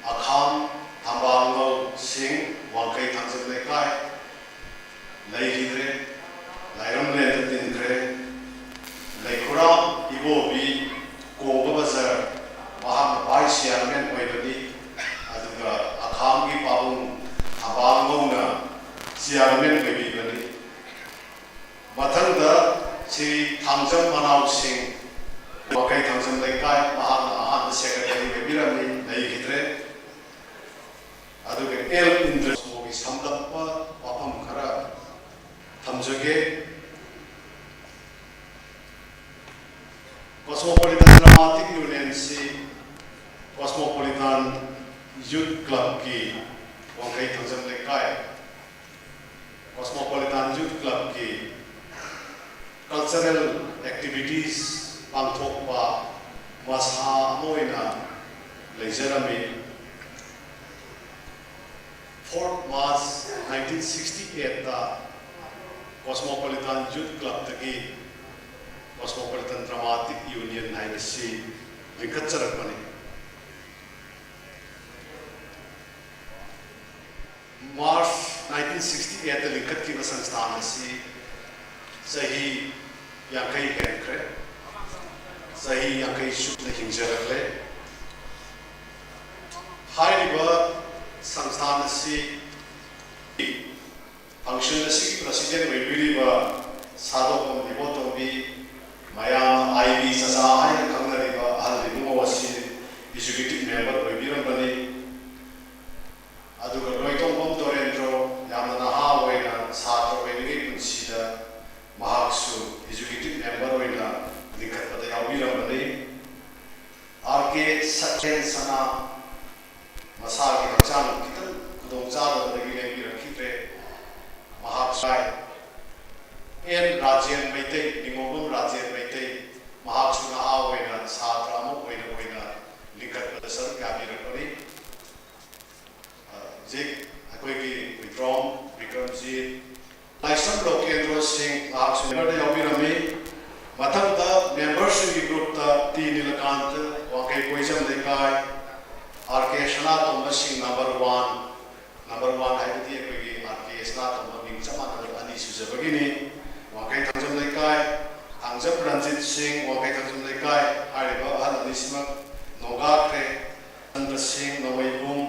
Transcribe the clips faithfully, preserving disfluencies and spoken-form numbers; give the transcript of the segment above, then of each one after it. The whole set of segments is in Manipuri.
ꯑꯈꯥꯝ ꯊꯝꯕꯥꯜꯉꯧ ꯁꯤꯡ, ꯋꯥꯡꯈꯩ ꯊꯥꯡꯖꯝ ꯂꯩꯀꯥꯏ, ꯂꯩꯈꯤꯗ꯭ꯔꯦ, ꯂꯥꯏꯔꯝꯂꯦꯟꯗ ꯇꯤꯟꯈ꯭ꯔꯦ꯫ ꯂꯩꯈꯨꯔꯥꯝ ꯏꯕꯣꯕꯤ, ꯀꯣꯡꯕ ꯕꯖꯥꯔ, ꯃꯍꯥꯛꯅ ꯚꯥꯏꯁ ꯆꯤꯌꯥꯔꯃꯦꯟ ꯑꯣꯏꯕꯅꯤ꯫ ꯑꯗꯨꯒ ꯑꯈꯥꯝꯒꯤ ꯄꯥꯕꯨꯡ ꯊꯝꯕꯥꯜꯉꯧꯅ ꯆꯤꯌꯥꯔꯃꯦꯟ ꯑꯣꯏꯕꯤꯕꯅꯤ꯫ ꯃꯊꯪꯗ ꯁ꯭ꯔꯤ ꯊꯥꯡꯖꯝ ꯃꯅꯥꯎ ꯁꯤꯡ, ꯋꯥꯡꯈꯩ ꯊꯥꯡꯖꯝ ꯂꯩꯀꯥꯏ, ꯃꯍꯥꯛꯅ ꯑꯍꯥꯟꯕ ꯁꯦꯀ꯭ꯔꯦꯇꯔꯤ ꯑꯣꯏꯕꯤꯔꯝꯃꯤ, ꯂꯩꯈꯤꯗ꯭ꯔꯦ꯫ ꯑꯗꯨꯒ ꯑꯦꯜ ꯏꯟꯗ꯭ꯔꯁꯣꯒꯤ ꯁꯝꯂꯞꯄ ꯋꯥꯐꯝ ꯈꯔ ꯊꯝꯖꯒꯦ꯫ ꯀꯣꯁꯃꯣꯄꯣꯂꯤꯇꯥꯟ ꯗ꯭ꯔꯃꯥꯇꯤꯛ ꯌꯨꯅꯤꯌꯟꯁꯤ ꯀꯣꯁꯃꯣꯄꯣꯂꯤꯇꯥꯟ ꯌꯨꯊ ꯀ꯭ꯂꯕꯀꯤ, ꯋꯥꯡꯈꯩ ꯊꯥꯡꯖꯝ ꯂꯩꯀꯥꯏ, ꯀꯣꯁꯃꯣꯄꯣꯂꯤꯇꯥꯟ ꯌꯨꯊ ꯀ꯭ꯂꯕꯀꯤ ꯀꯜꯆꯔꯦꯜ ꯑꯦꯛꯇꯤꯚꯤꯇꯤꯁ ꯄꯥꯡꯊꯣꯛꯄ ꯃꯁꯥ ꯑꯃ ꯑꯣꯏꯅ ꯂꯩꯖꯔꯝꯃꯤ꯫ Fourth March nineteen sixty eight Cosmopolitan Youth ꯀ꯭ꯂꯕꯇꯒꯤ ꯀꯣꯁꯃꯣꯄꯣꯂꯤꯇꯥꯟ ꯗ꯭ꯔꯃꯥꯇꯤꯛ ꯌꯨꯅꯤꯌꯟ ꯍꯥꯏꯕꯁꯤ ꯂꯤꯡꯈꯠꯆꯔꯛꯄꯅꯤ꯫ March nineteen sixty eight ꯂꯤꯡꯈꯠꯈꯤꯕ ꯁꯪꯁꯊꯥꯟ ꯑꯁꯤ ꯆꯍꯤ ꯌꯥꯡꯈꯩ ꯍꯦꯟꯈ꯭ꯔꯦ꯫ ꯆꯍꯤ ꯌꯥꯡꯈꯩ ꯆꯨꯞꯅ ꯍꯤꯡꯖꯔꯛꯂꯦ꯫ ꯍꯥꯏꯔꯤꯕ ꯁꯪꯁꯊꯥꯟ ꯑꯁꯤ ꯐꯪꯁꯟ ꯑꯁꯤꯒꯤ ꯄ꯭ꯔꯁꯤꯗꯦꯟ ꯑꯣꯏꯕꯤꯔꯤꯕ ꯁꯥꯗꯣꯛꯄꯝ ꯏꯕꯣꯇꯣꯝꯕꯤ, ꯃꯌꯥꯝꯅ ꯑꯥꯏ ꯕꯤ ꯆꯆꯥ ꯍꯥꯏꯅ ꯈꯪꯅꯔꯤꯕ ꯑꯍꯜ ꯏꯕꯨꯡꯉꯣ ꯑꯁꯤ ꯑꯦꯛꯖꯤꯀ꯭ꯌꯨꯇꯤꯚ ꯃꯦꯝꯕꯔ ꯑꯣꯏꯕꯤꯔꯝꯕꯅꯤ꯫ ꯑꯗꯨꯒ ꯂꯣꯏꯇꯣꯡꯕꯝ ꯗꯣꯔꯦꯟꯗ꯭ꯔꯣ, ꯌꯥꯝꯅ ꯅꯍꯥ ꯑꯣꯏꯅ ꯁꯥꯇ꯭ꯔ ꯑꯣꯏꯔꯤꯉꯩ ꯄꯨꯟꯁꯤꯗ ꯃꯍꯥꯛꯁꯨ ꯑꯦꯛꯖꯤꯀ꯭ꯌꯨꯇꯤꯚ ꯃꯦꯝꯕꯔ ꯑꯣꯏꯅ ꯂꯤꯡꯈꯠꯄꯗ ꯌꯥꯎꯕꯤꯔꯝꯕꯅꯤ꯫ ꯑꯥꯔ ꯀꯦ ꯁꯛꯍꯦꯟ ꯁꯅꯥ, ꯃꯁꯥꯒꯤ ꯍꯛꯆꯥꯡ ꯈꯤꯇꯪ ꯈꯨꯗꯣꯡ ꯆꯥꯗꯕꯗꯒꯤ ꯂꯦꯡꯕꯤꯔꯛꯈꯤꯗ꯭ꯔꯦ꯫ ꯃꯍꯥꯛ ꯁꯥꯏ꯫ ꯑꯦꯟ ꯔꯥꯖꯦꯟ ꯃꯩꯇꯩ, ꯅꯤꯉꯣꯝꯕꯝ ꯔꯥꯖꯦꯟ ꯃꯩꯇꯩ, ꯃꯍꯥꯛꯁꯨ ꯅꯍꯥ ꯑꯣꯏꯅ ꯁꯥꯇ꯭ꯔ ꯑꯃ ꯑꯣꯏꯅ ꯑꯣꯏꯅ ꯂꯤꯡꯈꯠꯄꯗ ꯁꯔꯨꯛ ꯌꯥꯕꯤꯔꯛꯄꯅꯤ꯫ ꯑ, ꯍꯧꯖꯤꯛ ꯑꯩꯈꯣꯏꯒꯤ ꯋꯤꯀ꯭ꯔꯣꯝ, ꯕꯤꯀ꯭ꯔꯝꯖꯤꯠ, ꯂꯥꯏꯁ꯭ꯔꯝ ꯂꯣꯀꯦꯟꯗ꯭ꯔꯣ ꯁꯤꯡ, ꯃꯍꯥꯛꯁꯨ ꯃꯦꯝꯕꯔꯗ ꯌꯥꯎꯕꯤꯔꯝꯃꯤ꯫ ꯃꯊꯪꯗ ꯃꯦꯝꯕꯔꯁꯤꯡꯒꯤ ꯒ꯭ꯔꯨꯞꯇ ꯇꯤ ꯅꯤꯂꯀꯥꯟꯇ, ꯋꯥꯡꯈꯩ ꯀꯣꯏꯖꯝ ꯂꯩꯀꯥꯏ, ꯑꯥꯔ ꯀꯦ ꯁꯅꯥꯇꯣꯝꯕꯁꯤꯡ ꯅꯝꯕꯔ ꯋꯥꯟ, ꯅꯝꯕꯔ ꯋꯥꯟ ꯍꯥꯏꯕꯗꯤ ꯑꯩꯈꯣꯏꯒꯤ ꯑꯥꯔ ꯀꯦ ꯁꯅꯥꯇꯣꯝꯕ ꯃꯤꯡ ꯆꯞ ꯃꯥꯟꯅꯕ ꯑꯅꯤ ꯁꯨꯖꯕꯒꯤꯅꯤ꯫ ꯋꯥꯡꯈꯩ ꯊꯥꯡꯖꯝ ꯂꯩꯀꯥꯏ, ꯊꯥꯡꯖꯝ ꯔꯟꯖꯤꯠ ꯁꯤꯡ, ꯋꯥꯡꯈꯩ ꯊꯥꯡꯖꯝ ꯂꯩꯀꯥꯏ꯫ ꯍꯥꯏꯔꯤꯕ ꯑꯍꯜ ꯑꯅꯤꯁꯤꯃꯛ ꯅꯣꯡꯒꯥꯈ꯭ꯔꯦ꯫ ꯆꯟꯗ꯭ꯔ ꯁꯤꯡ, ꯅꯣꯡꯃꯩꯕꯨꯡ꯫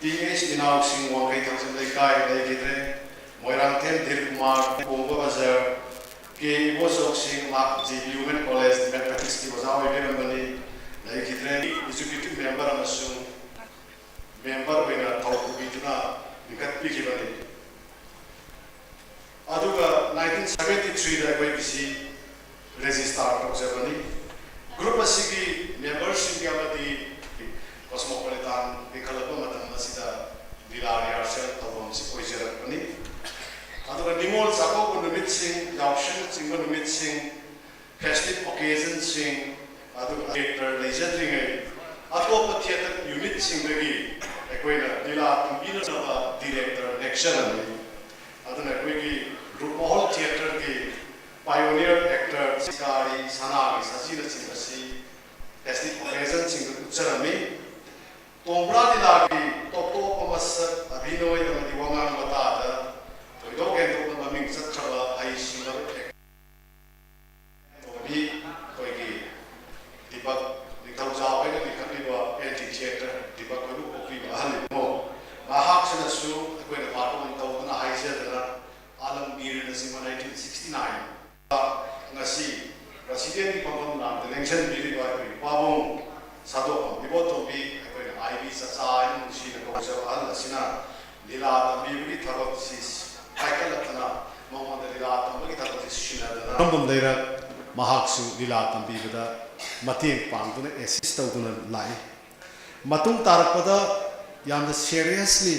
ꯇꯤ ꯑꯦꯁ ꯏꯅꯥꯎꯁꯤꯡ, ꯋꯥꯡꯈꯩ ꯊꯥꯡꯖꯝ ꯂꯩꯀꯥꯏ, ꯂꯩꯈꯤꯗ꯭ꯔꯦ꯫ ꯃꯣꯏꯔꯥꯡꯊꯦꯝ ꯙꯤꯔ ꯀꯨꯃꯥꯔ, ꯀꯣꯡꯕ ꯕꯖꯥꯔ꯫ ꯀꯦ ꯏꯕꯣꯆꯧꯁꯤꯡ, ꯃꯍꯥꯛ ꯖꯦ ꯕꯤ ꯋꯨꯃꯦꯟ ꯀꯣꯂꯦꯖ ꯃꯦꯊꯃꯦꯇꯤꯛꯁꯀꯤ ꯑꯣꯖꯥ ꯑꯣꯏꯕꯤꯔꯝꯕꯅꯤ, ꯂꯩꯈꯤꯗ꯭ꯔꯦ꯫ ꯑꯦꯛꯖꯤꯀ꯭ꯌꯨꯇꯤꯚ ꯃꯦꯝꯕꯔ ꯑꯃꯁꯨꯡ ꯃꯦꯝꯕꯔ ꯑꯣꯏꯅ ꯊꯧ ꯄꯨꯕꯤꯗꯨꯅ ꯂꯤꯡꯈꯠꯄꯤꯈꯤꯕꯅꯤ꯫ ꯑꯗꯨꯒ ꯅꯥꯏꯟꯇꯤꯟ ꯁꯚꯦꯟꯇꯤ ꯊ꯭ꯔꯤꯗ ꯑꯩꯈꯣꯏꯒꯤꯁꯤ ꯔꯦꯖꯤꯁꯇꯥꯔ ꯇꯧꯖꯕꯅꯤ꯫ ꯒ꯭ꯔꯨꯞ ꯑꯁꯤꯒꯤ ꯃꯦꯝꯕꯔꯁꯤꯡꯒꯤ ꯑꯃꯗꯤ ꯀꯣꯁꯃꯣꯄꯣꯂꯤꯇꯥꯟ ꯂꯤꯡꯈꯠꯂꯛꯄ ꯃꯇꯝ ꯑꯁꯤꯗ ꯂꯤꯂꯥ ꯔꯤꯍꯥꯔꯁꯦꯜ ꯇꯧꯐꯝꯁꯤ ꯑꯣꯏꯖꯔꯛꯄꯅꯤ꯫ ꯑꯗꯨꯒ ꯅꯤꯉꯣꯜ ꯆꯥꯛꯀꯧꯕ ꯅꯨꯃꯤꯠꯁꯤꯡ, ꯌꯥꯎꯁꯪꯅꯆꯤꯡꯕ ꯅꯨꯃꯤꯠꯁꯤꯡ, ꯐꯦꯁꯇꯤꯚ ꯑꯣꯀꯦꯖꯟꯁꯤꯡ, ꯑꯗꯨꯒ ꯗꯤꯔꯦꯛꯇꯔ ꯂꯩꯖꯗ꯭ꯔꯤꯉꯩ ꯑꯇꯣꯞꯄ ꯊꯤꯌꯦꯇꯔ ꯌꯨꯅꯤꯠꯁꯤꯡꯗꯒꯤ ꯑꯩꯈꯣꯏꯅ ꯂꯤꯂꯥ ꯇꯝꯕꯤꯅꯅꯕ ꯗꯤꯔꯦꯛꯇꯔ ꯅꯦꯛꯆꯔꯝꯃꯤ꯫ ꯑꯗꯨꯅ ꯑꯩꯈꯣꯏꯒꯤ ꯔꯨꯄꯃꯍꯜ ꯊꯤꯌꯦꯇꯔꯒꯤ ꯄꯥꯏꯑꯣꯅꯤꯌꯔ ꯑꯦꯛꯇꯔ ꯁꯤꯀꯥꯔꯤ, ꯁꯅꯥꯒꯤ ꯁꯖꯤꯅꯆꯤꯡꯕꯁꯤ ꯐꯦꯁꯇꯤꯚ ꯑꯣꯀꯦꯖꯟꯁꯤꯡꯗ ꯎꯠꯆꯔꯝꯃꯤ꯫ ꯇꯣꯡꯕ꯭ꯔꯥ ꯂꯤꯂꯥꯒꯤ ꯇꯣꯞ ꯇꯣꯞꯄ ꯃꯁꯛ, ꯑꯚꯤꯅꯣꯏ ꯑꯃꯗꯤ ꯋꯥꯉꯥꯡ ꯋꯥꯇꯥꯗ ꯊꯣꯏꯗꯣꯛ ꯍꯦꯟꯗꯣꯛꯅ ꯃꯃꯤꯡ ꯆꯠꯈ꯭ꯔꯕ ꯍꯩꯁꯤꯡꯂꯕ ꯑꯦꯛꯇꯔ ꯇꯣꯝꯕꯤ, ꯑꯩꯈꯣꯏꯒꯤ ꯗꯤꯄꯛ ꯅꯤꯡꯊꯧꯖꯥꯎ ꯍꯥꯏꯅ ꯂꯤꯡꯈꯠꯂꯤꯕ ꯑꯦꯟꯇꯤ ꯊꯤꯌꯦꯇꯔ ꯗꯤꯄꯛ ꯈꯣꯏꯕꯨ ꯄꯣꯛꯄꯤꯕ ꯑꯍꯜ ꯏꯕꯨꯡꯉꯣ, ꯃꯍꯥꯛꯁꯤꯅꯁꯨ ꯑꯩꯈꯣꯏꯅ ꯄꯥꯔꯐꯣꯔꯝ ꯇꯧꯗꯨꯅ ꯍꯥꯏꯖꯗꯅ ꯑꯥꯂꯝꯒꯤꯔꯅꯆꯤꯡꯕ ꯅꯥꯏꯟꯇꯤꯟ ꯁꯤꯛꯁꯇꯤ ꯅꯥꯏꯟ ꯉꯁꯤ ꯄ꯭ꯔꯁꯤꯗꯦꯟꯒꯤ ꯐꯝꯐꯝ ꯂꯥꯡꯗ ꯂꯦꯡꯁꯤꯟꯕꯤꯔꯤꯕ ꯑꯩꯈꯣꯏꯒꯤ ꯄꯥꯕꯨꯡ ꯁꯥꯗꯣꯛꯄꯝ ꯏꯕꯣꯇꯣꯝꯕꯤ, ꯑꯩꯈꯣꯏꯅ ꯑꯥꯏ ꯕꯤ ꯆꯥꯆꯥ ꯍꯥꯏꯅ ꯅꯨꯡꯁꯤꯅ ꯀꯧꯖꯕ ꯑꯍꯜ ꯑꯁꯤꯅ ꯂꯤꯂꯥ ꯇꯝꯕꯤꯕꯒꯤ ꯊꯕꯛꯁꯤ ꯄꯥꯏꯈꯠꯂꯛꯇꯅ ꯃꯉꯣꯟꯗ ꯂꯤꯂꯥ ꯇꯝꯕꯒꯤ ꯊꯕꯛꯁꯤ ꯁꯤꯟꯅꯗꯅ ꯊꯝꯐꯝ ꯂꯩꯔꯛ ꯃꯍꯥꯛꯁꯨ ꯂꯤꯂꯥ ꯇꯝꯕꯤꯕꯗ ꯃꯇꯦꯡ ꯄꯥꯡꯗꯨꯅ ꯑꯦꯁꯤꯁ ꯇꯧꯗꯨꯅ ꯂꯥꯛꯏ꯫ ꯃꯇꯨꯡ ꯇꯥꯔꯛꯄꯗ ꯌꯥꯝꯅ ꯁꯦꯔꯤꯌꯁꯂꯤ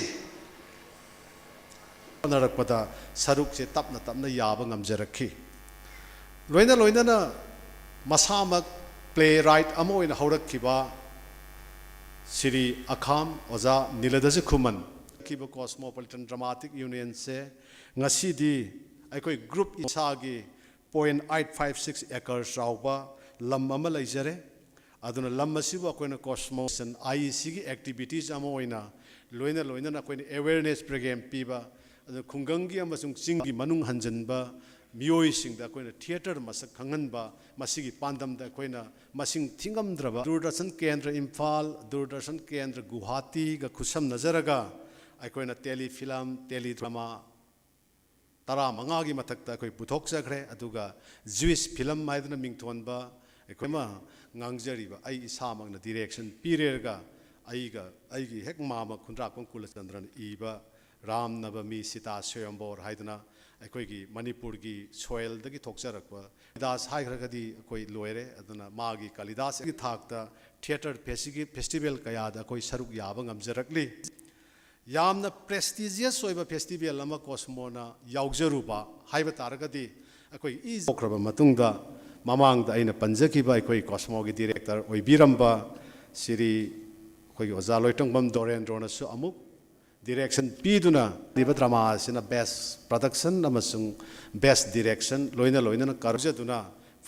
ꯍꯣꯠꯅꯔꯛꯄꯗ ꯁꯔꯨꯛꯁꯦ ꯇꯞꯅ ꯇꯞꯅ ꯌꯥꯕ ꯉꯝꯖꯔꯛꯈꯤ꯫ ꯂꯣꯏꯅ ꯂꯣꯏꯅꯅ ꯃꯁꯥꯃꯛ ꯄ꯭ꯂꯦ ꯔꯥꯏꯠ ꯑꯃ ꯑꯣꯏꯅ ꯍꯧꯔꯛꯈꯤꯕ ꯁ꯭ꯔꯤ ꯑꯈꯥꯝ ꯑꯣꯖꯥ ꯅꯤꯂꯗꯁ ꯈꯨꯃꯟ, ꯀꯣꯁꯃꯣꯄꯣꯂꯤꯇꯟ ꯗ꯭ꯔꯃꯥꯇꯤꯛ ꯌꯨꯅꯤꯌꯟꯁꯦ ꯉꯁꯤꯗꯤ ꯑꯩꯈꯣꯏ ꯒ꯭ꯔꯨꯞ ꯏꯁꯥꯒꯤ point eight five six acre ꯆꯥꯎꯕ ꯂꯝ ꯑꯃ ꯂꯩꯖꯔꯦ꯫ ꯑꯗꯨꯅ ꯂꯝ ꯑꯁꯤꯕꯨ ꯑꯩꯈꯣꯏꯅ ꯀꯣꯁꯃꯣꯁꯟ, ꯑꯥꯏ ꯏ ꯁꯤꯒꯤ ꯑꯦꯛꯇꯤꯚꯤꯇꯤꯁ ꯑꯃ ꯑꯣꯏꯅ, ꯂꯣꯏꯅ ꯂꯣꯏꯅꯅ ꯑꯩꯈꯣꯏꯅ ꯑꯦꯋꯦꯌꯔꯅꯦꯁ ꯄ꯭ꯔꯣꯒ꯭ꯔꯥꯝ ꯄꯤꯕ, ꯑꯗꯨ ꯈꯨꯡꯒꯪꯒꯤ ꯑꯃꯁꯨꯡ ꯆꯤꯡꯒꯤ ꯃꯅꯨꯡ ꯍꯟꯖꯤꯟꯕ ꯃꯤꯑꯣꯏꯁꯤꯡꯗ ꯑꯩꯈꯣꯏꯅ ꯊꯤꯌꯦꯇꯔ ꯃꯁꯛ ꯈꯪꯍꯟꯕ, ꯃꯁꯤꯒꯤ ꯄꯥꯟꯗꯝꯗ ꯑꯩꯈꯣꯏꯅ ꯃꯁꯤꯡ ꯊꯤꯉꯝꯗ꯭ꯔꯕ ꯗꯨꯔꯗꯔꯁꯟ ꯀꯦꯟꯗ꯭ꯔ ꯏꯝꯐꯥꯜ, ꯗꯨꯔꯗꯔꯁꯟ ꯀꯦꯟꯗ꯭ꯔ ꯒꯨꯋꯥꯍꯥꯇꯤꯒ ꯈꯨꯠꯁꯝꯅꯖꯔꯒ ꯑꯩꯈꯣꯏꯅ ꯇꯦꯂꯤ ꯐꯤꯂꯝ, ꯇꯦꯂꯤ ꯗ꯭ꯔꯃꯥ ꯇꯔꯥꯃꯉꯥꯒꯤ ꯃꯊꯛꯇ ꯑꯩꯈꯣꯏ ꯄꯨꯊꯣꯛꯆꯈ꯭ꯔꯦ꯫ ꯑꯗꯨꯒ ꯖ꯭ꯋꯤꯁ ꯐꯤꯂꯝ ꯍꯥꯏꯗꯨꯅ ꯃꯤꯡꯊꯣꯟꯕ ꯑꯩꯈꯣꯏ ꯑꯃ ꯉꯥꯡꯖꯔꯤꯕ ꯑꯩ ꯏꯁꯥꯃꯛꯅ ꯗꯤꯔꯦꯛꯁꯟ ꯄꯤꯔꯦꯔꯒ ꯑꯩꯒ, ꯑꯩꯒꯤ ꯍꯦꯛ ꯃꯥꯃ ꯈꯨꯟꯗ꯭ꯔꯥꯛꯄꯝ ꯀꯨꯂꯆꯟꯗ꯭ꯔꯅ ꯏꯕ ꯔꯥꯝ ꯅꯕꯃꯤ ꯁꯤꯇꯥ ꯁ꯭ꯋꯌꯝꯕꯣꯔ ꯍꯥꯏꯗꯨꯅ ꯑꯩꯈꯣꯏꯒꯤ ꯃꯅꯤꯄꯨꯔꯒꯤ ꯁꯣꯏꯜꯗꯒꯤ ꯊꯣꯛꯆꯔꯛꯄ ꯀꯥꯂꯤꯗꯥꯁ ꯍꯥꯏꯈ꯭ꯔꯒꯗꯤ ꯑꯩꯈꯣꯏ ꯂꯣꯏꯔꯦ꯫ ꯑꯗꯨꯅ ꯃꯥꯒꯤ ꯀꯥꯂꯤꯗꯥꯁꯀꯤ ꯊꯥꯛꯇ ꯊꯤꯌꯦꯇꯔ ꯐꯦꯁꯤꯒꯤ-, ꯐꯦꯁꯇꯤꯚꯦꯜ ꯀꯌꯥꯗ ꯑꯩꯈꯣꯏ ꯁꯔꯨꯛ ꯌꯥꯕ ꯉꯝꯖꯔꯛꯂꯤ꯫ ꯌꯥꯝꯅ ꯄ꯭ꯔꯦꯁꯇꯤꯖꯤꯌꯁ ꯑꯣꯏꯕ ꯐꯦꯁꯇꯤꯚꯦꯜ ꯑꯃ ꯀꯣꯁꯃꯣꯅ ꯌꯥꯎꯖꯔꯨꯕ ꯍꯥꯏꯕ ꯇꯥꯔꯒꯗꯤ, ꯑꯩꯈꯣꯏ ꯏ ꯊꯣꯛꯈ꯭ꯔꯕ ꯃꯇꯨꯡꯗ ꯃꯃꯥꯡꯗ ꯑꯩꯅ ꯄꯟꯖꯈꯤꯕ ꯑꯩꯈꯣꯏ ꯀꯣꯁꯃꯣꯒꯤ ꯗꯤꯔꯦꯛꯇꯔ ꯑꯣꯏꯕꯤꯔꯝꯕ ꯁꯤꯔꯤ ꯑꯩꯈꯣꯏꯒꯤ ꯑꯣꯖꯥ ꯂꯣꯏꯇꯣꯡꯕꯝ ꯗꯣꯔꯦꯟꯗ꯭ꯔꯣꯅꯁꯨ ꯑꯃꯨꯛ ꯗꯤꯔꯦꯛꯁꯟ ꯄꯤꯗꯨꯅ ꯂꯩꯕ ꯗ꯭ꯔꯃꯥ ꯑꯁꯤꯅ ꯕꯦꯁ ꯄ꯭ꯔꯗꯛꯁꯟ ꯑꯃꯁꯨꯡ ꯕꯦꯁ ꯗꯤꯔꯦꯛꯁꯟ ꯂꯣꯏꯅ ꯂꯣꯏꯅꯅ ꯀꯔꯖꯗꯨꯅ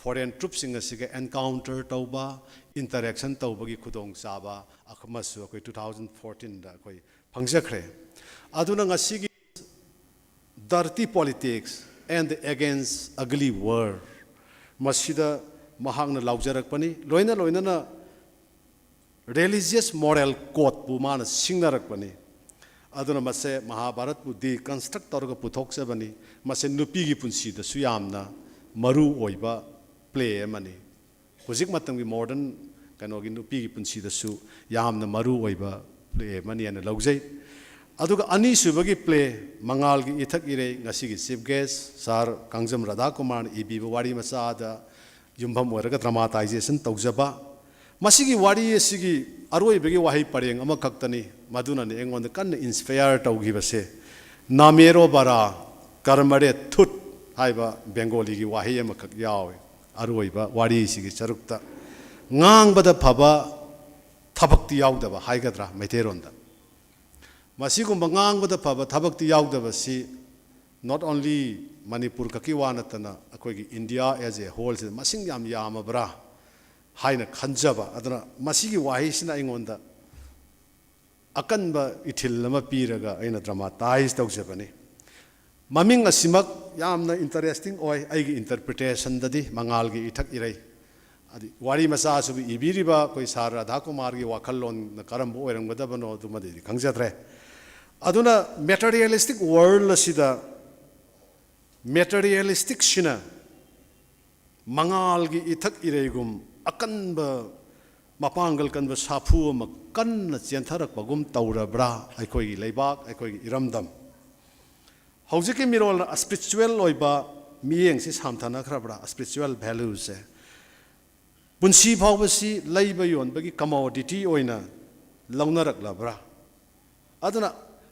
ꯐꯣꯔꯦꯟ ꯇ꯭ꯔꯨꯞꯁꯤꯡ ꯑꯁꯤꯒ ꯑꯦꯟꯀꯥꯎꯟꯇꯔ ꯇꯧꯕ, ꯏꯟꯇꯔꯦꯛꯁꯟ ꯇꯧꯕꯒꯤ ꯈꯨꯗꯣꯡꯆꯥꯕ ꯑꯃꯁꯨ ꯑꯩꯈꯣꯏ ꯇꯨ ꯊꯥꯎꯖꯟ ꯐꯣꯔꯇꯤꯟꯗ ꯑꯩꯈꯣꯏ ꯐꯪꯖꯈ꯭ꯔꯦ꯫ ꯑꯗꯨꯅ ꯉꯁꯤꯒꯤ Dirty Politics and the Against Ugly World ꯃꯁꯤꯗ ꯃꯍꯥꯛꯅ ꯂꯥꯎꯖꯔꯛꯄꯅꯤ꯫ ꯂꯣꯏꯅ ꯂꯣꯏꯅꯅ ꯔꯤꯂꯤꯖꯤꯌꯁ ꯃꯣꯔꯦꯜ ꯀꯣꯗꯄꯨ ꯃꯥꯅ ꯁꯤꯡꯅꯔꯛꯄꯅꯤ꯫ ꯑꯗꯨꯅ ꯃꯁꯦ ꯃꯍꯥꯚꯥꯔꯠꯄꯨ ꯗꯤꯀꯟꯁꯇ꯭ꯔꯛ ꯇꯧꯔꯒ ꯄꯨꯊꯣꯛꯆꯕꯅꯤ꯫ ꯃꯁꯦ ꯅꯨꯄꯤꯒꯤ ꯄꯨꯟꯁꯤꯗꯁꯨ ꯌꯥꯝꯅ ꯃꯔꯨ ꯑꯣꯏꯕ ꯄ꯭ꯂꯦ ꯑꯃꯅꯤ꯫ ꯍꯧꯖꯤꯛ ꯃꯇꯝꯒꯤ ꯃꯣꯗꯔꯟ ꯀꯩꯅꯣꯒꯤ ꯅꯨꯄꯤꯒꯤ ꯄꯨꯟꯁꯤꯗꯁꯨ ꯌꯥꯝꯅ ꯃꯔꯨ ꯑꯣꯏꯕ ꯄ꯭ꯂꯦ ꯑꯃꯅꯤ ꯍꯥꯏꯅ ꯂꯧꯖꯩ꯫ ꯑꯗꯨꯒ ꯑꯅꯤꯁꯨꯕꯒꯤ ꯄ꯭ꯂꯦ ꯃꯉꯥꯜꯒꯤ ꯏꯊꯛ ꯏꯔꯩ, ꯉꯁꯤꯒꯤ ꯆꯤꯐ ꯒꯦꯁ ꯁꯥꯔ ꯀꯥꯡꯖꯝ ꯔꯥꯙꯥꯀꯨꯃꯥꯔꯅ ꯏꯕꯤꯕ ꯋꯥꯔꯤ ꯃꯆꯥꯗ ꯌꯨꯝꯐꯝ ꯑꯣꯏꯔꯒ ꯗ꯭ꯔꯃꯥꯇꯥꯏꯖꯦꯁꯟ ꯇꯧꯖꯕ, ꯃꯁꯤꯒꯤ ꯋꯥꯔꯤ ꯑꯁꯤꯒꯤ ꯑꯔꯣꯏꯕꯒꯤ ꯋꯥꯍꯩ ꯄꯔꯦꯡ ꯑꯃꯈꯛꯇꯅꯤ, ꯃꯗꯨꯅꯅꯤ ꯑꯩꯉꯣꯟꯗ ꯀꯟꯅ ꯏꯟꯁꯄꯌꯔ ꯇꯧꯈꯤꯕꯁꯦ꯫ ꯅꯥꯃꯦꯔꯣ ꯕꯔꯥ ꯀꯔꯃꯔꯦ ꯊꯨꯠ ꯍꯥꯏꯕ ꯕꯦꯡꯒꯣꯂꯤꯒꯤ ꯋꯥꯍꯩ ꯑꯃꯈꯛ ꯌꯥꯎꯏ ꯑꯔꯣꯏꯕ ꯋꯥꯔꯤꯁꯤꯒꯤ ꯁꯔꯨꯛꯇ꯫ ꯉꯥꯡꯕꯗ ꯐꯕ, ꯊꯕꯛꯇꯤ ꯌꯥꯎꯗꯕ ꯍꯥꯏꯒꯗ꯭ꯔꯥ ꯃꯩꯇꯩꯔꯣꯟꯗ꯫ ꯃꯁꯤꯒꯨꯝꯕ ꯉꯥꯡꯕꯗ ꯐꯕ, ꯊꯕꯛꯇꯤ ꯌꯥꯎꯗꯕꯁꯤ not only ꯃꯅꯤꯄꯨꯔ ꯈꯛꯀꯤ ꯋꯥ ꯅꯠꯇꯅ ꯑꯩꯈꯣꯏꯒꯤ ꯏꯟꯗꯤꯌꯥ as a whole ꯁꯤꯗ ꯃꯁꯤꯡ ꯌꯥꯝ ꯌꯥꯝꯃꯕ꯭ꯔꯥ? ꯍꯥꯏꯅ ꯈꯟꯖꯕ꯫ ꯑꯗꯨꯅ ꯃꯁꯤꯒꯤ ꯋꯥꯍꯩꯁꯤꯅ ꯑꯩꯉꯣꯟꯗ ꯑꯀꯟꯕ ꯏꯊꯤꯜ ꯑꯃ ꯄꯤꯔꯒ ꯑꯩꯅ dramatise ꯇꯧꯖꯕꯅꯤ꯫ ꯃꯃꯤꯡ ꯑꯁꯤꯃꯛ ꯌꯥꯝꯅ interesting ꯑꯣꯏ꯫ ꯑꯩꯒꯤ interpretationꯗꯗꯤ ꯃꯉꯥꯜꯒꯤ ꯏꯊꯛ ꯏꯔꯩ, ꯑꯗꯤ ꯋꯥꯔꯤ ꯃꯆꯥꯁꯤꯕꯨ ꯏꯕꯤꯔꯤꯕ ꯑꯩꯈꯣꯏ ꯁꯥꯔ ꯔꯥꯙꯥꯀꯨꯃꯥꯔꯒꯤ ꯋꯥꯈꯜꯂꯣꯟꯅ ꯀꯔꯝꯕ ꯑꯣꯏꯔꯝꯒꯗꯕꯅꯣ ꯑꯗꯨꯃꯗꯤ ꯑꯩꯗꯤ ꯈꯪꯖꯗ꯭ꯔꯦ꯫ ꯑꯗꯨꯅ materialistic world ꯑꯁꯤꯗ materialisticꯁꯤꯅ ꯃꯉꯥꯜꯒꯤ ꯏꯊꯛ ꯏꯔꯩꯒꯨꯝ ꯑꯀꯟꯕ, ꯃꯄꯥꯡꯒꯜ ꯀꯟꯕ ꯁꯥꯐꯨ ꯑꯃ ꯀꯟꯅ ꯆꯦꯟꯊꯔꯛꯄꯒꯨꯝ ꯇꯧꯔꯕ꯭ꯔꯥ ꯑꯩꯈꯣꯏꯒꯤ ꯂꯩꯕꯥꯛ, ꯑꯩꯈꯣꯏꯒꯤ ꯏꯔꯝꯗꯝ? ꯍꯧꯖꯤꯛꯀꯤ ꯃꯤꯔꯣꯜꯅ spiritual ꯑꯣꯏꯕ ꯃꯤꯠꯌꯦꯡꯁꯤ ꯁꯥꯝꯊꯅꯈ꯭ꯔꯕ꯭ꯔꯥ? Spiritual valueꯁꯦ ꯄꯨꯟꯁꯤ ꯐꯥꯎꯕꯁꯤ ꯂꯩꯕ ꯌꯣꯟꯕꯒꯤ commodity ꯑꯣꯏꯅ ꯂꯧꯅꯔꯛꯂꯕ꯭ꯔꯥ? ꯑꯗꯨꯅ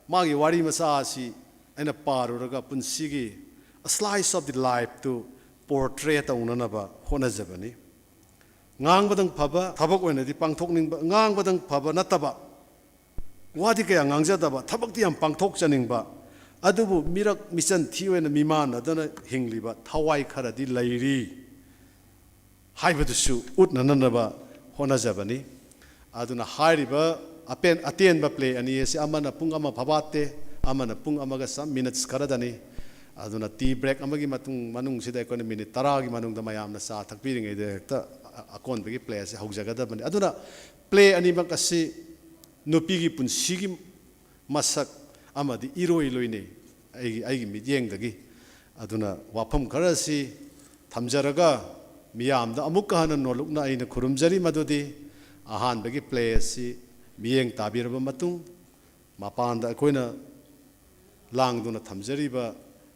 ꯃꯥꯒꯤ ꯋꯥꯔꯤ ꯃꯆꯥ ꯑꯁꯤ ꯑꯩꯅ ꯄꯥꯔꯨꯔꯒ ꯄꯨꯟꯁꯤꯒꯤ slice of the lifeꯇꯨ portray ꯇꯧꯅꯅꯕ ꯍꯣꯠꯅꯖꯕꯅꯤ꯫ ꯉꯥꯡꯕꯗꯪ ꯐꯕ ꯊꯕꯛ ꯑꯣꯏꯅꯗꯤ ꯄꯥꯡꯊꯣꯛꯅꯤꯡꯕ, ꯉꯥꯡꯕꯗꯪ ꯐꯕ ꯅꯠꯇꯕ, ꯋꯥꯗꯤ ꯀꯌꯥ ꯉꯥꯡꯖꯗꯕ, ꯊꯕꯛꯇꯤ ꯌꯥꯝ ꯄꯥꯡꯊꯣꯛꯆꯅꯤꯡꯕ, ꯑꯗꯨꯕꯨ ꯃꯤꯔꯛ ꯃꯤꯆꯟ ꯊꯤ ꯑꯣꯏꯅ ꯃꯤꯃꯥꯟꯅꯗꯅ ꯍꯤꯡꯂꯤꯕ ꯊꯋꯥꯏ ꯈꯔꯗꯤ ꯂꯩꯔꯤ ꯍꯥꯏꯕꯗꯨꯁꯨ ꯎꯠꯅꯅꯅꯕ ꯍꯣꯠꯅꯖꯕꯅꯤ꯫ ꯑꯗꯨꯅ ꯍꯥꯏꯔꯤꯕ ꯑꯄꯦꯟ-, ꯑꯇꯦꯟꯕ play ꯑꯅꯤ ꯑꯁꯤ ꯑꯃꯅ ꯄꯨꯡ ꯑꯃ ꯐꯕꯥꯠꯇꯦ, ꯑꯃꯅ ꯄꯨꯡ ꯑꯃꯒ some minutes ꯈꯔꯗꯅꯤ꯫ ꯑꯗꯨꯅ tea break ꯑꯃꯒꯤ ꯃꯇꯨꯡ, ꯃꯅꯨꯡꯁꯤꯗ ꯑꯩꯈꯣꯏꯅ minute ꯇꯔꯥꯒꯤ ꯃꯅꯨꯡꯗ ꯃꯌꯥꯝꯅ ꯆꯥ ꯊꯛꯄꯤꯔꯤꯉꯩꯗ ꯍꯦꯛꯇ ꯑ-, ꯑꯀꯣꯟꯕꯒꯤ play ꯑꯁꯤ ꯍꯧꯖꯒꯗꯕꯅꯤ꯫ ꯑꯗꯨꯅ play ꯑꯅꯤꯃꯛ ꯑꯁꯤ ꯅꯨꯄꯤꯒꯤ ꯄꯨꯟꯁꯤꯒꯤ ꯃꯁꯛ ꯑꯃꯗꯤ ꯏꯔꯣꯏ ꯂꯣꯏꯅꯩ ꯑꯩꯒꯤ, ꯑꯩꯒꯤ ꯃꯤꯠꯌꯦꯡꯗꯒꯤ꯫ ꯑꯗꯨꯅ ꯋꯥꯐꯝ ꯈꯔ ꯑꯁꯤ ꯊꯝꯖꯔꯒ ꯃꯤꯌꯥꯝꯗ ꯑꯃꯨꯛꯀ ꯍꯟꯅ ꯅꯣꯜꯂꯨꯛꯅ ꯑꯩꯅ ꯈꯨꯔꯨꯝꯖꯔꯤ ꯃꯗꯨꯗꯤ ꯑꯍꯥꯟꯕꯒꯤ play ꯑꯁꯤ ꯃꯤꯠꯌꯦꯡ ꯇꯥꯕꯤꯔꯕ ꯃꯇꯨꯡ, ꯃꯄꯥꯟꯗ ꯑꯩꯈꯣꯏꯅ ꯂꯥꯡꯗꯨꯅ ꯊꯝꯖꯔꯤꯕ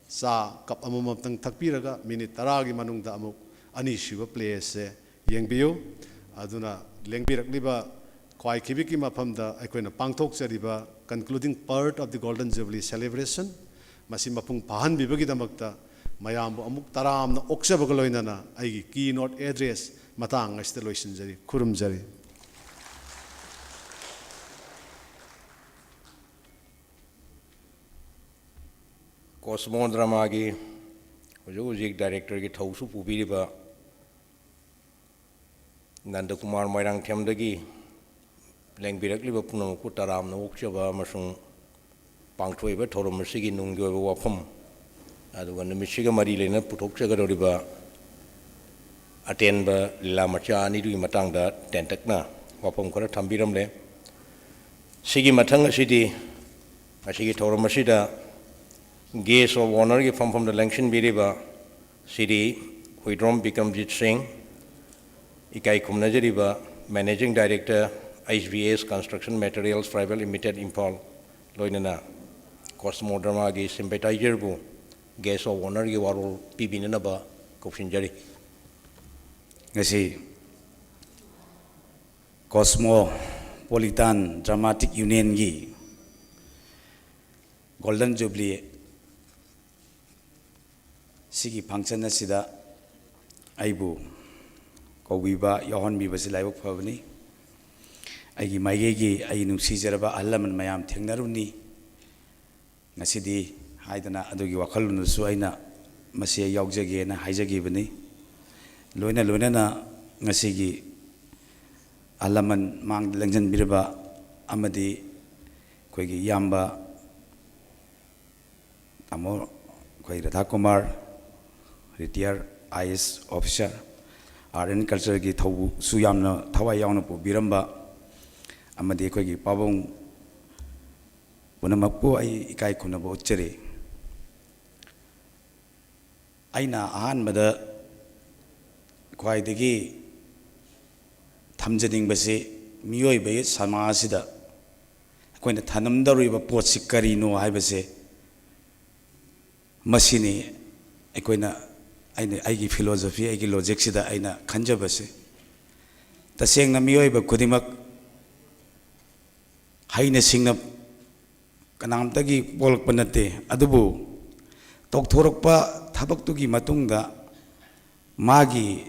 ꯆꯥ cup ꯑꯃꯃꯝꯇꯪ ꯊꯛꯄꯤꯔꯒ minute ꯇꯔꯥꯒꯤ ꯃꯅꯨꯡꯗ ꯑꯃꯨꯛ ꯑꯅꯤꯁꯨꯕ play ꯑꯁꯦ ꯌꯦꯡꯕꯤꯌꯨ꯫ ꯑꯗꯨꯅ ꯂꯦꯡꯕꯤꯔꯛꯂꯤꯕ ꯈ꯭ꯋꯥꯏ ꯈꯤꯕꯤꯛꯀꯤ ꯃꯐꯝꯗ ꯑꯩꯈꯣꯏꯅ ꯄꯥꯡꯊꯣꯛꯆꯔꯤꯕ concluding part of the Golden Jubilee celebration, ꯃꯁꯤ ꯃꯄꯨꯡ ꯐꯥꯍꯟꯕꯤꯕꯒꯤꯗꯃꯛꯇ ꯃꯌꯥꯝꯕꯨ ꯑꯃꯨꯛ ꯇꯔꯥꯝꯅ ꯑꯣꯛꯆꯕꯒ ꯂꯣꯏꯅꯅ ꯑꯩꯒꯤ keynote address ꯃꯇꯥꯡ ꯑꯁꯤꯗ ꯂꯣꯏꯁꯤꯟꯖꯔꯤ꯫ ꯈꯨꯔꯨꯝꯖꯔꯤ꯫ Cosmo Dramaꯒꯤ ꯍꯧꯖꯤꯛ ꯍꯧꯖꯤꯛ directorꯒꯤ ꯊꯧꯁꯨ ꯄꯨꯕꯤꯔꯤꯕ ꯅꯟꯗꯀꯨꯃꯥꯔ ꯃꯣꯏꯔꯥꯡꯊꯦꯝꯗꯒꯤ ꯂꯦꯡꯕꯤꯔꯛꯂꯤꯕ ꯄꯨꯝꯅꯃꯛꯄꯨ ꯇꯔꯥꯝꯅ ꯑꯣꯛꯆꯕ ꯑꯃꯁꯨꯡ ꯄꯥꯡꯊꯣꯛꯏꯕ ꯊꯧꯔꯝ ꯑꯁꯤꯒꯤ ꯅꯨꯡꯒꯤ ꯑꯣꯏꯕ ꯋꯥꯐꯝ, ꯑꯗꯨꯒ ꯅꯨꯃꯤꯠꯁꯤꯒ ꯃꯔꯤ ꯂꯩꯅꯅ ꯄꯨꯊꯣꯛꯆꯒꯗꯧꯔꯤꯕ ꯑꯇꯦꯟꯕ ꯂꯤꯂꯥ ꯃꯆꯥ ꯑꯅꯤꯗꯨꯒꯤ ꯃꯇꯥꯡꯗ ꯇꯦꯟꯇꯛꯅ ꯋꯥꯐꯝ ꯈꯔ ꯊꯝꯕꯤꯔꯝꯂꯦ꯫ ꯁꯤꯒꯤ ꯃꯊꯪ ꯑꯁꯤꯗꯤ ꯉꯁꯤꯒꯤ ꯊꯧꯔꯝ ꯑꯁꯤꯗ Guest of Honourꯒꯤ ꯐꯝꯐꯝꯗ ꯂꯦꯡꯁꯤꯟꯕꯤꯔꯤꯕ ꯁ꯭ꯔꯤ ꯍꯨꯏꯗ꯭ꯔꯣꯝ ꯕꯤꯀ꯭ꯔꯝꯖꯤꯠ ꯁꯤꯡ, ꯏꯀꯥꯏ ꯈꯨꯝꯅꯖꯔꯤꯕ Managing Director, H B S Construction Materials Private Limited, Imphal, ꯂꯣꯏꯅꯅ ꯀꯣꯁꯃꯣ ꯗ꯭ꯔꯃꯥꯒꯤ sympathiserꯕꯨ Guest of Honourꯒꯤ ꯋꯥꯔꯣꯜ ꯄꯤꯕꯤꯅꯅꯕ ꯀꯧꯁꯤꯟꯖꯔꯤ꯫ ꯉꯁꯤ Cosmopolitan Dramatic Unionꯒꯤ Golden Jubilee ꯁꯤꯒꯤ function ꯑꯁꯤꯗ ꯑꯩꯕꯨ ꯀꯧꯕꯤꯕ, ꯌꯥꯎꯍꯟꯕꯤꯕꯁꯤ ꯂꯥꯏꯕꯛ ꯐꯕꯅꯤ꯫ ꯑꯩꯒꯤ ꯃꯥꯏꯀꯩꯒꯤ ꯑꯩ ꯅꯨꯡꯁꯤꯖꯔꯕ ꯑꯍꯜ ꯂꯃꯟ ꯃꯌꯥꯝ ꯊꯦꯡꯅꯔꯨꯅꯤ ꯉꯁꯤꯗꯤ ꯍꯥꯏꯗꯅ ꯑꯗꯨꯒꯤ ꯋꯥꯈꯜꯂꯣꯟꯗꯨꯁꯨ ꯑꯩꯅ ꯃꯁꯤ ꯌꯥꯎꯖꯒꯦꯅ ꯍꯥꯏꯖꯈꯤꯕꯅꯤ꯫ ꯂꯣꯏꯅ ꯂꯣꯏꯅꯅ ꯉꯁꯤꯒꯤ ꯑꯍꯜ ꯂꯃꯟ ꯃꯥꯡꯗ ꯂꯦꯡꯁꯤꯟꯕꯤꯔꯕ ꯑꯃꯗꯤ ꯑꯩꯈꯣꯏꯒꯤ ꯏꯌꯥꯝꯕ ꯇꯥꯃꯣ ꯑꯩꯈꯣꯏ ꯔꯥꯙꯥꯀꯨꯃꯥꯔ, retired I A S officer, Art and Cultureꯒꯤ ꯊꯧꯕꯨꯁꯨ ꯌꯥꯝꯅ ꯊꯋꯥꯏ ꯌꯥꯎꯅ ꯄꯨꯕꯤꯔꯝꯕ, ꯑꯃꯗꯤ ꯑꯩꯈꯣꯏꯒꯤ ꯄꯥꯕꯨꯡ ꯄꯨꯝꯅꯃꯛꯄꯨ ꯑꯩ ꯏꯀꯥꯏ ꯈꯨꯝꯅꯕ ꯎꯠꯆꯔꯤ꯫ ꯑꯩꯅ ꯑꯍꯥꯟꯕꯗ ꯈ꯭ꯋꯥꯏꯗꯒꯤ ꯊꯝꯖꯅꯤꯡꯕꯁꯤ ꯃꯤꯑꯣꯏꯕꯒꯤ ꯁꯃꯥꯖꯁꯤꯗ ꯑꯩꯈꯣꯏꯅ ꯊꯅꯝꯗꯧꯔꯤꯕ ꯄꯣꯠꯁꯤ ꯀꯔꯤꯅꯣ ꯍꯥꯏꯕꯁꯦ ꯃꯁꯤꯅꯤ꯫ ꯑꯩꯈꯣꯏꯅ, ꯑꯩꯅ, ꯑꯩꯒꯤ philosophy, ꯑꯩꯒꯤ logicꯁꯤꯗ ꯑꯩꯅ ꯈꯟꯖꯕꯁꯦ, ꯇꯁꯦꯡꯅ ꯃꯤꯑꯣꯏꯕ ꯈꯨꯗꯤꯡꯃꯛ ꯍꯩꯅ ꯁꯤꯡꯅ ꯀꯅꯥꯝꯇꯒꯤ ꯄꯣꯛꯂꯛꯄ ꯅꯠꯇꯦ, ꯑꯗꯨꯕꯨ ꯇꯧꯊꯣꯔꯛꯄ ꯊꯕꯛꯇꯨꯒꯤ ꯃꯇꯨꯡꯗ ꯃꯥꯒꯤ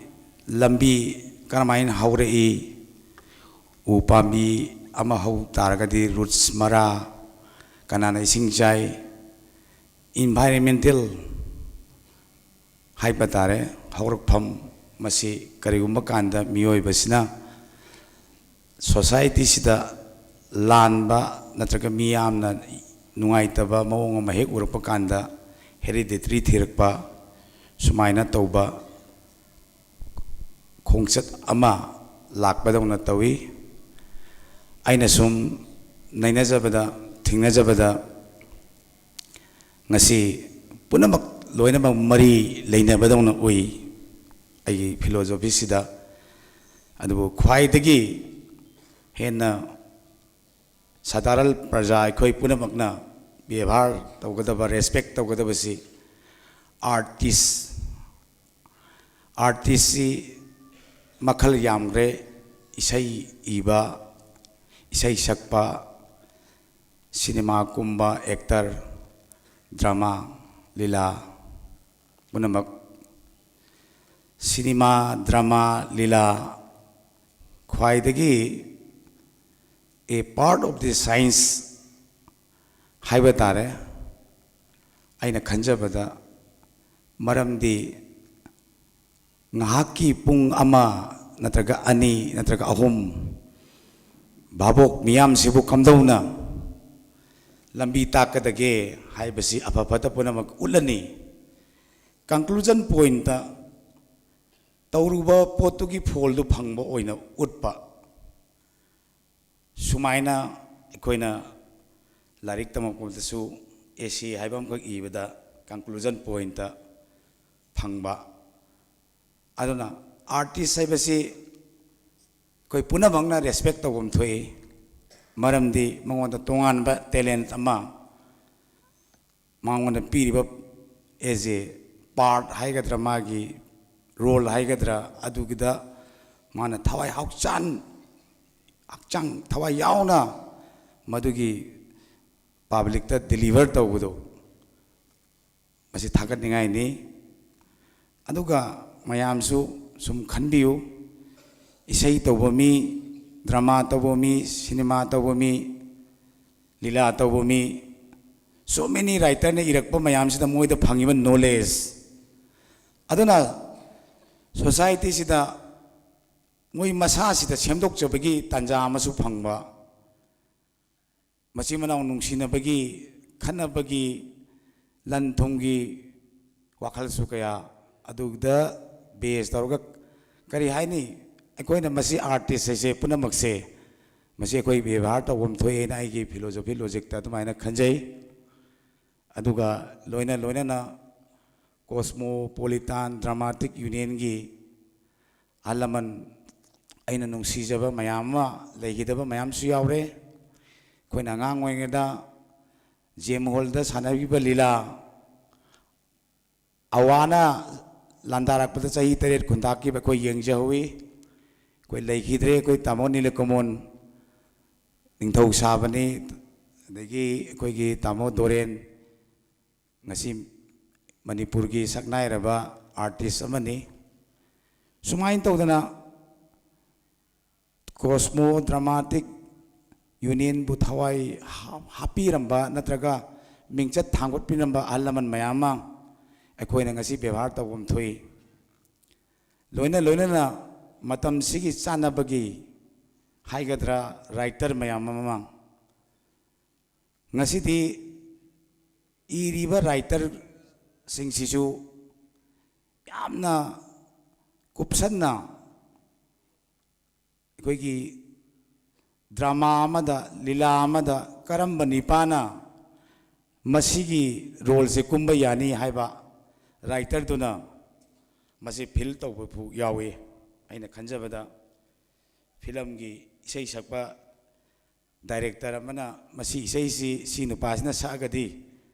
ꯂꯝꯕꯤ ꯀꯔꯝꯍꯥꯏꯅ ꯍꯧꯔꯛꯏ, ꯎ ꯄꯥꯝꯕꯤ ꯑꯃ ꯍꯧ ꯇꯥꯔꯒꯗꯤ roots, ꯃꯔꯥ, ꯀꯅꯥꯅ ꯏꯁꯤꯡ ꯆꯥꯏ, environmental ꯍꯥꯏꯕ ꯇꯥꯔꯦ, ꯍꯧꯔꯛꯐꯝ, ꯃꯁꯤ ꯀꯔꯤꯒꯨꯝꯕ ꯀꯥꯟꯗ ꯃꯤꯑꯣꯏꯕꯁꯤꯅ ꯁꯣꯁꯥꯏꯇꯤꯁꯤꯗ ꯂꯥꯟꯕ ꯅꯠꯇ꯭ꯔꯒ ꯃꯤꯌꯥꯝꯅ ꯅꯨꯡꯉꯥꯏꯇꯕ ꯃꯑꯣꯡ ꯑꯃ ꯍꯦꯛ ꯎꯔꯛꯄ ꯀꯥꯟꯗ ꯍꯦꯔꯤꯗꯤꯇꯔꯤ ꯊꯤꯔꯛꯄ, ꯁꯨꯃꯥꯏꯅ ꯇꯧꯕ ꯈꯣꯡꯆꯠ ꯑꯃ ꯂꯥꯛꯄꯗꯧꯅ ꯇꯧꯏ꯫ ꯑꯩꯅ ꯁꯨꯝ ꯅꯩꯅꯖꯕꯗ, ꯊꯦꯡꯅꯖꯕꯗ, ꯉꯁꯤ ꯄꯨꯝꯅꯃꯛ ꯂꯣꯏꯅꯃꯛ ꯃꯔꯤ ꯂꯩꯅꯕꯗꯧꯅ ꯎꯏ ꯑꯩꯒꯤ ꯐꯤꯂꯣꯖꯣꯐꯤꯁꯤꯗ꯫ ꯑꯗꯨꯕꯨ ꯈ꯭ꯋꯥꯏꯗꯒꯤ ꯍꯦꯟꯅ ꯁꯥꯙꯥꯔꯟ ꯄ꯭ꯔꯖꯥ ꯑꯩꯈꯣꯏ ꯄꯨꯝꯅꯃꯛꯅ ꯕꯦꯕꯥꯔ ꯇꯧꯒꯗꯕ, ꯔꯦꯁꯄꯦꯛ ꯇꯧꯒꯗꯕꯁꯤ ꯑꯥꯔꯇꯤꯁ꯫ ꯑꯥꯔꯇꯤꯁꯁꯤ ꯃꯈꯜ ꯌꯥꯝꯈ꯭ꯔꯦ: ꯏꯁꯩ ꯏꯕ, ꯏꯁꯩ ꯁꯛꯄ, ꯁꯤꯅꯦꯃꯥ ꯀꯨꯝꯕ, ꯑꯦꯛꯇꯔ, ꯗ꯭ꯔꯃꯥ, ꯂꯤꯂꯥ ꯄꯨꯝꯅꯃꯛ꯫ ꯁꯤꯅꯦꯃꯥ, ꯗ꯭ꯔꯃꯥ, ꯂꯤꯂꯥ ꯈ꯭ꯋꯥꯏꯗꯒꯤ a part of the science ꯍꯥꯏꯕ ꯇꯥꯔꯦ꯫ ꯑꯩꯅ ꯈꯟꯖꯕꯗ, ꯃꯔꯝꯗꯤ ꯉꯥꯏꯍꯥꯛꯀꯤ ꯄꯨꯡ ꯑꯃ ꯅꯠꯇ꯭ꯔꯒ ꯑꯅꯤ ꯅꯠꯇ꯭ꯔꯒ ꯑꯍꯨꯝ ꯚꯥꯕꯣꯛ ꯃꯤꯌꯥꯝꯁꯤꯕꯨ ꯀꯝꯗꯧꯅ ꯂꯝꯕꯤ ꯇꯥꯛꯀꯗꯒꯦ ꯍꯥꯏꯕꯁꯤ ꯑꯐ ꯐꯠꯇ ꯄꯨꯝꯅꯃꯛ ꯎꯠꯂꯅꯤ꯫ ꯀꯟꯀ꯭ꯂꯨꯖꯟ ꯄꯣꯏꯟꯠꯇ ꯇꯧꯔꯨꯕ ꯄꯣꯠꯇꯨꯒꯤ ꯐꯣꯜꯗꯨ ꯐꯪꯕ ꯑꯣꯏꯅ ꯎꯠꯄ꯫ ꯁꯨꯃꯥꯏꯅ ꯑꯩꯈꯣꯏꯅ ꯂꯥꯏꯔꯤꯛ ꯇꯝꯃꯛꯄꯗꯁꯨ ꯑꯦꯁꯦ ꯍꯥꯏꯕ ꯑꯃꯈꯛ ꯏꯕꯗ ꯀꯟꯀ꯭ꯂꯨꯖꯟ ꯄꯣꯏꯟꯠꯇ ꯐꯪꯕ꯫ ꯑꯗꯨꯅ ꯑꯥꯔꯇꯤꯁ ꯍꯥꯏꯕꯁꯤ ꯑꯩꯈꯣꯏ ꯄꯨꯝꯅꯃꯛꯅ ꯔꯦꯁꯄꯦꯛ ꯇꯧꯐꯝ ꯊꯣꯛꯏ, ꯃꯔꯝꯗꯤ ꯃꯉꯣꯟꯗ ꯇꯣꯉꯥꯟꯕ ꯇꯦꯂꯦꯟꯠ ꯑꯃ ꯃꯉꯣꯟꯗ ꯄꯤꯔꯤꯕ as a part ꯍꯥꯏꯒꯗ꯭ꯔꯥ, ꯃꯥꯒꯤ ꯔꯣꯜ ꯍꯥꯏꯒꯗ꯭ꯔꯥ, ꯑꯗꯨꯒꯤꯗ ꯃꯥꯅ ꯊꯋꯥꯏ ꯍꯛꯆꯥꯡ, ꯍꯛꯆꯥꯡ ꯊꯋꯥꯏ ꯌꯥꯎꯅ ꯃꯗꯨꯒꯤ ꯄꯕ꯭ꯂꯤꯛꯇ ꯗꯤꯂꯤꯚꯔ ꯇꯧꯕꯗꯣ, ꯃꯁꯤ ꯊꯥꯒꯠꯅꯤꯡꯉꯥꯏꯅꯤ꯫ ꯑꯗꯨꯒ ꯃꯌꯥꯝꯁꯨ ꯁꯨꯝ ꯈꯟꯕꯤꯌꯨ, ꯏꯁꯩ ꯇꯧꯕ ꯃꯤ, ꯗ꯭ꯔꯃꯥ ꯇꯧꯕ ꯃꯤ, ꯁꯤꯅꯦꯃꯥ ꯇꯧꯕ ꯃꯤ, ꯂꯤꯂꯥ ꯇꯧꯕ ꯃꯤ, so many writerꯅ ꯏꯔꯛꯄ ꯃꯌꯥꯝꯁꯤꯗ ꯃꯣꯏꯗ ꯐꯪꯉꯤꯕ ꯅꯣꯂꯦꯖ꯫ ꯑꯗꯨꯅ ꯁꯣꯁꯥꯏꯇꯤꯁꯤꯗ ꯃꯣꯏ ꯃꯁꯥꯁꯤꯗ ꯁꯦꯝꯗꯣꯛꯆꯕꯒꯤ ꯇꯥꯟꯖꯥ ꯑꯃꯁꯨ ꯐꯪꯕ, ꯃꯆꯤꯟ ꯃꯅꯥꯎ ꯅꯨꯡꯁꯤꯅꯕꯒꯤ, ꯈꯠꯅꯕꯒꯤ, ꯂꯟ ꯊꯨꯝꯒꯤ ꯋꯥꯈꯜꯁꯨ ꯀꯌꯥ ꯑꯗꯨꯗ ꯕꯦꯁ ꯇꯧꯔꯒ, ꯀꯔꯤ ꯍꯥꯏꯅꯤ, ꯑꯩꯈꯣꯏꯅ ꯃꯁꯤ ꯑꯥꯔꯇꯤꯁ ꯍꯥꯏꯁꯦ ꯄꯨꯝꯅꯃꯛꯁꯦ, ꯃꯁꯤ ꯑꯩꯈꯣꯏ ꯕꯦꯕꯥꯔ ꯇꯧꯐꯝ ꯊꯣꯛꯑꯦꯅ ꯑꯩꯒꯤ ꯐꯤꯂꯣꯖꯣꯐꯤ ꯂꯣꯖꯤꯛꯇ ꯑꯗꯨꯃꯥꯏꯅ ꯈꯟꯖꯩ꯫ ꯑꯗꯨꯒ ꯂꯣꯏꯅ ꯂꯣꯏꯅꯅ ꯀꯣꯁꯃꯣꯄꯣꯂꯤꯇꯥꯟ ꯗ꯭ꯔꯃꯥꯇꯤꯛ ꯌꯨꯅꯤꯌꯟꯒꯤ ꯑꯍꯜ ꯂꯃꯟ, ꯑꯩꯅ ꯅꯨꯡꯁꯤꯖꯕ ꯃꯌꯥꯝ ꯑꯃ ꯂꯩꯈꯤꯗꯕ ꯃꯌꯥꯝꯁꯨ ꯌꯥꯎꯔꯦ꯫ ꯑꯩꯈꯣꯏꯅ ꯑꯉꯥꯡ ꯑꯣꯏꯔꯤꯉꯩꯗ ꯖꯦꯝ ꯍꯣꯜꯗ ꯁꯥꯟꯅꯈꯤꯕ ꯂꯤꯂꯥ, ꯑꯋꯥꯅ ꯂꯥꯟꯗꯥꯔꯛꯄꯗ ꯆꯍꯤ ꯇꯔꯦꯠ ꯈꯨꯟꯇꯥꯛꯈꯤꯕ ꯑꯩꯈꯣꯏ ꯌꯦꯡꯖꯍꯧꯋꯤ꯫ ꯑꯩꯈꯣꯏ ꯂꯩꯈꯤꯗ꯭ꯔꯦ꯫ ꯑꯩꯈꯣꯏ ꯇꯥꯃꯣ ꯅꯤꯂꯀꯃꯣꯟ, ꯅꯤꯡꯊꯧ ꯁꯥꯕꯅꯤ, ꯑꯗꯒꯤ ꯑꯩꯈꯣꯏꯒꯤ ꯇꯥꯃꯣ ꯗꯣꯔꯦꯟ, ꯉꯁꯤ ꯃꯅꯤꯄꯨꯔꯒꯤ ꯁꯛꯅꯥꯏꯔꯕ ꯑꯥꯔꯇꯤꯁ ꯑꯃꯅꯤ꯫ ꯁꯨꯃꯥꯏꯅ ꯇꯧꯗꯅ ꯀꯣꯁꯃꯣ ꯗ꯭ꯔꯃꯥꯇꯤꯛ ꯌꯨꯅꯤꯌꯟꯕꯨ ꯊꯋꯥꯏ ꯍꯥ-, ꯍꯥꯞꯄꯤꯔꯝꯕ ꯅꯠꯇ꯭ꯔꯒ ꯃꯤꯡꯆꯠ ꯊꯥꯡꯒꯠꯄꯤꯔꯝꯕ ꯑꯍꯜ ꯂꯃꯟ ꯃꯌꯥꯝ ꯑꯃ ꯑꯩꯈꯣꯏꯅ ꯉꯁꯤ ꯕꯦꯕꯥꯔ ꯇꯧꯐꯝ ꯊꯣꯛꯏ꯫ ꯂꯣꯏꯅ ꯂꯣꯏꯅꯅ ꯃꯇꯝꯁꯤꯒꯤ ꯆꯥꯟꯅꯕꯒꯤ ꯍꯥꯏꯒꯗ꯭ꯔꯥ, ꯔꯥꯏꯇꯔ ꯃꯌꯥꯝ ꯑꯃ, ꯉꯁꯤꯗꯤ ꯏꯔꯤꯕ ꯔꯥꯏꯇꯔꯁꯤꯡꯁꯤꯁꯨ ꯌꯥꯝꯅ ꯀꯨꯞꯁꯟꯅ ꯑꯩꯈꯣꯏꯒꯤ ꯗ꯭ꯔꯃꯥ ꯑꯃꯗ, ꯂꯤꯂꯥ ꯑꯃꯗ ꯀꯔꯝꯕ ꯅꯤꯄꯥꯅ ꯃꯁꯤꯒꯤ ꯔꯣꯜꯁꯦ ꯀꯨꯝꯕ ꯌꯥꯅꯤ ꯍꯥꯏꯕ ꯔꯥꯏꯇꯔꯗꯨꯅ ꯃꯁꯤ ꯐꯤꯜ ꯇꯧꯕ ꯐꯥꯎ ꯌꯥꯎꯏ꯫ ꯑꯩꯅ ꯈꯟꯖꯕꯗ ꯐꯤꯂꯝꯒꯤ ꯏꯁꯩ ꯁꯛꯄ ꯗꯥꯏꯔꯦꯛꯇꯔ ꯑꯃꯅ ꯃꯁꯤ ꯏꯁꯩꯁꯤ ꯁꯤ ꯅꯨꯄꯥꯁꯤꯅ ꯁꯛꯑꯒꯗꯤ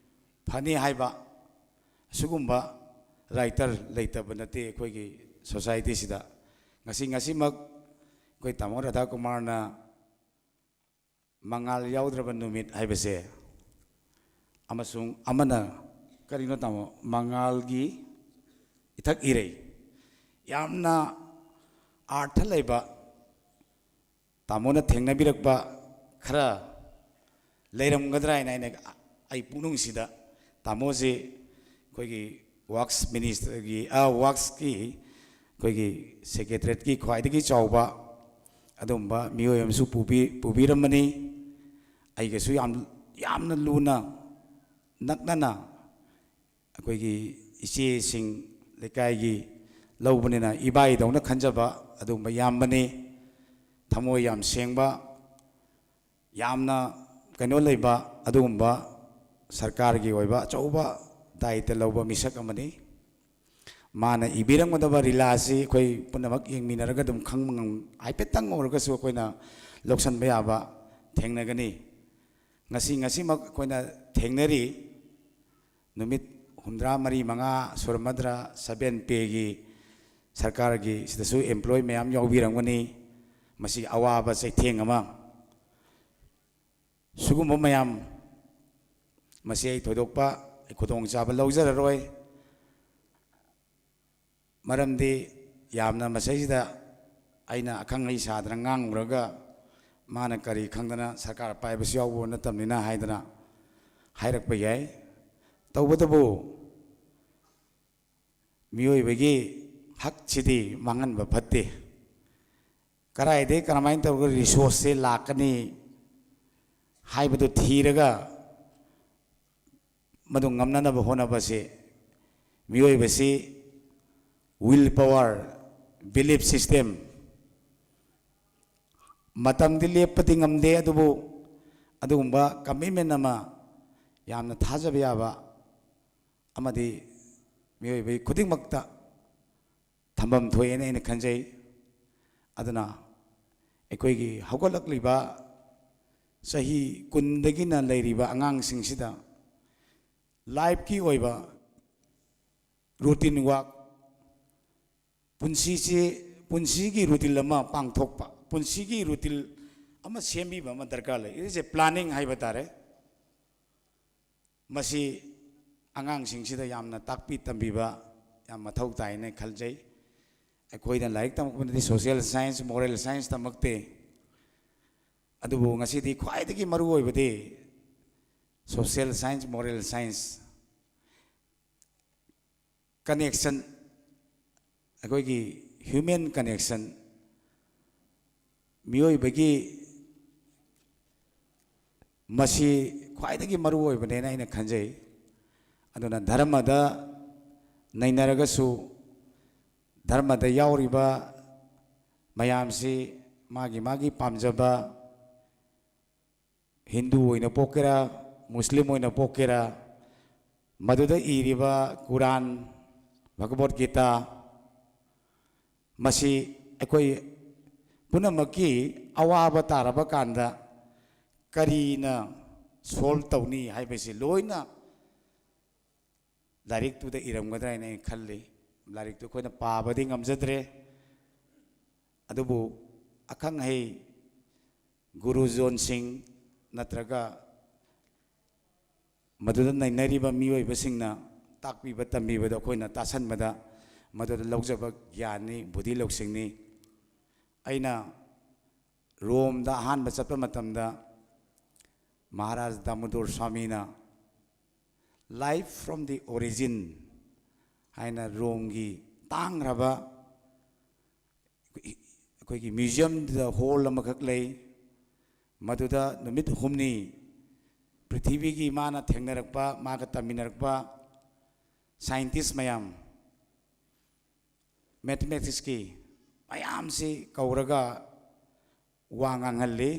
ꯐꯅꯤ ꯍꯥꯏꯕ ꯑꯁꯤꯒꯨꯝꯕ ꯔꯥꯏꯇꯔ ꯂꯩꯇꯕ ꯅꯠꯇꯦ ꯑꯩꯈꯣꯏꯒꯤ ꯁꯣꯁꯥꯏꯇꯤꯁꯤꯗ꯫ ꯉꯁꯤ, ꯉꯁꯤꯃꯛ ꯑꯩꯈꯣꯏ ꯇꯥꯃꯣ ꯔꯥꯙꯥꯀꯨꯃꯥꯔꯅ ꯃꯉꯥꯜ ꯌꯥꯎꯗ꯭ꯔꯕ ꯅꯨꯃꯤꯠ ꯍꯥꯏꯕꯁꯦ, ꯑꯃꯁꯨꯡ ꯑꯃꯅ ꯀꯔꯤꯅꯣ ꯇꯥꯃꯣ, ꯃꯉꯥꯜꯒꯤ ꯏꯊꯛ ꯏꯔꯩ, ꯌꯥꯝꯅ ꯑꯥꯔꯊ ꯂꯩꯕ, ꯇꯥꯃꯣꯅ ꯊꯦꯡꯅꯕꯤꯔꯛꯄ ꯈꯔ ꯂꯩꯔꯝꯒꯗ꯭ꯔꯥ ꯍꯥꯏꯅ ꯑꯩꯅ, ꯑꯩ ꯄꯨꯛꯅꯤꯡꯁꯤꯗ ꯇꯥꯃꯣꯁꯤ ꯑꯩꯈꯣꯏꯒꯤ ꯋꯥꯛꯁ ꯃꯤꯅꯤꯁꯇꯔꯒꯤ, ꯑ, ꯋꯥꯛꯁꯀꯤ ꯑꯩꯈꯣꯏꯒꯤ ꯁꯦꯀ꯭ꯔꯦꯇꯔꯤꯌꯦꯠꯀꯤ ꯈ꯭ꯋꯥꯏꯗꯒꯤ ꯆꯥꯎꯕ ꯑꯗꯨꯒꯨꯝꯕ ꯃꯤꯑꯣꯏ ꯑꯃꯁꯨ ꯄꯨꯕꯤ-, ꯄꯨꯕꯤꯔꯝꯕꯅꯤ꯫ ꯑꯩꯒꯁꯨ ꯌꯥꯝ, ꯌꯥꯝꯅ ꯂꯨꯅ ꯅꯛꯅꯅ ꯑꯩꯈꯣꯏꯒꯤ ꯏꯆꯦꯁꯤꯡ ꯂꯩꯀꯥꯏꯒꯤ ꯂꯧꯕꯅꯤꯅ ꯏꯕꯥꯏꯗꯧꯅ ꯈꯟꯖꯕ ꯑꯗꯨꯒꯨꯝꯕ ꯏꯌꯥꯝꯕꯅꯤ꯫ ꯊꯃꯣꯏ ꯌꯥꯝ ꯁꯦꯡꯕ, ꯌꯥꯝꯅ ꯀꯩꯅꯣ ꯂꯩꯕ ꯑꯗꯨꯒꯨꯝꯕ ꯁꯔꯀꯥꯔꯒꯤ ꯑꯣꯏꯕ ꯑꯆꯧꯕ ꯗꯥꯌꯤꯇ꯭ꯋ ꯂꯧꯕ ꯃꯤꯁꯛ ꯑꯃꯅꯤ꯫ ꯃꯥꯅ ꯏꯕꯤꯔꯝꯒꯗꯕ ꯔꯤꯂꯥ ꯑꯁꯤ ꯑꯩꯈꯣꯏ ꯄꯨꯝꯅꯃꯛ ꯌꯦꯡꯃꯤꯟꯅꯔꯒ ꯑꯗꯨꯝ ꯈꯪꯕ ꯉꯝ-, ꯍꯥꯏꯐꯦꯠꯇꯪ ꯑꯣꯏꯔꯒꯁꯨ ꯑꯩꯈꯣꯏꯅ ꯂꯧꯁꯤꯟꯕ ꯌꯥꯕ ꯊꯦꯡꯅꯒꯅꯤ꯫ ꯉꯁꯤ, ꯉꯁꯤꯃꯛ ꯑꯩꯈꯣꯏꯅ ꯊꯦꯡꯅꯔꯤ꯫ ꯅꯨꯃꯤꯠ ꯍꯨꯝꯗ꯭ꯔꯥ ꯃꯔꯤ ꯃꯉꯥ ꯁꯨꯔꯝꯃꯗ꯭ꯔꯥ, ꯁꯚꯦꯟ ꯄꯦꯒꯤ ꯁꯔꯀꯥꯔꯒꯤ ꯁꯤꯗꯁꯨ ꯑꯦꯝꯄ꯭ꯂꯣꯏ ꯃꯌꯥꯝ ꯌꯥꯎꯕꯤꯔꯝꯒꯅꯤ꯫ ꯃꯁꯤ ꯑꯋꯥꯕ ꯆꯩꯊꯦꯡ ꯑꯃ꯫ ꯁꯤꯒꯨꯝꯕ ꯃꯌꯥꯝ, ꯃꯁꯤ ꯑꯩ ꯊꯣꯏꯗꯣꯛꯄ ꯑꯩ ꯈꯨꯗꯣꯡꯆꯥꯕ ꯂꯧꯖꯔꯔꯣꯏ꯫ ꯃꯔꯝꯗꯤ ꯌꯥꯝꯅ ꯃꯁꯤꯁꯤꯗ ꯑꯩꯅ ꯑꯈꯪ ꯑꯍꯩ ꯁꯥꯗꯅ ꯉꯥꯡꯉꯨꯔꯒ ꯃꯥꯅ ꯀꯔꯤ ꯈꯪꯗꯅ ꯁꯔꯀꯥꯔ ꯄꯥꯏꯕꯁꯨ ꯌꯥꯎꯕ ꯅꯠꯇꯕꯅꯤꯅ ꯍꯥꯏꯗꯅ ꯍꯥꯏꯔꯛꯄ ꯌꯥꯏ꯫ ꯇꯧꯕꯇꯕꯨ ꯃꯤꯑꯣꯏꯕꯒꯤ ꯍꯛꯁꯤꯗꯤ ꯃꯥꯡꯍꯟꯕ ꯐꯠꯇꯦ꯫ ꯀꯗꯥꯏꯗꯒꯤ ꯀꯔꯝꯍꯥꯏꯅ ꯇꯧꯔꯒ ꯔꯤꯁꯣꯔꯁꯁꯦ ꯂꯥꯛꯀꯅꯤ ꯍꯥꯏꯕꯗꯨ ꯊꯤꯔꯒ ꯃꯗꯨ ꯉꯝꯅꯅꯕ ꯍꯣꯠꯅꯕꯁꯤ ꯃꯤꯑꯣꯏꯕꯁꯤ will power, belief system, ꯃꯇꯝꯗꯤ ꯂꯦꯞꯄꯗꯤ ꯉꯝꯗꯦ, ꯑꯗꯨꯕꯨ ꯑꯗꯨꯒꯨꯝꯕ commitment ꯑꯃ, ꯌꯥꯝꯅ ꯊꯥꯖꯕ ꯌꯥꯕ ꯑꯃꯗꯤ ꯃꯤꯑꯣꯏꯕ ꯈꯨꯗꯤꯡꯃꯛꯇ ꯊꯝꯐꯝ ꯊꯣꯛꯑꯦꯅ ꯑꯩꯅ ꯈꯟꯖꯩ꯫ ꯑꯗꯨꯅ ꯑꯩꯈꯣꯏꯒꯤ ꯍꯧꯒꯠꯂꯛꯂꯤꯕ ꯆꯍꯤ ꯀꯨꯟꯗꯒꯤꯅ ꯂꯩꯔꯤꯕ ꯑꯉꯥꯡꯁꯤꯡꯁꯤꯗ ꯂꯥꯏꯐꯀꯤ ꯑꯣꯏꯕ ꯔꯨꯇꯤꯟ ꯋꯥꯛ, ꯄꯨꯟꯁꯤꯁꯤ, ꯄꯨꯟꯁꯤꯒꯤ ꯔꯨꯇꯤꯟ ꯑꯃ ꯄꯥꯡꯊꯣꯛꯄ, ꯄꯨꯟꯁꯤꯒꯤ ꯔꯨꯇꯤꯟ ꯑꯃ ꯁꯦꯝꯕꯤꯕ ꯑꯃ ꯗꯔꯀꯥꯔ ꯂꯩ꯫ It is a planning ꯍꯥꯏꯕ ꯇꯥꯔꯦ꯫ ꯃꯁꯤ ꯑꯉꯥꯡꯁꯤꯡꯁꯤꯗ ꯌꯥꯝꯅ ꯇꯥꯛꯄꯤ ꯇꯝꯕꯤꯕ ꯌꯥꯝ ꯃꯊꯧ ꯇꯥꯏꯅ ꯈꯜꯖꯩ꯫ ꯑꯩꯈꯣꯏꯅ ꯂꯥꯏꯔꯤꯛ ꯇꯝꯃꯛꯄꯗꯗꯤ social science, moral science ꯇꯝꯃꯛꯇꯦ꯫ ꯑꯗꯨꯕꯨ ꯉꯁꯤꯗꯤ ꯈ꯭ꯋꯥꯏꯗꯒꯤ ꯃꯔꯨ ꯑꯣꯏꯕꯗꯤ social science, moral science connection, ꯑꯩꯈꯣꯏꯒꯤ human connection, ꯃꯤꯑꯣꯏꯕꯒꯤ, ꯃꯁꯤ ꯈ꯭ꯋꯥꯏꯗꯒꯤ ꯃꯔꯨ ꯑꯣꯏꯕꯅꯦꯅ ꯑꯩꯅ ꯈꯟꯖꯩ꯫ ꯑꯗꯨꯅ ꯙꯔꯃꯗ ꯅꯩꯅꯔꯒꯁꯨ, ꯙꯔꯃꯗ ꯌꯥꯎꯔꯤꯕ ꯃꯌꯥꯝꯁꯤ ꯃꯥꯒꯤ ꯃꯥꯒꯤ ꯄꯥꯝꯖꯕ, ꯍꯤꯟꯗꯨ ꯑꯣꯏꯅ ꯄꯣꯛꯀꯦꯔꯥ, ꯃꯨꯁꯂꯤꯝ ꯑꯣꯏꯅ ꯄꯣꯛꯀꯦꯔꯥ, ꯃꯗꯨꯗ ꯏꯔꯤꯕ ꯀꯨꯔꯥꯟ, ꯚꯒꯕꯣꯠ ꯒꯤꯇꯥ, ꯃꯁꯤ ꯑꯩꯈꯣꯏ ꯄꯨꯝꯅꯃꯛꯀꯤ ꯑꯋꯥꯕ ꯇꯥꯔꯕ ꯀꯥꯟꯗ ꯀꯔꯤꯅ solve ꯇꯧꯅꯤ ꯍꯥꯏꯕꯁꯤ ꯂꯣꯏꯅ ꯂꯥꯏꯔꯤꯛꯇꯨꯗ ꯏꯔꯝꯒꯗ꯭ꯔꯥ ꯍꯥꯏꯅ ꯑꯩ ꯈꯜꯂꯤ꯫ ꯂꯥꯏꯔꯤꯛꯇꯨ ꯑꯩꯈꯣꯏꯅ ꯄꯥꯕꯗꯤ ꯉꯝꯖꯗ꯭ꯔꯦ, ꯑꯗꯨꯕꯨ ꯑꯈꯪ ꯑꯍꯩ ꯒꯨꯔꯨꯖꯣꯟꯁꯤꯡ ꯅꯠꯇ꯭ꯔꯒ ꯃꯗꯨꯗ ꯅꯩꯅꯔꯤꯕ ꯃꯤꯑꯣꯏꯕꯁꯤꯡꯅ ꯇꯥꯛꯄꯤꯕ ꯇꯝꯕꯤꯕꯗ ꯑꯩꯈꯣꯏꯅ ꯇꯥꯁꯟꯕꯗ ꯃꯗꯨꯗ ꯂꯧꯖꯕ ꯒ꯭ꯌꯥꯟꯅꯤ, ꯕꯨꯙꯤ ꯂꯧꯁꯤꯡꯅꯤ꯫ ꯑꯩꯅ ꯔꯣꯝꯗ ꯑꯍꯥꯟꯕ ꯆꯠꯄ ꯃꯇꯝꯗ Maharaj ꯗꯥꯃꯣꯗꯣꯔ ꯁ꯭ꯋꯥꯃꯤꯅ Life from the Origin ꯍꯥꯏꯅ ꯔꯣꯝꯒꯤ ꯇꯥꯡꯈ꯭ꯔꯕ ꯑꯩꯈꯣꯏꯒꯤ museumꯗ hall ꯑꯃꯈꯛ ꯂꯩ꯫ ꯃꯗꯨꯗ ꯅꯨꯃꯤꯠ ꯍꯨꯝꯅꯤ ꯄ꯭ꯔꯤꯊꯤꯕꯤꯒꯤ ꯃꯥꯅ ꯊꯦꯡꯅꯔꯛꯄ, ꯃꯥꯒ ꯇꯝꯃꯤꯟꯅꯔꯛꯄ scientist ꯃꯌꯥꯝ, mathematicsꯀꯤ ꯃꯌꯥꯝꯁꯤ ꯀꯧꯔꯒ ꯋꯥ ꯉꯥꯡꯍꯜꯂꯤ꯫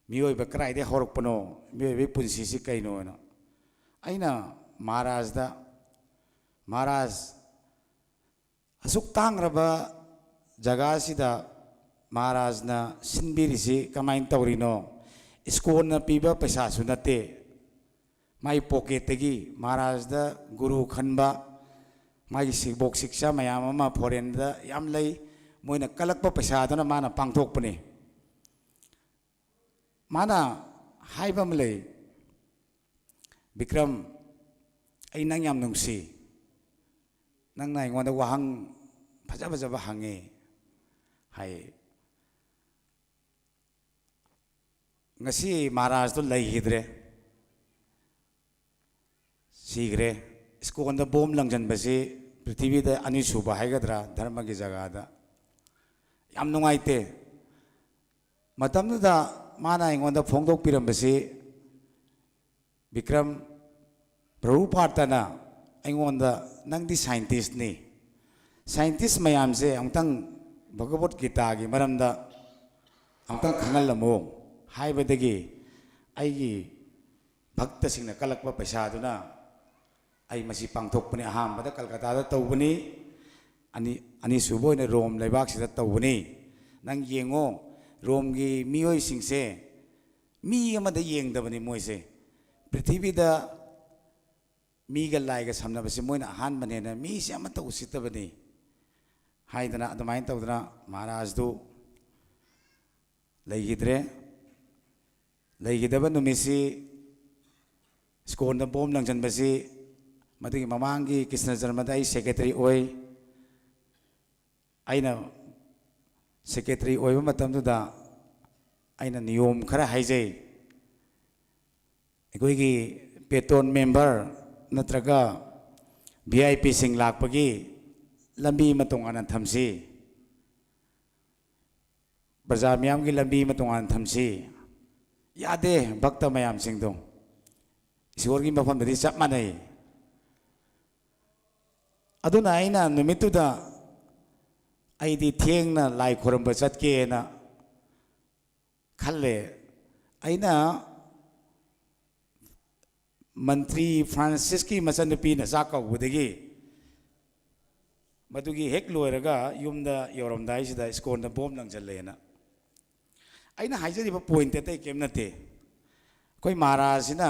ꯃꯤꯑꯣꯏꯕ ꯀꯗꯥꯏꯗꯒꯤ ꯍꯧꯔꯛꯄꯅꯣ, ꯃꯤꯑꯣꯏꯕꯒꯤ ꯄꯨꯟꯁꯤꯁꯤ ꯀꯩꯅꯣꯅ꯫ ꯑꯩꯅ ꯃꯍꯥꯔꯥꯖꯗ, "ꯃꯍꯥꯔꯥꯖ, ꯑꯁꯨꯛ ꯇꯥꯡꯈ꯭ꯔꯕ ꯖꯒꯥꯁꯤꯗ ꯃꯍꯥꯔꯥꯖꯅ ꯁꯤꯟꯕꯤꯔꯤꯁꯤ ꯀꯃꯥꯏꯅ ꯇꯧꯔꯤꯅꯣ? ꯏꯁꯀꯣꯟꯅ ꯄꯤꯕ ꯄꯩꯁꯥꯁꯨ ꯅꯠꯇꯦ, ꯃꯥꯏ pocketꯇꯒꯤ ꯃꯍꯥꯔꯥꯖꯗ ꯒꯨꯔꯨ ꯈꯟꯕ, ꯃꯥꯒꯤ ꯁꯤꯕꯣꯛ ꯁꯤꯛꯁꯥ ꯃꯌꯥꯝ ꯑꯃ foreignꯗ ꯌꯥꯝ ꯂꯩ, ꯃꯣꯏꯅ ꯀꯜꯂꯛꯄ ꯄꯩꯁꯥꯗꯨꯅ ꯃꯥꯅ ꯄꯥꯡꯊꯣꯛꯄꯅꯤ꯫" ꯃꯥꯅ ꯍꯥꯏꯕ ꯑꯃ ꯂꯩ, "ꯕꯤꯀ꯭ꯔꯝ, ꯑꯩ ꯅꯪ ꯌꯥꯝ ꯅꯨꯡꯁꯤ, ꯅꯪꯅ ꯑꯩꯉꯣꯟꯗ ꯋꯥꯍꯪ ꯐꯖ ꯐꯖꯕ ꯍꯪꯉꯤ" ꯍꯥꯏ꯫ ꯉꯁꯤ ꯃꯍꯥꯔꯥꯖꯇꯣ ꯂꯩꯈꯤꯗ꯭ꯔꯦ, ꯁꯤꯈ꯭ꯔꯦ꯫ ꯏꯁꯀꯣꯟꯗ bomb ꯂꯪꯁꯤꯟꯕꯁꯤ ꯄ꯭ꯔꯤꯊꯤꯕꯤꯗ ꯑꯅꯤꯁꯨꯕ ꯍꯥꯏꯒꯗ꯭ꯔꯥ ꯙꯔꯃꯒꯤ ꯖꯒꯥꯗ꯫ ꯌꯥꯝ ꯅꯨꯡꯉꯥꯏꯇꯦ꯫ ꯃꯇꯝꯗꯨꯗ ꯃꯥꯅ ꯑꯩꯉꯣꯟꯗ ꯐꯣꯡꯗꯣꯛꯄꯤꯔꯝꯕꯁꯤ, ꯕꯤꯀ꯭ꯔꯝ, ꯄ꯭ꯔꯚꯨꯄꯥꯗꯅ ꯑꯩꯉꯣꯟꯗ, "ꯅꯪꯗꯤ ꯁꯥꯏꯟꯇꯤꯁꯅꯤ, ꯁꯥꯏꯟꯇꯤꯁ ꯃꯌꯥꯝꯁꯦ ꯑꯃꯨꯛꯇꯪ ꯚꯒꯕꯠ ꯒꯤꯇꯥꯒꯤ ꯃꯔꯝꯗ ꯑꯃꯨꯛꯇꯪ ꯈꯪꯍꯜꯂꯝꯃꯨ" ꯍꯥꯏꯕꯗꯒꯤ ꯑꯩꯒꯤ ꯚꯛꯇꯁꯤꯡꯅ ꯀꯜꯂꯛꯄ ꯄꯩꯁꯥꯗꯨꯅ ꯑꯩ ꯃꯁꯤ ꯄꯥꯡꯊꯣꯛꯄꯅꯤ꯫ ꯑꯍꯥꯟꯕꯗ ꯀꯜꯀꯇꯥꯗ ꯇꯧꯕꯅꯤ, ꯑꯅꯤ, ꯑꯅꯤꯁꯨꯕ ꯑꯣꯏꯅ ꯔꯣꯝ ꯂꯩꯕꯥꯛꯁꯤꯗ ꯇꯧꯕꯅꯤ꯫ ꯅꯪ ꯌꯦꯡꯉꯣ, ꯔꯣꯝꯒꯤ ꯃꯤꯑꯣꯏꯁꯤꯡꯁꯦ ꯃꯤ ꯑꯃꯗ ꯌꯦꯡꯗꯕꯅꯤ ꯃꯣꯏꯁꯦ꯫ ꯄ꯭ꯔꯤꯊꯤꯕꯤꯗ ꯃꯤꯒ ꯂꯥꯏꯒ ꯁꯝꯅꯕꯁꯦ ꯃꯣꯏꯅ ꯑꯍꯥꯟꯕꯅꯦꯅ ꯃꯤꯁꯦ ꯑꯃꯠꯇ ꯎꯁꯤꯠꯇꯕꯅꯤ ꯍꯥꯏꯗꯅ, ꯑꯗꯨꯃꯥꯏꯅ ꯇꯧꯗꯅ ꯃꯍꯥꯔꯥꯖꯗꯨ ꯂꯩꯈꯤꯗ꯭ꯔꯦ꯫ ꯂꯩꯈꯤꯗꯕ ꯅꯨꯃꯤꯠꯁꯤ, ꯁ꯭ꯀꯣꯟꯗ ꯕꯣꯝ ꯂꯪꯁꯤꯟꯕꯁꯤ, ꯃꯗꯨꯒꯤ ꯃꯃꯥꯡꯒꯤ ꯀ꯭ꯔꯤꯁꯅ ꯖꯔꯃꯗ ꯑꯩ ꯁꯦꯀ꯭ꯔꯦꯇꯔꯤ ꯑꯣꯏ꯫ ꯑꯩꯅ ꯁꯦꯀ꯭ꯔꯦꯇꯔꯤ ꯑꯣꯏꯕ ꯃꯇꯝꯗꯨꯗ ꯑꯩꯅ ꯅꯤꯌꯣꯝ ꯈꯔ ꯍꯥꯏꯖꯩ꯫ ꯑꯩꯈꯣꯏꯒꯤ ꯄꯦꯇ꯭ꯔꯣꯟ ꯃꯦꯝꯕꯔ ꯅꯠꯇ꯭ꯔꯒ ꯚꯤ ꯑꯥꯏ ꯄꯤꯁꯤꯡ ꯂꯥꯛꯄꯒꯤ ꯂꯝꯕꯤ ꯑꯃ ꯇꯣꯉꯥꯟꯅ ꯊꯝꯁꯤ, ꯄ꯭ꯔꯖꯥ ꯃꯤꯌꯥꯝꯒꯤ ꯂꯝꯕꯤ ꯑꯃ ꯇꯣꯉꯥꯟꯅ ꯊꯝꯁꯤ꯫ ꯌꯥꯗꯦ, ꯚꯛꯇ ꯃꯌꯥꯝꯁꯤꯡꯗꯣ ꯏꯁꯣꯔꯒꯤ ꯃꯐꯝꯗꯗꯤ ꯆꯞ ꯃꯥꯟꯅꯩ꯫ ꯑꯗꯨꯅ ꯑꯩꯅ ꯅꯨꯃꯤꯠꯇꯨꯗ ꯑꯩꯗꯤ ꯊꯦꯡꯅ ꯂꯥꯏ ꯈꯨꯔꯨꯝꯕ ꯆꯠꯀꯦꯅ ꯈꯜꯂꯦ꯫ ꯑꯩꯅ ꯃꯟꯇ꯭ꯔꯤ ꯐ꯭ꯔꯥꯟꯁꯤꯁꯀꯤ ꯃꯆꯟꯅꯨꯄꯤꯅ ꯆꯥꯛ ꯀꯧꯕꯗꯒꯤ, ꯃꯗꯨꯒꯤ ꯍꯦꯛ ꯂꯣꯏꯔꯒ ꯌꯨꯝꯗ ꯌꯧꯔꯝꯗꯥꯏꯁꯤꯗ ꯁ꯭ꯀꯣꯟꯗ ꯕꯣꯝ ꯂꯪꯁꯤꯜꯂꯦꯅ꯫ ꯑꯩꯅ ꯍꯥꯏꯖꯔꯤꯕ ꯄꯣꯏꯟꯠ ꯑꯇꯩ ꯀꯔꯤꯝ ꯅꯠꯇꯦ꯫ ꯑꯩꯈꯣꯏ ꯃꯍꯥꯔꯥꯖꯁꯤꯅ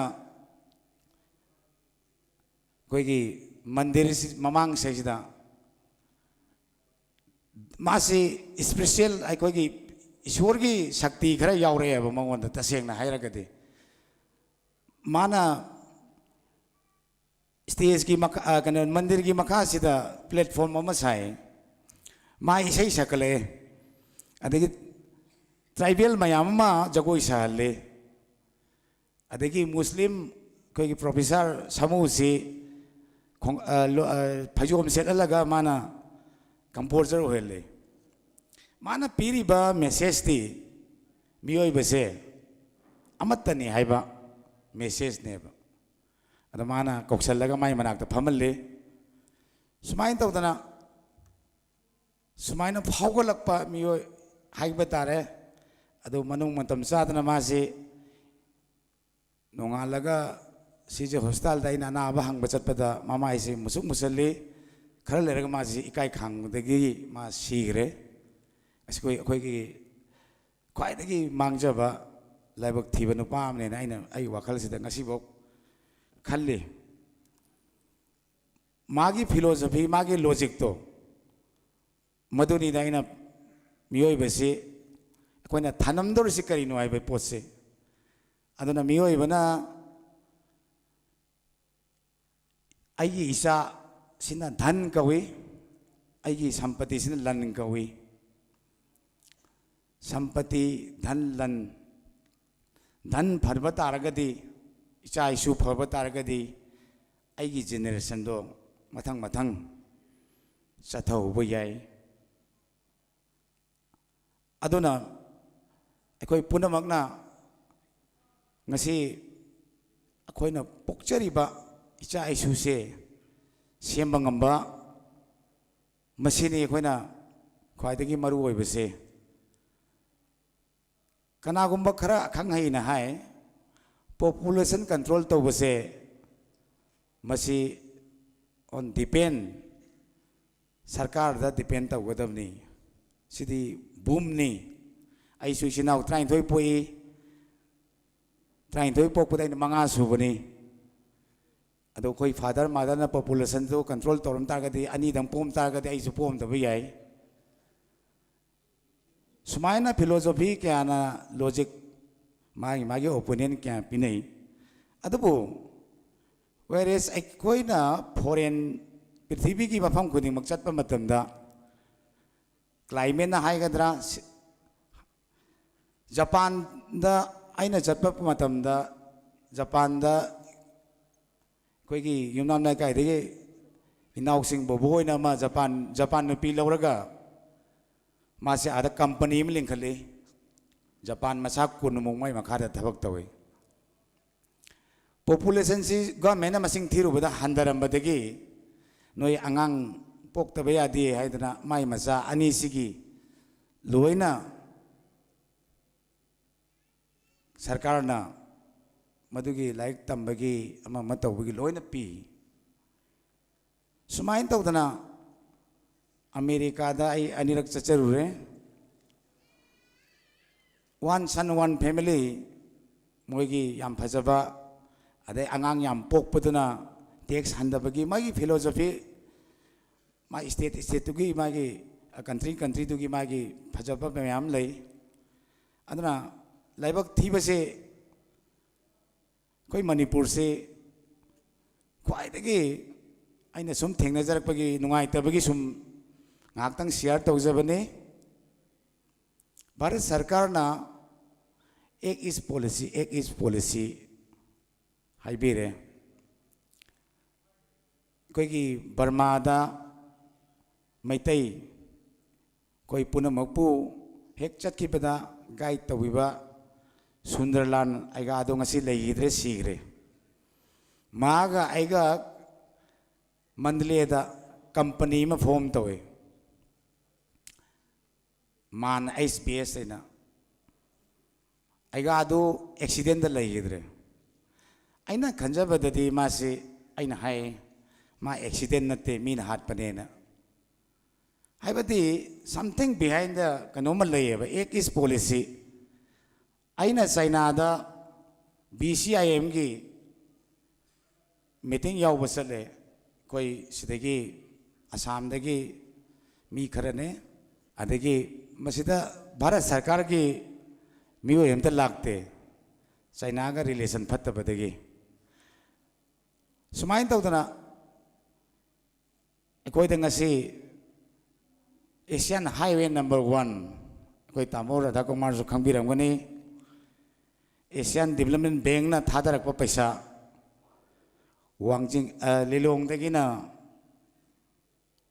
ꯑꯩꯈꯣꯏꯒꯤ ꯃꯟꯗꯤꯔꯁꯤ ꯃꯃꯥꯡ ꯁꯩꯁꯤꯗ ꯃꯥꯁꯤ ꯏꯁꯄꯤꯁꯦꯜ ꯑꯩꯈꯣꯏꯒꯤ ꯏꯁꯣꯔꯒꯤ ꯁꯛꯇꯤ ꯈꯔ ꯌꯥꯎꯔꯛꯑꯦꯕ ꯃꯉꯣꯟꯗ, ꯇꯁꯦꯡꯅ ꯍꯥꯏꯔꯒꯗꯤ꯫ ꯃꯥꯅ ꯁ꯭ꯇꯦꯖꯀꯤ ꯃꯈꯥ, ꯑ, ꯀꯩꯅꯣ, ꯃꯟꯗꯤꯔꯒꯤ ꯃꯈꯥꯁꯤꯗ ꯄ꯭ꯂꯦꯠꯐꯣꯝ ꯑꯃ ꯁꯥꯏ꯫ ꯃꯥ ꯏꯁꯩ ꯁꯛꯀꯠꯂꯛꯑꯦ꯫ ꯑꯗꯒꯤ ꯇ꯭ꯔꯥꯏꯕꯦꯜ ꯃꯌꯥꯝ ꯑꯃ ꯖꯒꯣꯏ ꯁꯥꯍꯜꯂꯦ꯫ ꯑꯗꯒꯤ ꯃꯨꯁꯂꯤꯝ ꯑꯩꯈꯣꯏꯒꯤ ꯄ꯭ꯔꯣꯐꯦꯁꯔ ꯁꯥꯃꯨꯁꯤ ꯈꯣꯡ-, ꯑ, ꯂꯣ-, ꯑ, ꯐꯩꯖꯣꯝ ꯁꯦꯠꯍꯜꯂꯒ ꯃꯥꯅ ꯀꯝꯄꯣꯖꯔ ꯑꯣꯏꯍꯜꯂꯤ꯫ ꯃꯥꯅ ꯄꯤꯔꯤꯕ ꯃꯦꯁꯦꯖꯇꯤ ꯃꯤꯑꯣꯏꯕꯁꯦ ꯑꯃꯠꯇꯅꯤ ꯍꯥꯏꯕ ꯃꯦꯁꯦꯖꯅꯦꯕ꯫ ꯑꯗ ꯃꯥꯅ ꯀꯧꯁꯜꯂꯒ ꯃꯥꯏ ꯃꯅꯥꯛꯇ ꯐꯝꯍꯜꯂꯤ꯫ ꯁꯨꯃꯥꯏꯅ ꯇꯧꯗꯅ ꯁꯨꯃꯥꯏꯅ ꯐꯥꯎꯒꯠꯂꯛꯄ ꯃꯤꯑꯣꯏ ꯍꯥꯏꯕ ꯇꯥꯔꯦ꯫ ꯑꯗꯨ ꯃꯅꯨꯡ ꯃꯇꯝ ꯆꯥꯗꯅ ꯃꯥꯁꯤ ꯅꯣꯡꯉꯥꯜꯂꯒ ꯁꯤꯖꯦ ꯍꯣꯁꯄꯤꯇꯥꯜꯗ ꯑꯩꯅ ꯑꯅꯥꯕ ꯍꯪꯕ ꯆꯠꯄꯗ ꯃꯃꯥꯏꯁꯤ ꯃꯨꯁꯨꯛ ꯃꯨꯁꯜꯂꯤ꯫ ꯈꯔ ꯂꯩꯔꯒ ꯃꯥꯁꯤ ꯏꯀꯥꯏ ꯈꯥꯡꯕꯗꯒꯤ ꯃꯥ ꯁꯤꯈ꯭ꯔꯦ꯫ ꯑꯁ, ꯑꯩꯈꯣꯏ, ꯑꯩꯈꯣꯏꯒꯤ ꯈ꯭ꯋꯥꯏꯗꯒꯤ ꯃꯥꯡꯖꯕ ꯂꯥꯏꯕꯛ ꯊꯤꯕ ꯅꯨꯄꯥ ꯑꯃꯅꯦꯅ ꯑꯩꯅ ꯑꯩ ꯋꯥꯈꯜꯁꯤꯗ ꯉꯁꯤꯐꯥꯎ ꯈꯜꯂꯤ꯫ ꯃꯥꯒꯤ ꯐꯤꯂꯣꯁꯣꯐꯤ, ꯃꯥꯒꯤ ꯂꯣꯖꯤꯛꯇꯣ, ꯃꯗꯨꯅꯤꯗ ꯑꯩꯅ ꯃꯤꯑꯣꯏꯕꯁꯤ ꯑꯩꯈꯣꯏꯅ ꯊꯅꯝꯗꯧꯔꯤꯁꯤ ꯀꯔꯤꯅꯣ ꯍꯥꯏꯕ ꯄꯣꯠꯁꯦ꯫ ꯑꯗꯨꯅ ꯃꯤꯑꯣꯏꯕꯅ ꯑꯩꯒꯤ ꯏꯆꯥꯁꯤꯅ ꯙꯟ ꯀꯧꯏ, ꯑꯩꯒꯤ ꯁꯝꯄꯇꯤꯁꯤꯅ ꯂꯟ ꯀꯧꯏ꯫ ꯁꯝꯄꯇꯤ, ꯙꯟ, ꯂꯟ, ꯙꯟ ꯐꯔꯕ ꯇꯥꯔꯒꯗꯤ, ꯏꯆꯥ ꯏꯁꯨ ꯐꯔꯕ ꯇꯥꯔꯒꯗꯤ ꯑꯩꯒꯤ ꯖꯦꯅꯦꯔꯦꯁꯟꯗꯣ ꯃꯊꯪ ꯃꯊꯪ ꯆꯠꯊꯍꯧꯕ ꯌꯥꯏ꯫ ꯑꯗꯨꯅ ꯑꯩꯈꯣꯏ ꯄꯨꯝꯅꯃꯛꯅ ꯉꯁꯤ ꯑꯩꯈꯣꯏꯅ ꯄꯣꯛꯆꯔꯤꯕ ꯏꯆꯥ ꯏꯁꯨꯁꯦ ꯁꯦꯝꯕ ꯉꯝꯕ, ꯃꯁꯤꯅꯤ ꯑꯩꯈꯣꯏꯅ ꯈ꯭ꯋꯥꯏꯗꯒꯤ ꯃꯔꯨ ꯑꯣꯏꯕꯁꯦ꯫ ꯀꯅꯥꯒꯨꯝꯕ ꯈꯔ ꯑꯈꯪ ꯑꯍꯩꯅ ꯍꯥꯏ, ꯄꯣꯄꯨꯂꯦꯁꯟ ꯀꯟꯇ꯭ꯔꯣꯜ ꯇꯧꯕꯁꯦ ꯃꯁꯤ on depend, ꯁꯔꯀꯥꯔꯗ ꯗꯤꯄꯦꯟ ꯇꯧꯒꯗꯕꯅꯤ꯫ ꯁꯤꯗꯤ ꯕꯨꯝꯅꯤ꯫ ꯑꯩꯁꯨ ꯏꯆꯤꯟ ꯏꯅꯥꯎ ꯇꯔꯥꯅꯤꯊꯣꯏ ꯄꯣꯛꯏ, ꯇꯔꯥꯅꯤꯊꯣꯏ ꯄꯣꯛꯄꯗ ꯑꯩꯅ ꯃꯉꯥ ꯁꯨꯕꯅꯤ꯫ ꯑꯗꯣ ꯑꯩꯈꯣꯏ ꯐꯥꯗꯔ ꯃꯥꯗꯔꯅ ꯄꯣꯄꯨꯂꯦꯁꯟꯗꯨ ꯀꯟꯇ꯭ꯔꯣꯜ ꯇꯧꯔꯝ ꯇꯥꯔꯒꯗꯤ, ꯑꯅꯤꯗꯪ ꯄꯣꯝ ꯇꯥꯔꯒꯗꯤ ꯑꯩꯁꯨ ꯄꯣꯝꯗꯕ ꯌꯥꯏ꯫ ꯁꯨꯃꯥꯏꯅ ꯐꯤꯂꯣꯁꯣꯐꯤ ꯀꯌꯥꯅ ꯂꯣꯖꯤꯛ ꯃꯥꯒꯤ ꯃꯥꯒꯤ ꯑꯣꯄꯤꯅꯤꯌꯟ ꯀꯌꯥ ꯄꯤꯅꯩ꯫ ꯑꯗꯨꯕꯨ whereas ꯑꯩꯈꯣꯏꯅ ꯐꯣꯔꯦꯟ, ꯄ꯭ꯔꯤꯊꯤꯕꯤꯒꯤ ꯃꯐꯝ ꯈꯨꯗꯤꯡꯃꯛ ꯆꯠꯄ ꯃꯇꯝꯗ ꯀ꯭ꯂꯥꯏꯃꯦꯠꯅ ꯍꯥꯏꯒꯗ꯭ꯔꯥ, ꯁꯤ-, ꯖꯄꯥꯟꯗ ꯑꯩꯅ ꯆꯠꯄ ꯃꯇꯝꯗ ꯖꯄꯥꯟꯗ ꯑꯩꯈꯣꯏꯒꯤ ꯌꯨꯝꯅꯥꯝ ꯂꯩꯀꯥꯏꯗꯒꯤ ꯏꯅꯥꯎꯁꯤꯡ ꯕꯣꯕꯣ ꯑꯣꯏꯅ ꯑꯃ ꯖꯄꯥꯟ ꯖꯄꯥꯟ ꯅꯨꯄꯤ ꯂꯧꯔꯒ ꯃꯥꯁꯦ ꯑꯥꯗ ꯀꯝꯄꯅꯤ ꯑꯃ ꯂꯤꯡꯈꯠꯂꯤ꯫ ꯖꯄꯥꯟ ꯃꯆꯥ ꯀꯨꯟꯃꯨꯛ ꯃꯥꯏ ꯃꯈꯥꯗ ꯊꯕꯛ ꯇꯧꯏ꯫ ꯄꯣꯄꯨꯂꯦꯁꯟꯁꯤ ꯒꯚꯔꯟꯃꯦꯟꯅ ꯃꯁꯤꯡ ꯊꯤꯔꯨꯕꯗ ꯍꯟꯊꯔꯝꯕꯗꯒꯤ ꯅꯣꯏ ꯑꯉꯥꯡ ꯄꯣꯛꯇꯕ ꯌꯥꯗꯦ ꯍꯥꯏꯗꯅ ꯃꯥꯏ ꯃꯆꯥ ꯑꯅꯤꯁꯤꯒꯤ ꯂꯣꯏꯅ ꯁꯔꯀꯥꯔꯅ ꯃꯗꯨꯒꯤ ꯂꯥꯏꯔꯤꯛ ꯇꯝꯕꯒꯤ ꯑꯃ ꯑꯃ ꯇꯧꯕꯒꯤ ꯂꯣꯏꯅ ꯄꯤ꯫ ꯁꯨꯃꯥꯏꯅ ꯇꯧꯗꯅ ꯑꯃꯦꯔꯤꯀꯥꯗ ꯑꯩ ꯑꯅꯤꯔꯛ ꯆꯠꯆꯔꯨꯔꯦ꯫ One son one family, ꯃꯣꯏꯒꯤ ꯌꯥꯝ ꯐꯖꯕ, ꯑꯗꯩ ꯑꯉꯥꯡ ꯌꯥꯝ ꯄꯣꯛꯄꯗꯨꯅ ꯇꯦꯛꯁ ꯍꯟꯊꯕꯒꯤ ꯃꯥꯒꯤ ꯐꯤꯂꯣꯁꯣꯐꯤ, ꯃꯥ ꯏꯁꯇꯦꯠ ꯏꯁꯇꯦꯠꯇꯨꯒꯤ ꯃꯥꯒꯤ, ꯀꯟꯇ꯭ꯔꯤ ꯀꯟꯇ꯭ꯔꯤꯗꯨꯒꯤ ꯃꯥꯒꯤ ꯐꯖꯕ ꯃꯌꯥꯝ ꯂꯩ꯫ ꯑꯗꯨꯅ ꯂꯥꯏꯕꯛ ꯊꯤꯕꯁꯦ ꯑꯩꯈꯣꯏ ꯃꯅꯤꯄꯨꯔꯁꯤ ꯈ꯭ꯋꯥꯏꯗꯒꯤ ꯑꯩꯅ ꯁꯨꯝ ꯊꯦꯡꯅꯖꯔꯛꯄꯒꯤ ꯅꯨꯡꯉꯥꯏꯇꯕꯒꯤ ꯁꯨꯝ ꯉꯥꯏꯍꯥꯛꯇꯪ ꯁꯤꯌꯥꯔ ꯇꯧꯖꯕꯅꯤ꯫ ꯚꯥꯔꯠ ꯁꯔꯀꯥꯔꯅ "Act is policy, act is policy" ꯍꯥꯏꯕꯤꯔꯦ꯫ ꯑꯩꯈꯣꯏꯒꯤ ꯕꯔꯃꯥꯗ ꯃꯩꯇꯩ ꯑꯩꯈꯣꯏ ꯄꯨꯝꯅꯃꯛꯄꯨ ꯍꯦꯛ ꯆꯠꯈꯤꯕꯗ ꯒꯥꯏꯗ ꯇꯧꯕꯤꯕ ꯁꯨꯟꯗꯔꯂꯥꯜ ꯑꯩꯒꯥꯗꯣ ꯉꯁꯤ ꯂꯩꯈꯤꯗ꯭ꯔꯦ, ꯁꯤꯈ꯭ꯔꯦ꯫ ꯃꯥꯒ ꯑꯩꯒ ꯃꯟꯗꯂꯦꯗ ꯀꯝꯄꯅꯤ ꯑꯃ ꯐꯣꯝ ꯇꯧꯋꯦ, ꯃꯥꯟ ꯑꯩꯆ ꯕꯤ ꯑꯦꯁ ꯍꯥꯏꯅ꯫ ꯑꯩꯒꯥꯗꯨ ꯑꯦꯛꯁꯤꯗꯦꯟꯗ ꯂꯩꯈꯤꯗ꯭ꯔꯦ꯫ ꯑꯩꯅ ꯈꯟꯖꯕꯗꯗꯤ ꯃꯥꯁꯤ, ꯑꯩꯅ ꯍꯥꯏ, "ꯃꯥ ꯑꯦꯛꯁꯤꯗꯦꯟ ꯅꯠꯇꯦ, ꯃꯤꯅ ꯍꯥꯠꯄꯅꯦꯅ"꯫ ꯍꯥꯏꯕꯗꯤ something behind the ꯀꯩꯅꯣꯝꯃ ꯂꯩꯌꯦꯕ, "Act is policy"꯫ ꯑꯩꯅ ꯆꯩꯅꯥꯗ ꯕꯤ ꯁꯤ ꯑꯥꯏ ꯑꯦꯝꯒꯤ ꯃꯤꯇꯤꯡ ꯌꯥꯎꯕ ꯆꯠꯂꯦ꯫ ꯑꯩꯈꯣꯏ ꯁꯤꯗꯒꯤ, ꯑꯁꯥꯝꯗꯒꯤ ꯃꯤ ꯈꯔꯅꯦ, ꯑꯗꯒꯤ ꯃꯁꯤꯗ ꯚꯥꯔꯠ ꯁꯔꯀꯥꯔꯒꯤ ꯃꯤꯑꯣꯏ ꯑꯝꯇ ꯂꯥꯛꯇꯦ, ꯆꯩꯅꯥꯒ ꯔꯤꯂꯦꯁꯟ ꯐꯠꯇꯕꯗꯒꯤ꯫ ꯁꯨꯃꯥꯏꯅ ꯇꯧꯗꯅ ꯑꯩꯈꯣꯏꯗ ꯉꯁꯤ Asian Highway number one, ꯑꯩꯈꯣꯏ ꯇꯥꯃꯣ ꯔꯥꯙꯥꯀꯨꯃꯥꯔꯁꯨ ꯈꯪꯕꯤꯔꯝꯒꯅꯤ, Asian Development Bankꯅ ꯊꯥꯗꯔꯛꯄ ꯄꯩꯁꯥ ꯋꯥꯡꯖꯤꯡ, ꯑ, ꯂꯤꯂꯣꯡꯗꯒꯤꯅ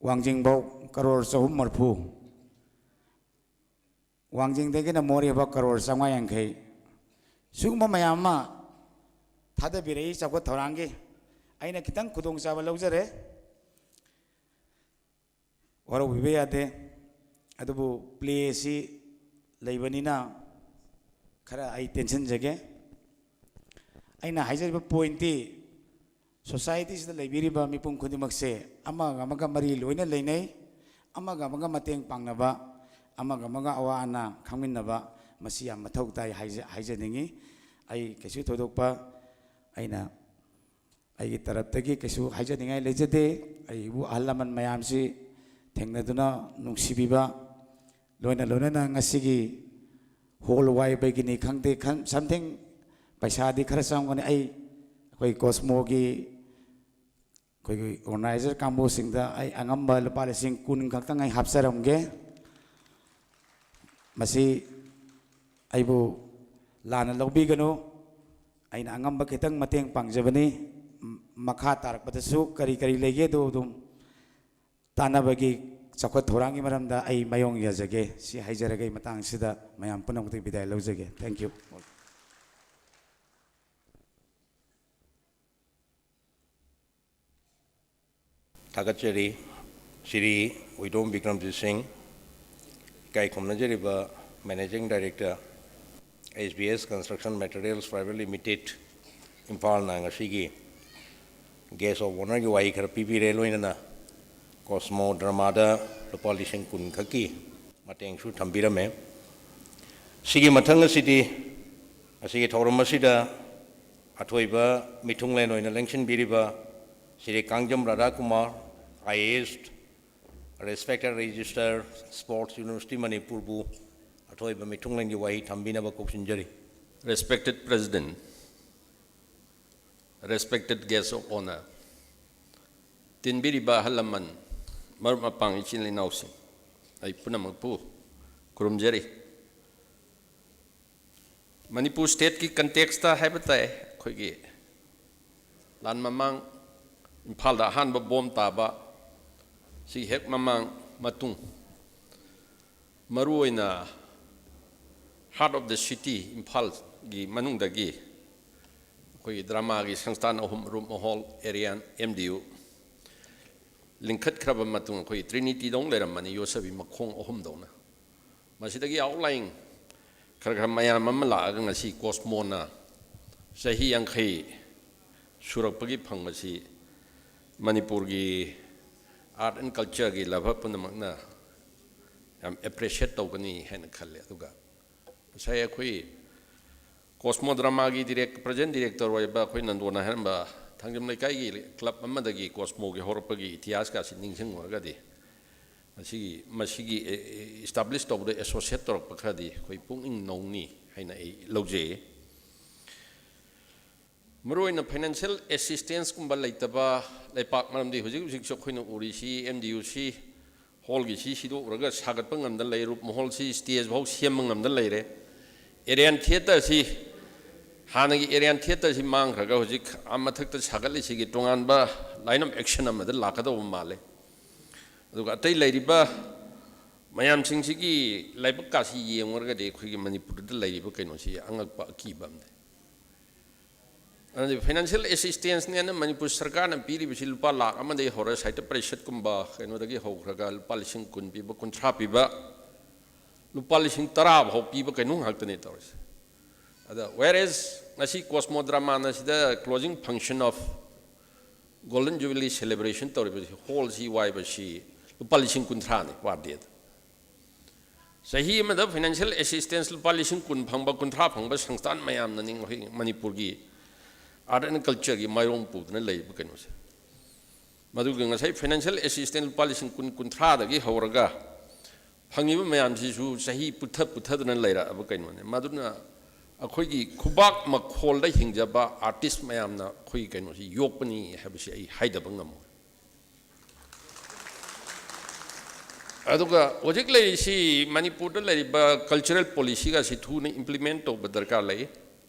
ꯋꯥꯡꯖꯤꯡꯐꯧ ꯀꯔꯣꯔ ꯆꯍꯨꯝ ꯃꯔꯤꯐꯨ, ꯋꯥꯡꯖꯤꯡꯗꯒꯤꯅ ꯃꯣꯔꯦꯐꯥꯎ ꯀꯔꯣꯔ ꯆꯥꯝꯃꯉꯥ ꯌꯥꯡꯈꯩ, ꯁꯤꯒꯨꯝꯕ ꯃꯌꯥꯝ ꯑꯃ ꯊꯥꯗꯕꯤꯔꯛꯏ ꯆꯥꯎꯈꯠ ꯊꯧꯔꯥꯡꯒꯤ꯫ ꯑꯩꯅ ꯈꯤꯇꯪ ꯈꯨꯗꯣꯡꯆꯥꯕ ꯂꯧꯖꯔꯦ, ꯋꯥꯔꯧꯕꯤꯕ ꯌꯥꯗꯦ꯫ ꯑꯗꯨꯕꯨ ꯄ꯭ꯂꯦ ꯑꯁꯤ ꯂꯩꯕꯅꯤꯅ ꯈꯔ ꯑꯩ ꯇꯦꯟꯁꯤꯟꯖꯒꯦ꯫ ꯑꯩꯅ ꯍꯥꯏꯖꯔꯤꯕ ꯄꯣꯏꯟꯠꯇꯤ, ꯁꯣꯁꯥꯏꯇꯤꯁꯤꯗ ꯂꯩꯕꯤꯔꯤꯕ ꯃꯤꯄꯨꯝ ꯈꯨꯗꯤꯡꯃꯛꯁꯦ ꯑꯃꯒ ꯑꯃꯒ ꯃꯔꯤ ꯂꯣꯏꯅ ꯂꯩꯅꯩ, ꯑꯃꯒ ꯑꯃꯒ ꯃꯇꯦꯡ ꯄꯥꯡꯅꯕ, ꯑꯃꯒ ꯑꯃꯒ ꯑꯋꯥ ꯑꯅꯥ ꯈꯪꯃꯤꯟꯅꯕ, ꯃꯁꯤ ꯌꯥꯝ ꯃꯊꯧ ꯇꯥꯏ ꯍꯥꯏꯖ-, ꯍꯥꯏꯖꯅꯤꯡꯉꯤ꯫ ꯑꯩ ꯀꯩꯁꯨ ꯊꯣꯏꯗꯣꯛꯄ ꯑꯩꯅ ꯑꯩꯒꯤ ꯇꯔꯞꯇꯒꯤ ꯀꯩꯁꯨ ꯍꯥꯏꯖꯅꯤꯡꯉꯥꯏ ꯂꯩꯖꯗꯦ꯫ ꯑꯩꯕꯨ ꯑꯍꯜ ꯂꯃꯟ ꯃꯌꯥꯝꯁꯤ ꯊꯦꯡꯅꯗꯨꯅ ꯅꯨꯡꯁꯤꯕꯤꯕ, ꯂꯣꯏꯅ ꯂꯣꯏꯅꯅ ꯉꯁꯤꯒꯤ ꯍꯣꯜ ꯋꯥꯏꯕꯒꯤꯅꯤ ꯈꯪꯗꯦ, ꯈꯪ-, something ꯄꯩꯁꯥꯗꯤ ꯈꯔ ꯆꯪꯒꯅꯤ꯫ ꯑꯩ, ꯑꯩꯈꯣꯏ ꯀꯣꯁꯃꯣꯒꯤ ꯑꯩꯈꯣꯏꯒꯤ ꯑꯣꯔꯒꯅꯥꯏꯖꯔ ꯀꯥꯡꯕꯨꯁꯤꯡꯗ ꯑꯩ ꯑꯉꯝꯕ ꯂꯨꯄꯥ ꯂꯤꯁꯤꯡ ꯀꯨꯟ ꯈꯛꯇꯪ ꯑꯩ ꯍꯥꯞꯆꯔꯝꯒꯦ꯫ ꯃꯁꯤ ꯑꯩꯕꯨ ꯂꯥꯟꯅ ꯂꯧꯕꯤꯒꯅꯨ, ꯑꯩꯅ ꯑꯉꯝꯕ ꯈꯤꯇꯪ ꯃꯇꯦꯡ ꯄꯥꯡꯖꯕꯅꯤ꯫ ꯃ-, ꯃꯈꯥ ꯇꯥꯔꯛꯄꯗꯁꯨ ꯀꯔꯤ ꯀꯔꯤ ꯂꯩꯒꯦꯗꯣ ꯑꯗꯨꯝ ꯇꯥꯟꯅꯕꯒꯤ ꯆꯥꯎꯈꯠ ꯊꯧꯔꯥꯡꯒꯤ ꯃꯔꯝꯗ ꯑꯩ ꯃꯥꯌꯣꯡ ꯌꯥꯖꯒꯦ꯫ ꯁꯤ ꯍꯥꯏꯖꯔꯒ ꯑꯩ ꯃꯇꯥꯡꯁꯤꯗ ꯃꯌꯥꯝ ꯄꯨꯝꯅꯃꯛꯇꯒꯤ ꯕꯤꯗꯥꯏ ꯂꯧꯖꯒꯦ꯫ Thank you꯫ ꯊꯥꯒꯠꯆꯔꯤ꯫ ꯁ꯭ꯔꯤ ꯎꯏꯗꯣꯝ ꯕꯤꯀ꯭ꯔꯝꯖꯤꯠ ꯁꯤꯡ, ꯏꯀꯥꯏ ꯈꯨꯝꯅꯖꯔꯤꯕ Managing Director, S B S Construction Materials Private Limited, ꯏꯝꯐꯥꯜꯅ ꯉꯁꯤꯒꯤ Guest of Honourꯒꯤ ꯋꯥꯍꯩ ꯈꯔ ꯄꯤꯕꯤꯔꯦ, ꯂꯣꯏꯅꯅ ꯀꯣꯁꯃꯣ ꯗ꯭ꯔꯃꯥꯗ ꯂꯨꯄꯥ ꯂꯤꯁꯤꯡ ꯀꯨꯟ ꯈꯛꯀꯤ ꯃꯇꯦꯡꯁꯨ ꯊꯝꯕꯤꯔꯝꯃꯦ꯫ ꯁꯤꯒꯤ ꯃꯊꯪ ꯑꯁꯤꯗꯤ, ꯉꯁꯤꯒꯤ ꯊꯧꯔꯝ ꯑꯁꯤꯗ ꯑꯊꯣꯏꯕ ꯃꯤꯊꯨꯡꯂꯦꯟ ꯑꯣꯏꯅ ꯂꯦꯡꯁꯤꯟꯕꯤꯔꯤꯕ Shri Kangjam ꯔꯥꯙꯥꯀꯨꯃꯥꯔ, I A S, Respected Registrar, Sports University ꯃꯅꯤꯄꯨꯔꯕꯨ ꯑꯊꯣꯏꯕ ꯃꯤꯊꯨꯡꯂꯦꯟꯒꯤ ꯋꯥꯍꯩ ꯊꯝꯕꯤꯅꯕ ꯀꯧꯁꯤꯟꯖꯔꯤ꯫ Respected President, Respected Guest of Honour, ꯇꯤꯟꯕꯤꯔꯤꯕ ꯑꯍꯜ ꯂꯃꯟ, ꯃꯔꯨꯞ ꯃꯄꯥꯡ, ꯏꯆꯤꯜ ꯏꯅꯥꯎꯁꯤꯡ, ꯑꯩ ꯄꯨꯝꯅꯃꯛꯄꯨ ꯈꯨꯔꯨꯝꯖꯔꯤ꯫ ꯃꯅꯤꯄꯨꯔ stateꯀꯤ contextꯇ ꯍꯥꯏꯕ ꯇꯥꯏ, ꯑꯩꯈꯣꯏꯒꯤ ꯂꯥꯟ ꯃꯃꯥꯡ, ꯏꯝꯐꯥꯜꯗ ꯑꯍꯥꯟꯕ ꯕꯣꯝ ꯇꯥꯕ, ꯁꯤ ꯍꯦꯛ ꯃꯃꯥꯡ, ꯃꯇꯨꯡ, ꯃꯔꯨꯑꯣꯏꯅ heart of the city, ꯏꯝꯐꯥꯜꯒꯤ ꯃꯅꯨꯡꯗꯒꯤ ꯑꯩꯈꯣꯏꯒꯤ ꯗ꯭ꯔꯃꯥꯒꯤ ꯁꯪꯁꯊꯥꯟ ꯑꯍꯨꯝ, ꯔꯨꯞꯃꯍꯣꯜ, ꯑꯦꯔꯤꯌꯥꯟ, ꯑꯦꯝ ꯗꯤ ꯌꯨ, ꯂꯤꯡꯈꯠꯈ꯭ꯔꯕ ꯃꯇꯨꯡ ꯑꯩꯈꯣꯏ ꯇ꯭ꯔꯤꯅꯤꯇꯤꯗꯧꯅ ꯂꯩꯔꯝꯕꯅꯤ, ꯌꯣꯠꯁꯕꯤ ꯃꯈꯣꯡ ꯑꯍꯨꯝꯗꯧꯅ꯫ ꯃꯁꯤꯗꯒꯤ ꯑꯥꯎꯠꯂꯥꯏꯟ ꯈꯔ ꯈꯔ ꯃꯌꯥꯝ ꯑꯃ ꯂꯥꯛꯑꯒ ꯉꯁꯤ ꯀꯣꯁꯃꯣꯅ ꯆꯍꯤ ꯌꯥꯡꯈꯩ ꯁꯨꯔꯛꯄꯒꯤ ꯐꯪꯕꯁꯤ ꯃꯅꯤꯄꯨꯔꯒꯤ art and cultureꯒꯤ ꯂꯚꯔ ꯄꯨꯝꯅꯃꯛꯅ ꯌꯥꯝ appreciate ꯇꯧꯒꯅꯤ ꯍꯥꯏꯅ ꯈꯜꯂꯦ꯫ ꯑꯗꯨꯒ ꯉꯁꯥꯏ ꯑꯩꯈꯣꯏ ꯀꯣꯁꯃꯣ ꯗ꯭ꯔꯃꯥꯒꯤ ꯗꯤꯔꯦꯛ-, present director ꯑꯣꯏꯕ ꯑꯩꯈꯣꯏ ꯅꯟꯗꯣꯅ ꯍꯥꯏꯔꯝꯕ ꯊꯥꯡꯖꯝ ꯂꯩꯀꯥꯏꯒꯤ ꯀ꯭ꯂꯕ ꯑꯃꯗꯒꯤ ꯀꯣꯁꯃꯣꯒꯤ ꯍꯧꯔꯛꯄꯒꯤ ꯏꯇꯤꯍꯥꯁꯀꯥꯁꯤ ꯅꯤꯡꯁꯤꯡꯉꯨꯔꯒꯗꯤ ꯃꯁꯤꯒꯤ, ꯃꯁꯤꯒꯤ ꯑꯦ-, ꯑꯦ-, establish ꯇꯧꯕꯗ associate ꯇꯧꯔꯛꯄ ꯈꯔꯗꯤ ꯑꯩꯈꯣꯏ ꯄꯨꯛꯅꯤꯡ ꯅꯧꯅꯤ ꯍꯥꯏꯅ ꯑꯩ ꯂꯧꯖꯩ꯫ ꯃꯔꯨꯑꯣꯏꯅ financial assistanceꯀꯨꯝꯕ ꯂꯩꯇꯕ ꯂꯩꯄꯥꯛ, ꯃꯔꯝꯗꯤ ꯍꯧꯖꯤꯛ ꯍꯧꯖꯤꯛꯁꯨ ꯑꯩꯈꯣꯏꯅ ꯎꯔꯤꯁꯤ ꯑꯦꯝ ꯗꯤ ꯌꯨꯁꯤ ꯍꯣꯜꯒꯤꯁꯤ ꯁꯤꯗꯣꯛꯎꯔꯒ ꯁꯥꯒꯠꯄ ꯉꯝꯗ ꯂꯩ, ꯔꯨꯞ ꯃꯍꯣꯜꯁꯤ stage ꯐꯥꯎ ꯁꯦꯝꯕ ꯉꯝꯗ ꯂꯩꯔꯦ꯫ ꯑꯦꯔꯤꯌꯥꯟ ꯊꯤꯌꯦꯇꯔꯁꯤ, ꯍꯥꯟꯅꯒꯤ ꯑꯦꯔꯤꯌꯥꯟ ꯊꯤꯌꯦꯇꯔꯁꯤ ꯃꯥꯡꯈ꯭ꯔꯒ ꯍꯧꯖꯤꯛ ꯑꯥ ꯃꯊꯛꯇ ꯁꯥꯒꯠꯂꯤꯁꯤꯒꯤ ꯇꯣꯉꯥꯟꯕ line of action ꯑꯃꯗ ꯂꯥꯛꯀꯗꯧꯕ ꯃꯥꯜꯂꯦ꯫ ꯑꯗꯨꯒ ꯑꯇꯩ ꯂꯩꯔꯤꯕ ꯃꯌꯥꯝꯁꯤꯡꯁꯤꯒꯤ ꯂꯥꯏꯕꯛꯀꯥꯁꯤ ꯌꯦꯡꯉꯨꯔꯒꯗꯤ ꯑꯩꯈꯣꯏꯒꯤ ꯃꯅꯤꯄꯨꯔꯗ ꯂꯩꯔꯤꯕ ꯀꯩꯅꯣꯁꯤ ꯑꯉꯛꯄ ꯑꯀꯤꯕ ꯑꯃꯅꯤ꯫ ꯑꯗꯨꯗꯤ financial assistanceꯅꯦꯅ ꯃꯅꯤꯄꯨꯔ ꯁꯔꯀꯥꯔꯅ ꯄꯤꯔꯤꯕꯁꯤ ꯂꯨꯄꯥ ꯂꯥꯈ ꯑꯃꯗꯒꯤ ꯍꯧꯔ, ꯁꯥꯍꯤꯇ꯭ꯌ ꯄꯔꯤꯁꯠꯀꯨꯝꯕ ꯀꯩꯅꯣꯗꯒꯤ ꯍꯧꯈ꯭ꯔꯒ ꯂꯨꯄꯥ ꯂꯤꯁꯤꯡ ꯀꯨꯟ ꯄꯤꯕ, ꯀꯨꯟꯊ꯭ꯔꯥ ꯄꯤꯕ, ꯂꯨꯄꯥ ꯂꯤꯁꯤꯡ ꯇꯔꯥ ꯐꯥꯎ ꯄꯤꯕ ꯀꯩꯅꯣ ꯉꯥꯛꯇꯅꯦ ꯇꯧꯔꯤꯁꯦ꯫ ꯑꯗ whereas ꯉꯁꯤ ꯀꯣꯁꯃꯣ ꯗ꯭ꯔꯃꯥꯅ ꯁꯤꯗ closing function of Golden Jubilee celebration ꯇꯧꯔꯤꯕꯁꯤ, ꯍꯣꯜꯁꯤ ꯋꯥꯏꯕꯁꯤ ꯂꯨꯄꯥ ꯂꯤꯁꯤꯡ ꯀꯨꯟꯊ꯭ꯔꯥꯅꯤ per dayꯗ꯫ ꯆꯍꯤ ꯑꯃꯗ financial assistance ꯂꯨꯄꯥ ꯂꯤꯁꯤꯡ ꯀꯨꯟ ꯐꯪꯕ, ꯀꯨꯟꯊ꯭ꯔꯥ ꯐꯪꯕ ꯁꯪꯁꯊꯥꯟ ꯃꯌꯥꯝꯅꯅꯤ ꯑꯩꯈꯣꯏ ꯃꯅꯤꯄꯨꯔꯒꯤ art and cultureꯒꯤ ꯃꯥꯏꯔꯣꯡ ꯄꯨꯗꯨꯅ ꯂꯩꯔꯤꯕ ꯀꯩꯅꯣꯁꯦ꯫ ꯃꯗꯨꯒꯤ ꯉꯁꯥꯏ financial assistance ꯂꯨꯄꯥ ꯂꯤꯁꯤꯡ ꯀꯨꯟ, ꯀꯨꯟꯊ꯭ꯔꯥꯗꯒꯤ ꯍꯧꯔꯒ ꯐꯪꯉꯤꯕ ꯃꯌꯥꯝꯁꯤꯁꯨ ꯆꯍꯤ ꯄꯨꯊ-, ꯄꯨꯊꯗꯅ ꯂꯩꯔꯛꯑꯕ ꯀꯩꯅꯣꯅꯦ꯫ ꯃꯗꯨꯅ ꯑꯩꯈꯣꯏꯒꯤ ꯈꯨꯕꯥꯛ ꯃꯈꯣꯜꯗ ꯍꯤꯡꯖꯕ artist ꯃꯌꯥꯝꯅ ꯑꯩꯈꯣꯏꯒꯤ ꯀꯩꯅꯣꯁꯤ ꯌꯣꯛꯄꯅꯤ ꯍꯥꯏꯕꯁꯤ ꯑꯩ ꯍꯥꯏꯗꯕ ꯉꯝꯃꯣꯏ꯫ ꯑꯗꯨꯒ ꯍꯧꯖꯤꯛ ꯂꯩꯔꯤꯁꯤ ꯃꯅꯤꯄꯨꯔꯗ ꯂꯩꯔꯤꯕ cultural policyꯒꯁꯤ ꯊꯨꯅ implement ꯇꯧꯕ ꯗꯔꯀꯥꯔ ꯂꯩ꯫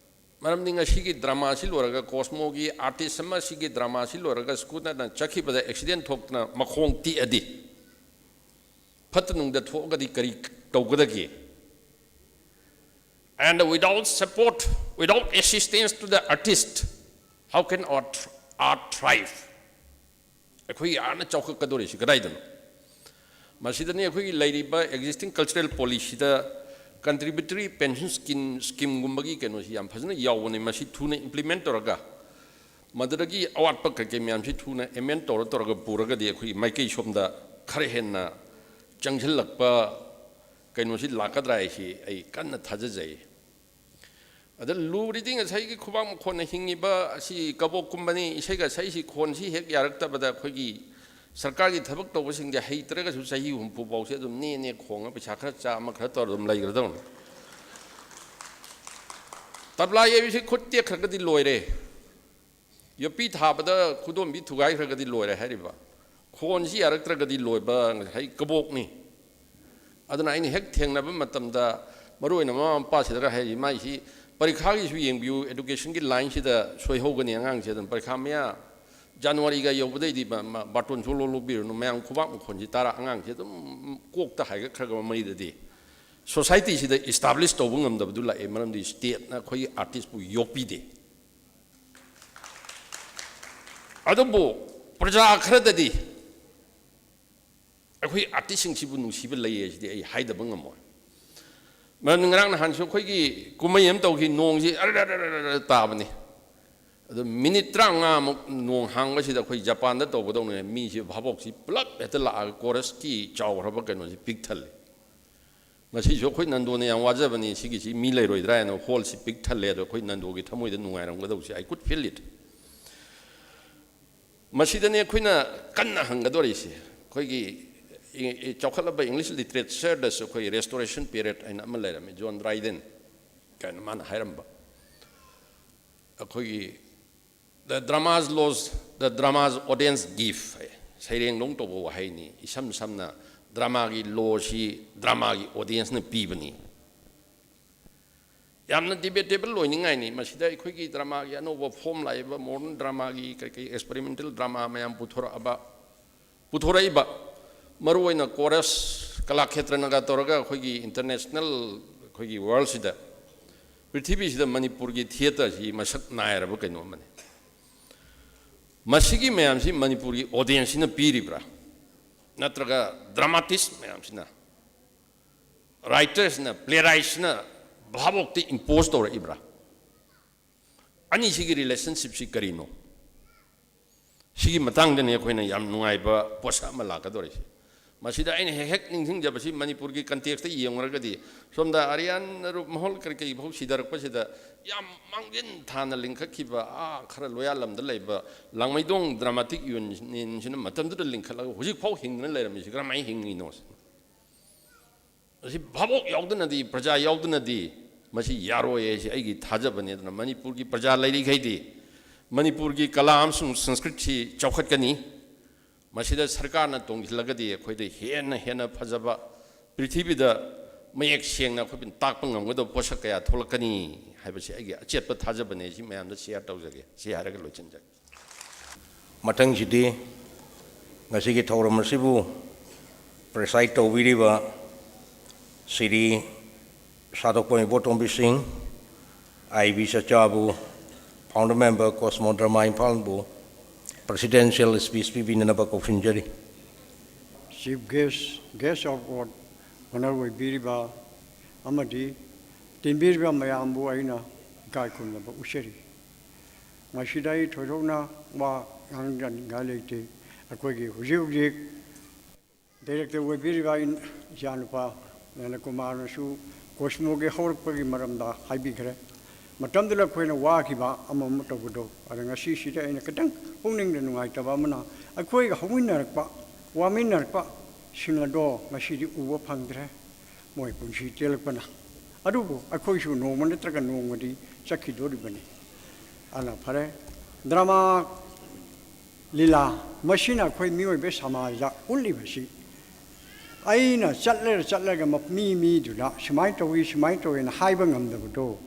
ꯃꯔꯝꯗꯤ ꯉꯁꯤꯒꯤ ꯗ꯭ꯔꯃꯥꯁꯤ ꯂꯣꯏꯔꯒ, ꯀꯣꯁꯃꯣꯒꯤ ꯑꯥꯔꯇꯤꯁ ꯑꯃ ꯁꯤꯒꯤ ꯗ꯭ꯔꯃꯥꯁꯤ ꯂꯣꯏꯔꯒ ꯁ꯭ꯀꯨꯇꯔꯅ ꯆꯠꯈꯤꯕꯗ ꯑꯦꯛꯁꯤꯗꯦꯟ ꯊꯣꯛꯇꯅ ꯃꯈꯣꯡ ꯇꯦꯛꯑꯗꯤ, ꯐꯠꯇ ꯅꯨꯡꯗ ꯊꯣꯛꯑꯒꯗꯤ ꯀꯔꯤ ꯇꯧꯒꯗꯒꯦ? And without support, without assistance to the artist, how can art, art thrive? ꯑꯩꯈꯣꯏꯒꯤ ꯑꯥꯔꯠꯅ ꯆꯥꯎꯈꯠꯀꯗꯧꯔꯤꯁꯤ ꯀꯗꯥꯏꯗꯅꯣ? ꯃꯁꯤꯗꯅꯤ ꯑꯩꯈꯣꯏꯒꯤ ꯂꯩꯔꯤꯕ existing cultural policyꯗ contributory pension scheme, schemeꯒꯨꯝꯕꯒꯤ ꯀꯩꯅꯣꯁꯤ ꯌꯥꯝ ꯐꯖꯅ ꯌꯥꯎꯕꯅꯤ꯫ ꯃꯁꯤ ꯊꯨꯅ implement ꯇꯧꯔꯒ, ꯃꯗꯨꯗꯒꯤ ꯑꯋꯥꯠꯄ ꯀꯩꯀꯩ ꯃꯌꯥꯝꯁꯤ ꯊꯨꯅ amend ꯇꯧꯔ ꯇꯧꯔꯒ ꯄꯨꯔꯒꯗꯤ ꯑꯩꯈꯣꯏꯒꯤ ꯃꯥꯏꯀꯩ ꯁꯣꯝꯗ ꯈꯔ ꯍꯦꯟꯅ ꯆꯪꯁꯤꯜꯂꯛꯄ ꯀꯩꯅꯣꯁꯤ ꯂꯥꯛꯀꯗ꯭ꯔꯥ ꯍꯥꯏꯁꯤ ꯑꯩ ꯀꯟꯅ ꯊꯥꯖꯖꯩ꯫ ꯑꯗ ꯂꯨꯔꯤꯗꯤ ꯉꯁꯥꯏꯒꯤ ꯈꯨꯕꯥꯛ ꯃꯈꯣꯟꯅ ꯍꯤꯡꯉꯤꯕ ꯑꯁꯤ ꯀꯕꯣꯛꯀꯨꯝꯕꯅꯤ꯫ ꯏꯁꯩꯒ ꯁꯛꯏꯁꯤ ꯈꯣꯟꯁꯤ ꯍꯦꯛ ꯌꯥꯔꯛꯇꯕꯗ ꯑꯩꯈꯣꯏꯒꯤ ꯁꯔꯀꯥꯔꯒꯤ ꯊꯕꯛ ꯇꯧꯕꯁꯤꯡꯁꯦ ꯍꯩꯇ꯭ꯔꯒꯁꯨ ꯆꯍꯤ ꯍꯨꯝꯐꯨ ꯐꯥꯎꯁꯦ ꯑꯗꯨꯝ ꯅꯦ ꯅꯦ ꯈꯣꯡꯉ ꯄꯩꯁꯥ ꯈꯔ ꯆꯥ ꯑꯃ ꯈꯔ ꯇꯧꯔ ꯑꯗꯨꯝ ꯂꯩꯈ꯭ꯔꯗꯧꯅꯤ꯫ ꯇꯕ꯭ꯂꯥ ꯌꯩꯕꯁꯤ ꯈꯨꯠ ꯇꯦꯛꯈ꯭ꯔꯒꯗꯤ ꯂꯣꯏꯔꯦ꯫ ꯌꯣꯠꯄꯤ ꯊꯥꯕꯗ ꯈꯨꯗꯣꯝꯕꯤ ꯊꯨꯒꯥꯏꯈ꯭ꯔꯒꯗꯤ ꯂꯣꯏꯔꯦ ꯍꯥꯏꯔꯤꯕ꯫ ꯈꯣꯟꯁꯤ ꯌꯥꯔꯛꯇ꯭ꯔꯒꯗꯤ ꯂꯣꯏꯕ ꯉꯁꯥꯏ ꯀꯕꯣꯛꯅꯤ꯫ ꯑꯗꯨꯅ ꯑꯩꯅ ꯍꯦꯛ ꯊꯦꯡꯅꯕ ꯃꯇꯝꯗ, ꯃꯔꯨꯑꯣꯏꯅ ꯃꯃꯥ ꯃꯄꯥꯁꯤꯗꯒ ꯍꯥꯏꯔꯤ, ꯃꯥꯏꯁꯤ ꯄꯔꯤꯈꯥꯒꯤꯁꯨ ꯌꯦꯡꯕꯤꯌꯨ, educationꯒꯤ lineꯁꯤꯗ ꯁꯣꯏꯍꯧꯒꯅꯤ ꯑꯉꯥꯡꯁꯦ꯫ ꯑꯗꯨꯝ ꯄꯔꯤꯈꯥ ꯃꯌꯥ ꯖꯅꯋꯥꯔꯤꯒ ꯌꯧꯕꯗꯩꯗꯤ ꯃ-, ꯃ-, ꯕꯥꯇꯣꯟ ꯁꯨꯡꯂꯧ ꯂꯧꯕꯤꯔꯨꯅꯨ꯫ ꯃꯌꯥꯝ ꯈꯨꯕꯥꯛ ꯃꯈꯣꯟꯁꯤ ꯇꯥꯔ ꯑꯉꯥꯡꯁꯦ ꯑꯗꯨꯝ ꯀꯣꯛꯇ ꯍꯥꯏꯒꯠꯈ꯭ꯔꯒ ꯃꯃꯩꯗꯗꯤ societyꯁꯤꯗ establish ꯇꯧꯕ ꯉꯝꯗꯕꯗꯨ ꯂꯥꯛꯑꯦ꯫ ꯃꯔꯝꯗꯤ stateꯅ ꯑꯩꯈꯣꯏꯒꯤ artistꯄꯨ ꯌꯣꯛꯄꯤꯗꯦ꯫ ꯑꯗꯨꯕꯨ ꯄ꯭ꯔꯖꯥ ꯈꯔꯗꯗꯤ ꯑꯩꯈꯣꯏ artistꯁꯤꯡꯁꯤꯕꯨ ꯅꯨꯡꯁꯤꯕ ꯂꯩ ꯍꯥꯏꯁꯤꯗꯤ ꯑꯩ ꯍꯥꯏꯗꯕ ꯉꯝꯃꯣꯏ꯫ ꯃꯔꯝꯗꯤ ꯉꯔꯥꯡ ꯅꯍꯥꯟꯁꯨ ꯑꯩꯈꯣꯏꯒꯤ ꯀꯨꯝꯍꯩ ꯑꯃ ꯇꯧꯈꯤ, ꯅꯣꯡꯁꯤ ꯑꯔ ꯑꯔ ꯑꯔ ꯑꯔ ꯇꯥꯕꯅꯤ꯫ ꯑꯗꯣ minute ꯇꯔꯥꯃꯉꯥꯃꯨꯛ ꯅꯣꯡ ꯍꯥꯡꯕꯁꯤꯗ ꯑꯩꯈꯣꯏ ꯖꯄꯥꯟꯗ ꯇꯧꯕꯗꯧꯅ ꯃꯤꯁꯤ ꯚꯥꯕꯣꯛꯁꯤ ꯄꯨꯂꯞ ꯍꯦꯛꯇ ꯂꯥꯛꯑꯒ chorusꯀꯤ ꯆꯥꯎꯈ꯭ꯔꯕ ꯀꯩꯅꯣꯁꯤ ꯄꯤꯛ ꯊꯜꯂꯤ꯫ ꯉꯁꯤꯁꯨ ꯑꯩꯈꯣꯏ ꯅꯟꯗꯣꯅ ꯌꯥꯝ ꯋꯥꯖꯕꯅꯤ, ꯁꯤꯒꯤꯁꯤ ꯃꯤ ꯂꯩꯔꯣꯏꯗ꯭ꯔꯥ ꯍꯥꯏꯅ hallꯁꯤ ꯄꯤꯛ ꯊꯜꯂꯦ꯫ ꯑꯗꯣ ꯑꯩꯈꯣꯏ ꯅꯟꯗꯣꯒꯤ ꯊꯃꯣꯏꯗ ꯅꯨꯡꯉꯥꯏꯔꯝꯒꯗꯧꯕꯁꯦ, I could feel it꯫ ꯃꯁꯤꯗꯅꯤ ꯑꯩꯈꯣꯏꯅ ꯀꯟꯅ ꯍꯪꯒꯗꯧꯔꯤꯁꯦ꯫ ꯑꯩꯈꯣꯏꯒꯤ ꯏ-, ꯏ-, ꯆꯥꯎꯈꯠꯂꯕ English literatureꯗꯁꯨ ꯑꯩꯈꯣꯏ restoration period ꯍꯥꯏꯅ ꯑꯃ ꯂꯩꯔꯝꯃꯤ, ꯖꯣꯟ ꯗ꯭ꯔꯥꯏꯗꯦꯟ ꯀꯥꯏꯅ ꯃꯥꯅ ꯍꯥꯏꯔꯝꯕ꯫ ꯑꯩꯈꯣꯏꯒꯤ "The drama's laws, the drama's audience give" ꯍꯥꯏ꯫ ꯁꯩꯔꯦꯡꯗꯧ ꯇꯧꯕ ꯋꯥꯍꯩꯅꯤ꯫ ꯏꯁꯝ ꯁꯝꯅ, dramaꯒꯤ lawꯁꯤ dramaꯒꯤ audienceꯅ ꯄꯤꯕꯅꯤ꯫ ꯌꯥꯝꯅ debatable ꯑꯣꯏꯅꯤꯡꯉꯥꯏꯅꯤ꯫ ꯃꯁꯤꯗ ꯑꯩꯈꯣꯏꯒꯤ dramaꯒꯤ ꯑꯅꯧꯕ form ꯂꯥꯛꯏꯕ, modern dramaꯒꯤ ꯀꯔꯤ ꯀꯔꯤ experimental drama ꯃꯌꯥꯝ ꯄꯨꯊꯣꯔꯛꯑꯕ, ꯄꯨꯊꯣꯔꯛꯏꯕ, ꯃꯔꯨꯑꯣꯏꯅ chorus, ꯀꯂꯥꯈꯦꯇ꯭ꯔꯅꯒ ꯇꯧꯔꯒ ꯑꯩꯈꯣꯏꯒꯤ international, ꯑꯩꯈꯣꯏꯒꯤ worldꯁꯤꯗ, ꯄ꯭ꯔꯤꯊꯤꯕꯤꯁꯤꯗ ꯃꯅꯤꯄꯨꯔꯒꯤ theatreꯁꯤ ꯃꯁꯛ ꯅꯥꯏꯔꯕ ꯀꯩꯅꯣ ꯑꯃꯅꯤ꯫ ꯃꯁꯤꯒꯤ ꯃꯌꯥꯝꯁꯤ ꯃꯅꯤꯄꯨꯔꯒꯤ audienceꯁꯤꯅ ꯄꯤꯔꯤꯕ꯭ꯔꯥ, ꯅꯠꯇ꯭ꯔꯒ dramatist ꯃꯌꯥꯝꯁꯤꯅ, writerꯁꯤꯅ, playwrightꯁꯤꯅ ꯚꯥꯕꯣꯛꯇ impose ꯇꯧꯔꯛꯏꯕ꯭ꯔꯥ? ꯑꯅꯤꯁꯤꯒꯤ relationshipꯁꯤ ꯀꯔꯤꯅꯣ? ꯁꯤꯒꯤ ꯃꯇꯥꯡꯗꯅꯤ ꯑꯩꯈꯣꯏꯅ ꯌꯥꯝ ꯅꯨꯡꯉꯥꯏꯕ ꯄꯣꯠꯁꯛ ꯑꯃ ꯂꯥꯛꯀꯗꯧꯔꯤꯁꯦ꯫ ꯃꯁꯤꯗ ꯑꯩꯅ ꯍꯦꯛ ꯍꯦꯛ ꯅꯤꯡꯁꯤꯡꯖꯕꯁꯤ, ꯃꯅꯤꯄꯨꯔꯒꯤ contextꯇ ꯌꯦꯡꯉꯨꯔꯒꯗꯤ, ꯁꯣꯝꯗ ꯑꯔꯤꯌꯥꯟ, ꯑꯔꯨꯞ, ꯃꯍꯣꯜ ꯀꯔꯤ ꯀꯔꯤ ꯐꯥꯎ ꯁꯤꯊꯔꯛꯄꯁꯤꯗ, ꯌꯥꯝ ꯃꯥꯡꯖꯤꯟ ꯊꯥꯅ ꯂꯤꯡꯈꯠꯈꯤꯕ, ꯑꯥ, ꯈꯔ ꯂꯣꯌꯥꯂꯝꯗ ꯂꯩꯕ ꯂꯥꯡꯃꯩꯗꯣꯡ dramatic unionꯁꯤꯅ ꯃꯇꯝꯗꯨꯗ ꯂꯤꯡꯈꯠꯂꯒ ꯍꯧꯖꯤꯛꯐꯥꯎ ꯍꯤꯡꯗꯨꯅ ꯂꯩꯔꯝꯃꯤꯁꯤ ꯀꯔꯝꯍꯥꯏꯅ ꯍꯤꯡꯉꯤꯅꯣ? ꯃꯁꯤ ꯚꯥꯕꯣꯛ ꯌꯥꯎꯗꯅꯗꯤ, ꯄ꯭ꯔꯖꯥ ꯌꯥꯎꯗꯅꯗꯤ ꯃꯁꯤ ꯌꯥꯔꯣꯏ ꯍꯥꯏꯁꯤ ꯑꯩꯒꯤ ꯊꯥꯖꯕꯅꯤ꯫ ꯑꯗꯨꯅ ꯃꯅꯤꯄꯨꯔꯒꯤ ꯄ꯭ꯔꯖꯥ ꯂꯩꯔꯤꯈꯩꯗꯤ ꯃꯅꯤꯄꯨꯔꯒꯤ ꯀꯂꯥ ꯑꯃꯁꯨꯡ ꯁꯪꯁꯀ꯭ꯔꯤꯠꯁꯤ ꯆꯥꯎꯈꯠꯀꯅꯤ꯫ ꯃꯁꯤꯗ ꯁꯔꯀꯥꯔꯅ ꯇꯣꯡꯁꯤꯜꯂꯒꯗꯤ ꯑꯩꯈꯣꯏꯗ ꯍꯦꯟꯅ ꯍꯦꯟꯅ ꯐꯖꯕ, ꯄ꯭ꯔꯤꯊꯤꯕꯤꯗ ꯃꯌꯦꯛ ꯁꯦꯡꯅ ꯑꯩꯈꯣꯏꯕꯨ ꯇꯥꯛꯄ ꯉꯝꯒꯗꯕ ꯄꯣꯠꯁꯛ ꯀꯌꯥ ꯊꯣꯛꯂꯛꯀꯅꯤ ꯍꯥꯏꯕꯁꯤ ꯑꯩꯒꯤ ꯑꯆꯦꯠꯄ ꯊꯥꯖꯕꯅꯤ꯫ ꯁꯤ ꯃꯌꯥꯝꯗ share ꯇꯧꯖꯒꯦ꯫ ꯁꯤ ꯍꯥꯏꯔꯒ ꯂꯣꯏꯁꯤꯟꯖꯒꯦ꯫ ꯃꯊꯪꯁꯤꯗꯤ ꯉꯁꯤꯒꯤ ꯊꯧꯔꯝ ꯑꯁꯤꯕꯨ preside ꯇꯧꯕꯤꯔꯤꯕ Shri Sadokpam Ibotombi Singh, I B ꯆꯆꯥꯕꯨ, founder member Cosmo Drama ꯏꯝꯐꯥꯜꯕꯨ presidential speech ꯄꯤꯕꯤꯅꯅꯕ ꯀꯧꯁꯤꯟꯖꯔꯤ꯫ Chief guest, guest of honour ꯑꯣꯏꯕꯤꯔꯤꯕ ꯑꯃꯗꯤ ꯇꯤꯟꯕꯤꯔꯤꯕ ꯃꯌꯥꯝꯕꯨ ꯑꯩꯅ ꯏꯀꯥꯏ ꯈꯨꯝꯅꯕ ꯎꯠꯆꯔꯤ꯫ ꯃꯁꯤꯗ ꯑꯩ ꯊꯣꯏꯗꯣꯛꯅ ꯋꯥ ꯉꯥꯡꯖꯅꯤꯡꯉꯥꯏ ꯂꯩꯇꯦ꯫ ꯑꯩꯈꯣꯏꯒꯤ ꯍꯧꯖꯤꯛ ꯍꯧꯖꯤꯛ director ꯑꯣꯏꯕꯤꯔꯤꯕ ꯏꯆꯥꯅꯨꯄꯥ ꯅꯟꯗꯀꯨꯃꯥꯔꯅꯁꯨ ꯀꯣꯁꯃꯣꯒꯤ ꯍꯧꯔꯛꯄꯒꯤ ꯃꯔꯝꯗ ꯍꯥꯏꯕꯤꯈ꯭ꯔꯦ꯫ ꯃꯇꯝꯗꯨꯗ ꯑꯩꯈꯣꯏꯅ ꯋꯥꯈꯤꯕ ꯑꯃ ꯑꯃ ꯇꯧꯕꯗꯣ, ꯑꯗ ꯉꯁꯤꯁꯤꯗ ꯑꯩꯅ ꯈꯤꯇꯪ ꯄꯨꯛꯅꯤꯡꯗ ꯅꯨꯡꯉꯥꯏꯇꯕ ꯑꯃꯅ, ꯑꯩꯈꯣꯏꯒ ꯍꯧꯃꯤꯟꯅꯔꯛꯄ, ꯋꯥꯃꯤꯟꯅꯔꯛꯄꯁꯤꯡ ꯑꯗꯣ ꯉꯁꯤꯗꯤ ꯎꯕ ꯐꯪꯗ꯭ꯔꯦ꯫ ꯃꯣꯏ ꯄꯨꯟꯁꯤ ꯇꯦꯜꯂꯛꯄꯅ꯫ ꯑꯗꯨꯕꯨ ꯑꯩꯈꯣꯏꯁꯨ ꯅꯣꯡꯃ ꯅꯠꯇ꯭ꯔꯒ ꯅꯣꯡꯃꯗꯤ ꯆꯠꯈꯤꯗꯣꯔꯤꯕꯅꯤ꯫ ꯑꯗꯨꯅ ꯐꯔꯦ, drama ꯂꯤꯂꯥ ꯃꯁꯤꯅ ꯑꯩꯈꯣꯏ ꯃꯤꯑꯣꯏꯕ ꯁꯃꯥꯖꯗ ꯎꯠꯂꯤꯕꯁꯤ, ꯑꯩꯅ ꯆꯠꯂꯒ ꯆꯠꯂꯒ ꯃ- ꯃꯤ ꯃꯤꯗꯨꯗ ꯁꯨꯃꯥꯏꯅ ꯇꯧꯏ, ꯁꯨꯃꯥꯏꯅ ꯇꯧꯏꯅ ꯍꯥꯏꯕ ꯉꯝꯗꯕꯗꯣ,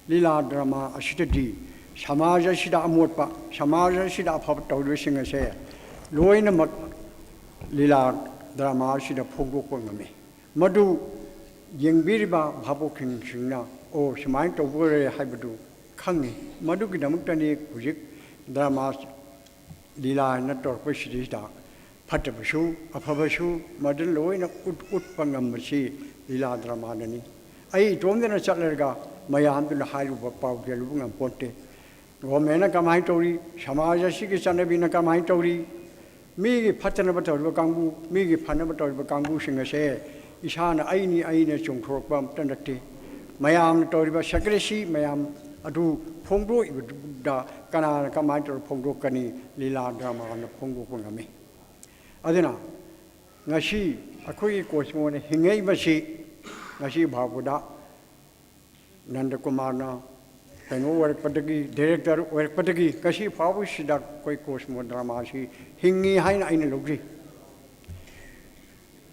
ꯂꯤꯂꯥ ꯗ꯭ꯔꯃꯥ ꯑꯁꯤꯗꯗꯤ ꯁꯃꯥꯖ ꯑꯁꯤꯗ ꯑꯃꯣꯠꯄ, ꯁꯃꯥꯖ ꯑꯁꯤꯗ ꯑꯐꯕ ꯇꯧꯔꯤꯕꯁꯤꯡ ꯑꯁꯦ ꯂꯣꯏꯅꯃꯛ ꯂꯤꯂꯥ ꯗ꯭ꯔꯃꯥ ꯑꯁꯤꯗ ꯐꯣꯡꯗꯣꯛꯄ ꯉꯝꯃꯤ꯫ ꯃꯗꯨ ꯌꯦꯡꯕꯤꯔꯤꯕ ꯚꯥꯕꯣꯛꯁꯤꯡꯁꯤꯡꯅ, "ꯑꯣ, ꯁꯨꯃꯥꯏꯅ ꯇꯧꯕ ꯑꯣꯏꯔꯦ" ꯍꯥꯏꯕꯗꯨ ꯈꯪꯉꯤ꯫ ꯃꯗꯨꯒꯤꯗꯃꯛꯇꯅꯤ ꯍꯧꯖꯤꯛ ꯗ꯭ꯔꯃꯥ ꯂꯤꯂꯥ ꯍꯥꯏꯅ ꯇꯧꯔꯛꯄꯁꯤꯗꯩꯁꯤꯗ ꯐꯠꯇꯕꯁꯨ ꯑꯐꯕꯁꯨ ꯃꯗꯨ ꯂꯣꯏꯅ ꯎꯠ-, ꯎꯠꯄ ꯉꯝꯕꯁꯤ ꯂꯤꯂꯥ ꯗ꯭ꯔꯃꯥꯅꯅꯤ꯫ ꯑꯩ ꯏꯇꯣꯝꯗꯅ ꯆꯠꯂꯒ ꯃꯌꯥꯝꯗꯨꯅ ꯍꯥꯏꯔꯨꯕ ꯄꯥꯎ ꯆꯦꯜꯂꯨꯕ ꯉꯝꯄꯣꯟꯇꯦ꯫ ꯒꯣꯔꯃꯦꯟꯅ ꯀꯃꯥꯏꯅ ꯇꯧꯔꯤ, ꯁꯃꯥꯖ ꯑꯁꯤꯒꯤ ꯆꯠꯅꯕꯤꯅ ꯀꯃꯥꯏꯅ ꯇꯧꯔꯤ, ꯃꯤꯒꯤ ꯐꯠꯇꯅꯕ ꯇꯧꯔꯤꯕ ꯀꯥꯡꯕꯨ, ꯃꯤꯒꯤ ꯐꯅꯕ ꯇꯧꯔꯤꯕ ꯀꯥꯡꯕꯨꯁꯤꯡ ꯑꯁꯦ ꯏꯁꯥꯅ ꯑꯩꯅꯤ ꯑꯩꯅ ꯆꯣꯡꯊꯣꯔꯛꯄ ꯑꯃꯠꯇ ꯅꯠꯇꯦ꯫ ꯃꯌꯥꯝꯅ ꯇꯧꯔꯤꯕ ꯁꯦꯀ꯭ꯔꯦꯁꯤ ꯃꯌꯥꯝ ꯑꯗꯨ ꯐꯣꯡꯗꯣꯛꯏꯕꯗꯨꯗ ꯀꯅꯥꯅ ꯀꯃꯥꯏꯅ ꯇꯧꯔ ꯐꯣꯡꯗꯣꯛꯀꯅꯤ? ꯂꯤꯂꯥ ꯗ꯭ꯔꯃꯥꯅ ꯐꯣꯡꯗꯣꯛꯄ ꯉꯝꯃꯤ꯫ ꯑꯗꯨꯅ ꯉꯁꯤ ꯑꯩꯈꯣꯏꯒꯤ ꯀꯣꯁꯃꯣꯅ ꯍꯤꯡꯉꯛꯏꯕꯁꯤ ꯉꯁꯤ ꯐꯥꯎꯕꯗ ꯅꯟꯗꯀꯨꯃꯥꯔꯅ ꯀꯩꯅꯣ ꯑꯣꯏꯔꯛꯄꯗꯒꯤ, ꯗꯥꯏꯔꯦꯛꯇꯔ ꯑꯣꯏꯔꯛꯄꯗꯒꯤ ꯉꯁꯤ ꯐꯥꯎꯕꯁꯤꯗ ꯑꯩꯈꯣꯏ ꯀꯣꯁꯃꯣ ꯗ꯭ꯔꯃꯥꯁꯤ ꯍꯤꯡꯉꯤ ꯍꯥꯏꯅ ꯑꯩꯅ ꯂꯧꯖꯩ꯫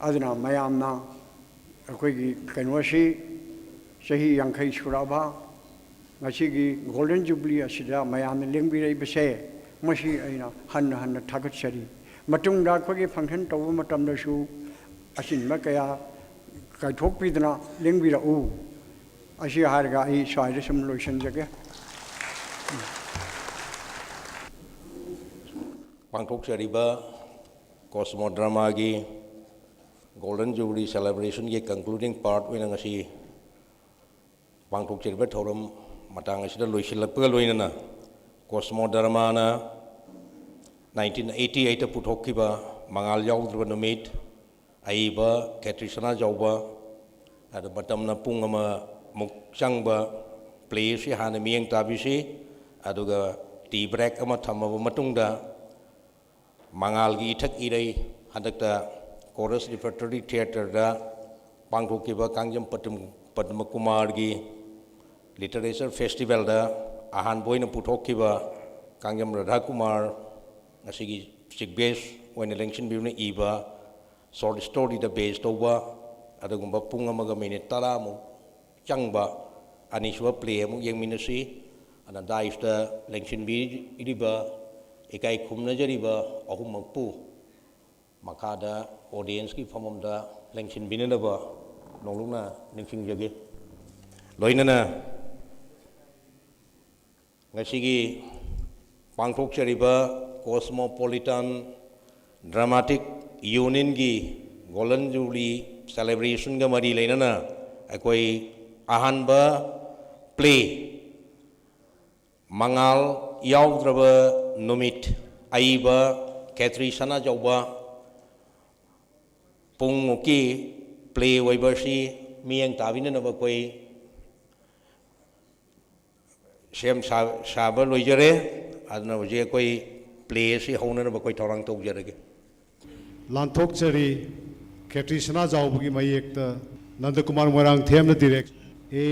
ꯑꯗꯨꯅ ꯃꯌꯥꯝꯅ ꯑꯩꯈꯣꯏꯒꯤ ꯀꯩꯅꯣꯁꯤ ꯆꯍꯤ ꯌꯥꯡꯈꯩ ꯁꯨꯔꯛꯑꯕ ꯉꯁꯤꯒꯤ ꯒꯣꯜꯗꯟ ꯖꯨꯕꯤꯂꯤ ꯑꯁꯤꯗ ꯃꯌꯥꯝꯅ ꯂꯦꯡꯕꯤꯔꯛꯏꯕꯁꯦ, ꯃꯁꯤ ꯑꯩꯅ ꯍꯟꯅ ꯍꯟꯅ ꯊꯥꯒꯠꯆꯔꯤ꯫ ꯃꯇꯨꯡꯗ ꯑꯩꯈꯣꯏꯒꯤ ꯐꯪꯁꯟ ꯇꯧꯕ ꯃꯇꯝꯗꯁꯨ ꯑꯆꯤꯟꯕ ꯀꯌꯥ ꯀꯥꯏꯊꯣꯛꯄꯤꯗꯅ ꯂꯦꯡꯕꯤꯔꯛꯎ꯫ ꯑꯁꯤ ꯍꯥꯏꯔꯒ ꯑꯩ ꯁ꯭ꯋꯥꯏꯗ ꯁꯨꯝ ꯂꯣꯏꯁꯤꯟꯖꯒꯦ꯫ ꯄꯥꯡꯊꯣꯛꯆꯔꯤꯕ ꯀꯣꯁꯃꯣ ꯗ꯭ꯔꯃꯥꯒꯤ ꯒꯣꯜꯗꯟ ꯖꯨꯕꯤꯂꯤ ꯁꯦꯂꯦꯕ꯭ꯔꯦꯁꯟꯒꯤ ꯀꯟꯀ꯭ꯂꯨꯗꯤꯡ ꯄꯥꯔꯠ ꯑꯣꯏꯅ ꯉꯁꯤ ꯄꯥꯡꯊꯣꯛꯆꯔꯤꯕ ꯊꯧꯔꯝ ꯃꯇꯥꯡ ꯑꯁꯤꯗ ꯂꯣꯏꯁꯤꯜꯂꯛꯄꯒ ꯂꯣꯏꯅꯅ ꯀꯣꯁꯃꯣ ꯗ꯭ꯔꯃꯥꯅ ꯅꯥꯏꯟꯇꯤꯟ ꯑꯩꯠꯇꯤ ꯑꯩꯠꯇ ꯄꯨꯊꯣꯛꯈꯤꯕ ꯃꯉꯥꯜ ꯌꯥꯎꯗ꯭ꯔꯕ ꯅꯨꯃꯤꯠ, ꯑꯏꯕ ꯈꯦꯇ꯭ꯔꯤ ꯁꯅꯥꯖꯥꯎꯕ, ꯑꯗꯨ ꯃꯇꯝꯅ ꯄꯨꯡ ꯑꯃꯃꯨꯛ ꯆꯪꯕ ꯄ꯭ꯂꯦ ꯑꯁꯤ ꯍꯥꯟꯅ ꯃꯤꯠꯌꯦꯡ ꯇꯥꯕꯤꯁꯤ꯫ ꯑꯗꯨꯒ ꯇꯤ ꯕ꯭ꯔꯦꯛ ꯑꯃ ꯊꯝꯃꯕ ꯃꯇꯨꯡꯗ ꯃꯉꯥꯜꯒꯤ ꯏꯊꯛ ꯏꯔꯩ ꯍꯟꯗꯛꯇ ꯀꯣꯔꯁ ꯔꯤꯄꯔꯇꯔꯤ ꯊꯤꯌꯦꯇꯔꯗ ꯄꯥꯡꯊꯣꯛꯈꯤꯕ ꯀꯥꯡꯖꯝ ꯄꯗꯝ-, ꯄꯗꯃꯀꯨꯃꯥꯔꯒꯤ ꯂꯤꯇꯔꯦꯆꯔ ꯐꯦꯁꯇꯤꯚꯦꯜꯗ ꯑꯍꯥꯟꯕ ꯑꯣꯏꯅ ꯄꯨꯊꯣꯛꯈꯤꯕ ꯀꯥꯡꯖꯝ ꯔꯥꯙꯥꯀꯨꯃꯥꯔ, ꯉꯁꯤꯒꯤ ꯆꯤꯐ ꯒꯦꯁ ꯑꯣꯏꯅ ꯂꯦꯡꯁꯤꯟꯕꯤꯗꯨꯅ ꯏꯕ short story ꯗ base ꯇꯧꯕ ꯑꯗꯨꯒꯨꯝꯕ ꯄꯨꯡ ꯑꯃꯒ minute ꯇꯔꯥꯃꯨꯛ ꯆꯪꯕ ꯑꯅꯤꯁꯨꯕ play ꯑꯃꯨꯛ ꯌꯦꯡꯃꯤꯟꯅꯁꯤ꯫ ꯑꯗꯨꯅ dais ꯇ ꯂꯦꯡꯁꯤꯟꯕꯤꯔꯤꯕ, ꯏꯀꯥꯏ ꯈꯨꯝꯅꯖꯔꯤꯕ ꯑꯍꯨꯝꯃꯛꯄꯨ ꯃꯈꯥꯗ audience ꯀꯤ ꯐꯝꯐꯝꯗ ꯂꯦꯡꯁꯤꯟꯕꯤꯅꯅꯕ ꯅꯣꯡꯂꯨꯛꯅ ꯅꯤꯡꯁꯤꯡꯖꯒꯦ꯫ ꯂꯣꯏꯅꯅ ꯉꯁꯤꯒꯤ ꯄꯥꯡꯊꯣꯛꯆꯔꯤꯕ Cosmopolitan Dramatic Union ꯒꯤ Golden Jubilee celebration ꯒ ꯃꯔꯤ ꯂꯩꯅꯅ ꯑꯩꯈꯣꯏ ꯑꯍꯥꯟꯕ play ꯃꯉꯥꯜ ꯌꯥꯎꯗ꯭ꯔꯕ ꯅꯨꯃꯤꯠ, ꯑꯏꯕ ꯈꯦꯇ꯭ꯔꯤ ꯁꯅꯥꯖꯥꯎꯕ, ꯄꯨꯡꯃꯨꯛꯀꯤ play ꯑꯣꯏꯕ ꯑꯁꯤ ꯃꯤꯠꯌꯦꯡ ꯇꯥꯕꯤꯅꯅꯕ ꯑꯩꯈꯣꯏ ꯁꯦꯝ ꯁꯥ-, ꯁꯥꯕ ꯂꯣꯏꯖꯔꯦ꯫ ꯑꯗꯨꯅ ꯍꯧꯖꯤꯛ ꯑꯩꯈꯣꯏ play ꯑꯁꯤ ꯍꯧꯅꯅꯕ ꯑꯩꯈꯣꯏ ꯊꯧꯔꯥꯡ ꯇꯧꯖꯔꯒꯦ꯫ ꯂꯥꯟꯊꯣꯛꯆꯔꯤ꯫ ꯈꯦꯇ꯭ꯔꯤ ꯁꯅꯥꯖꯥꯎꯕꯒꯤ ꯃꯌꯦꯛꯇ ꯅꯟꯗꯀꯨꯃꯥꯔ ꯃꯣꯏꯔꯥꯡꯊꯦꯝꯅ direct, a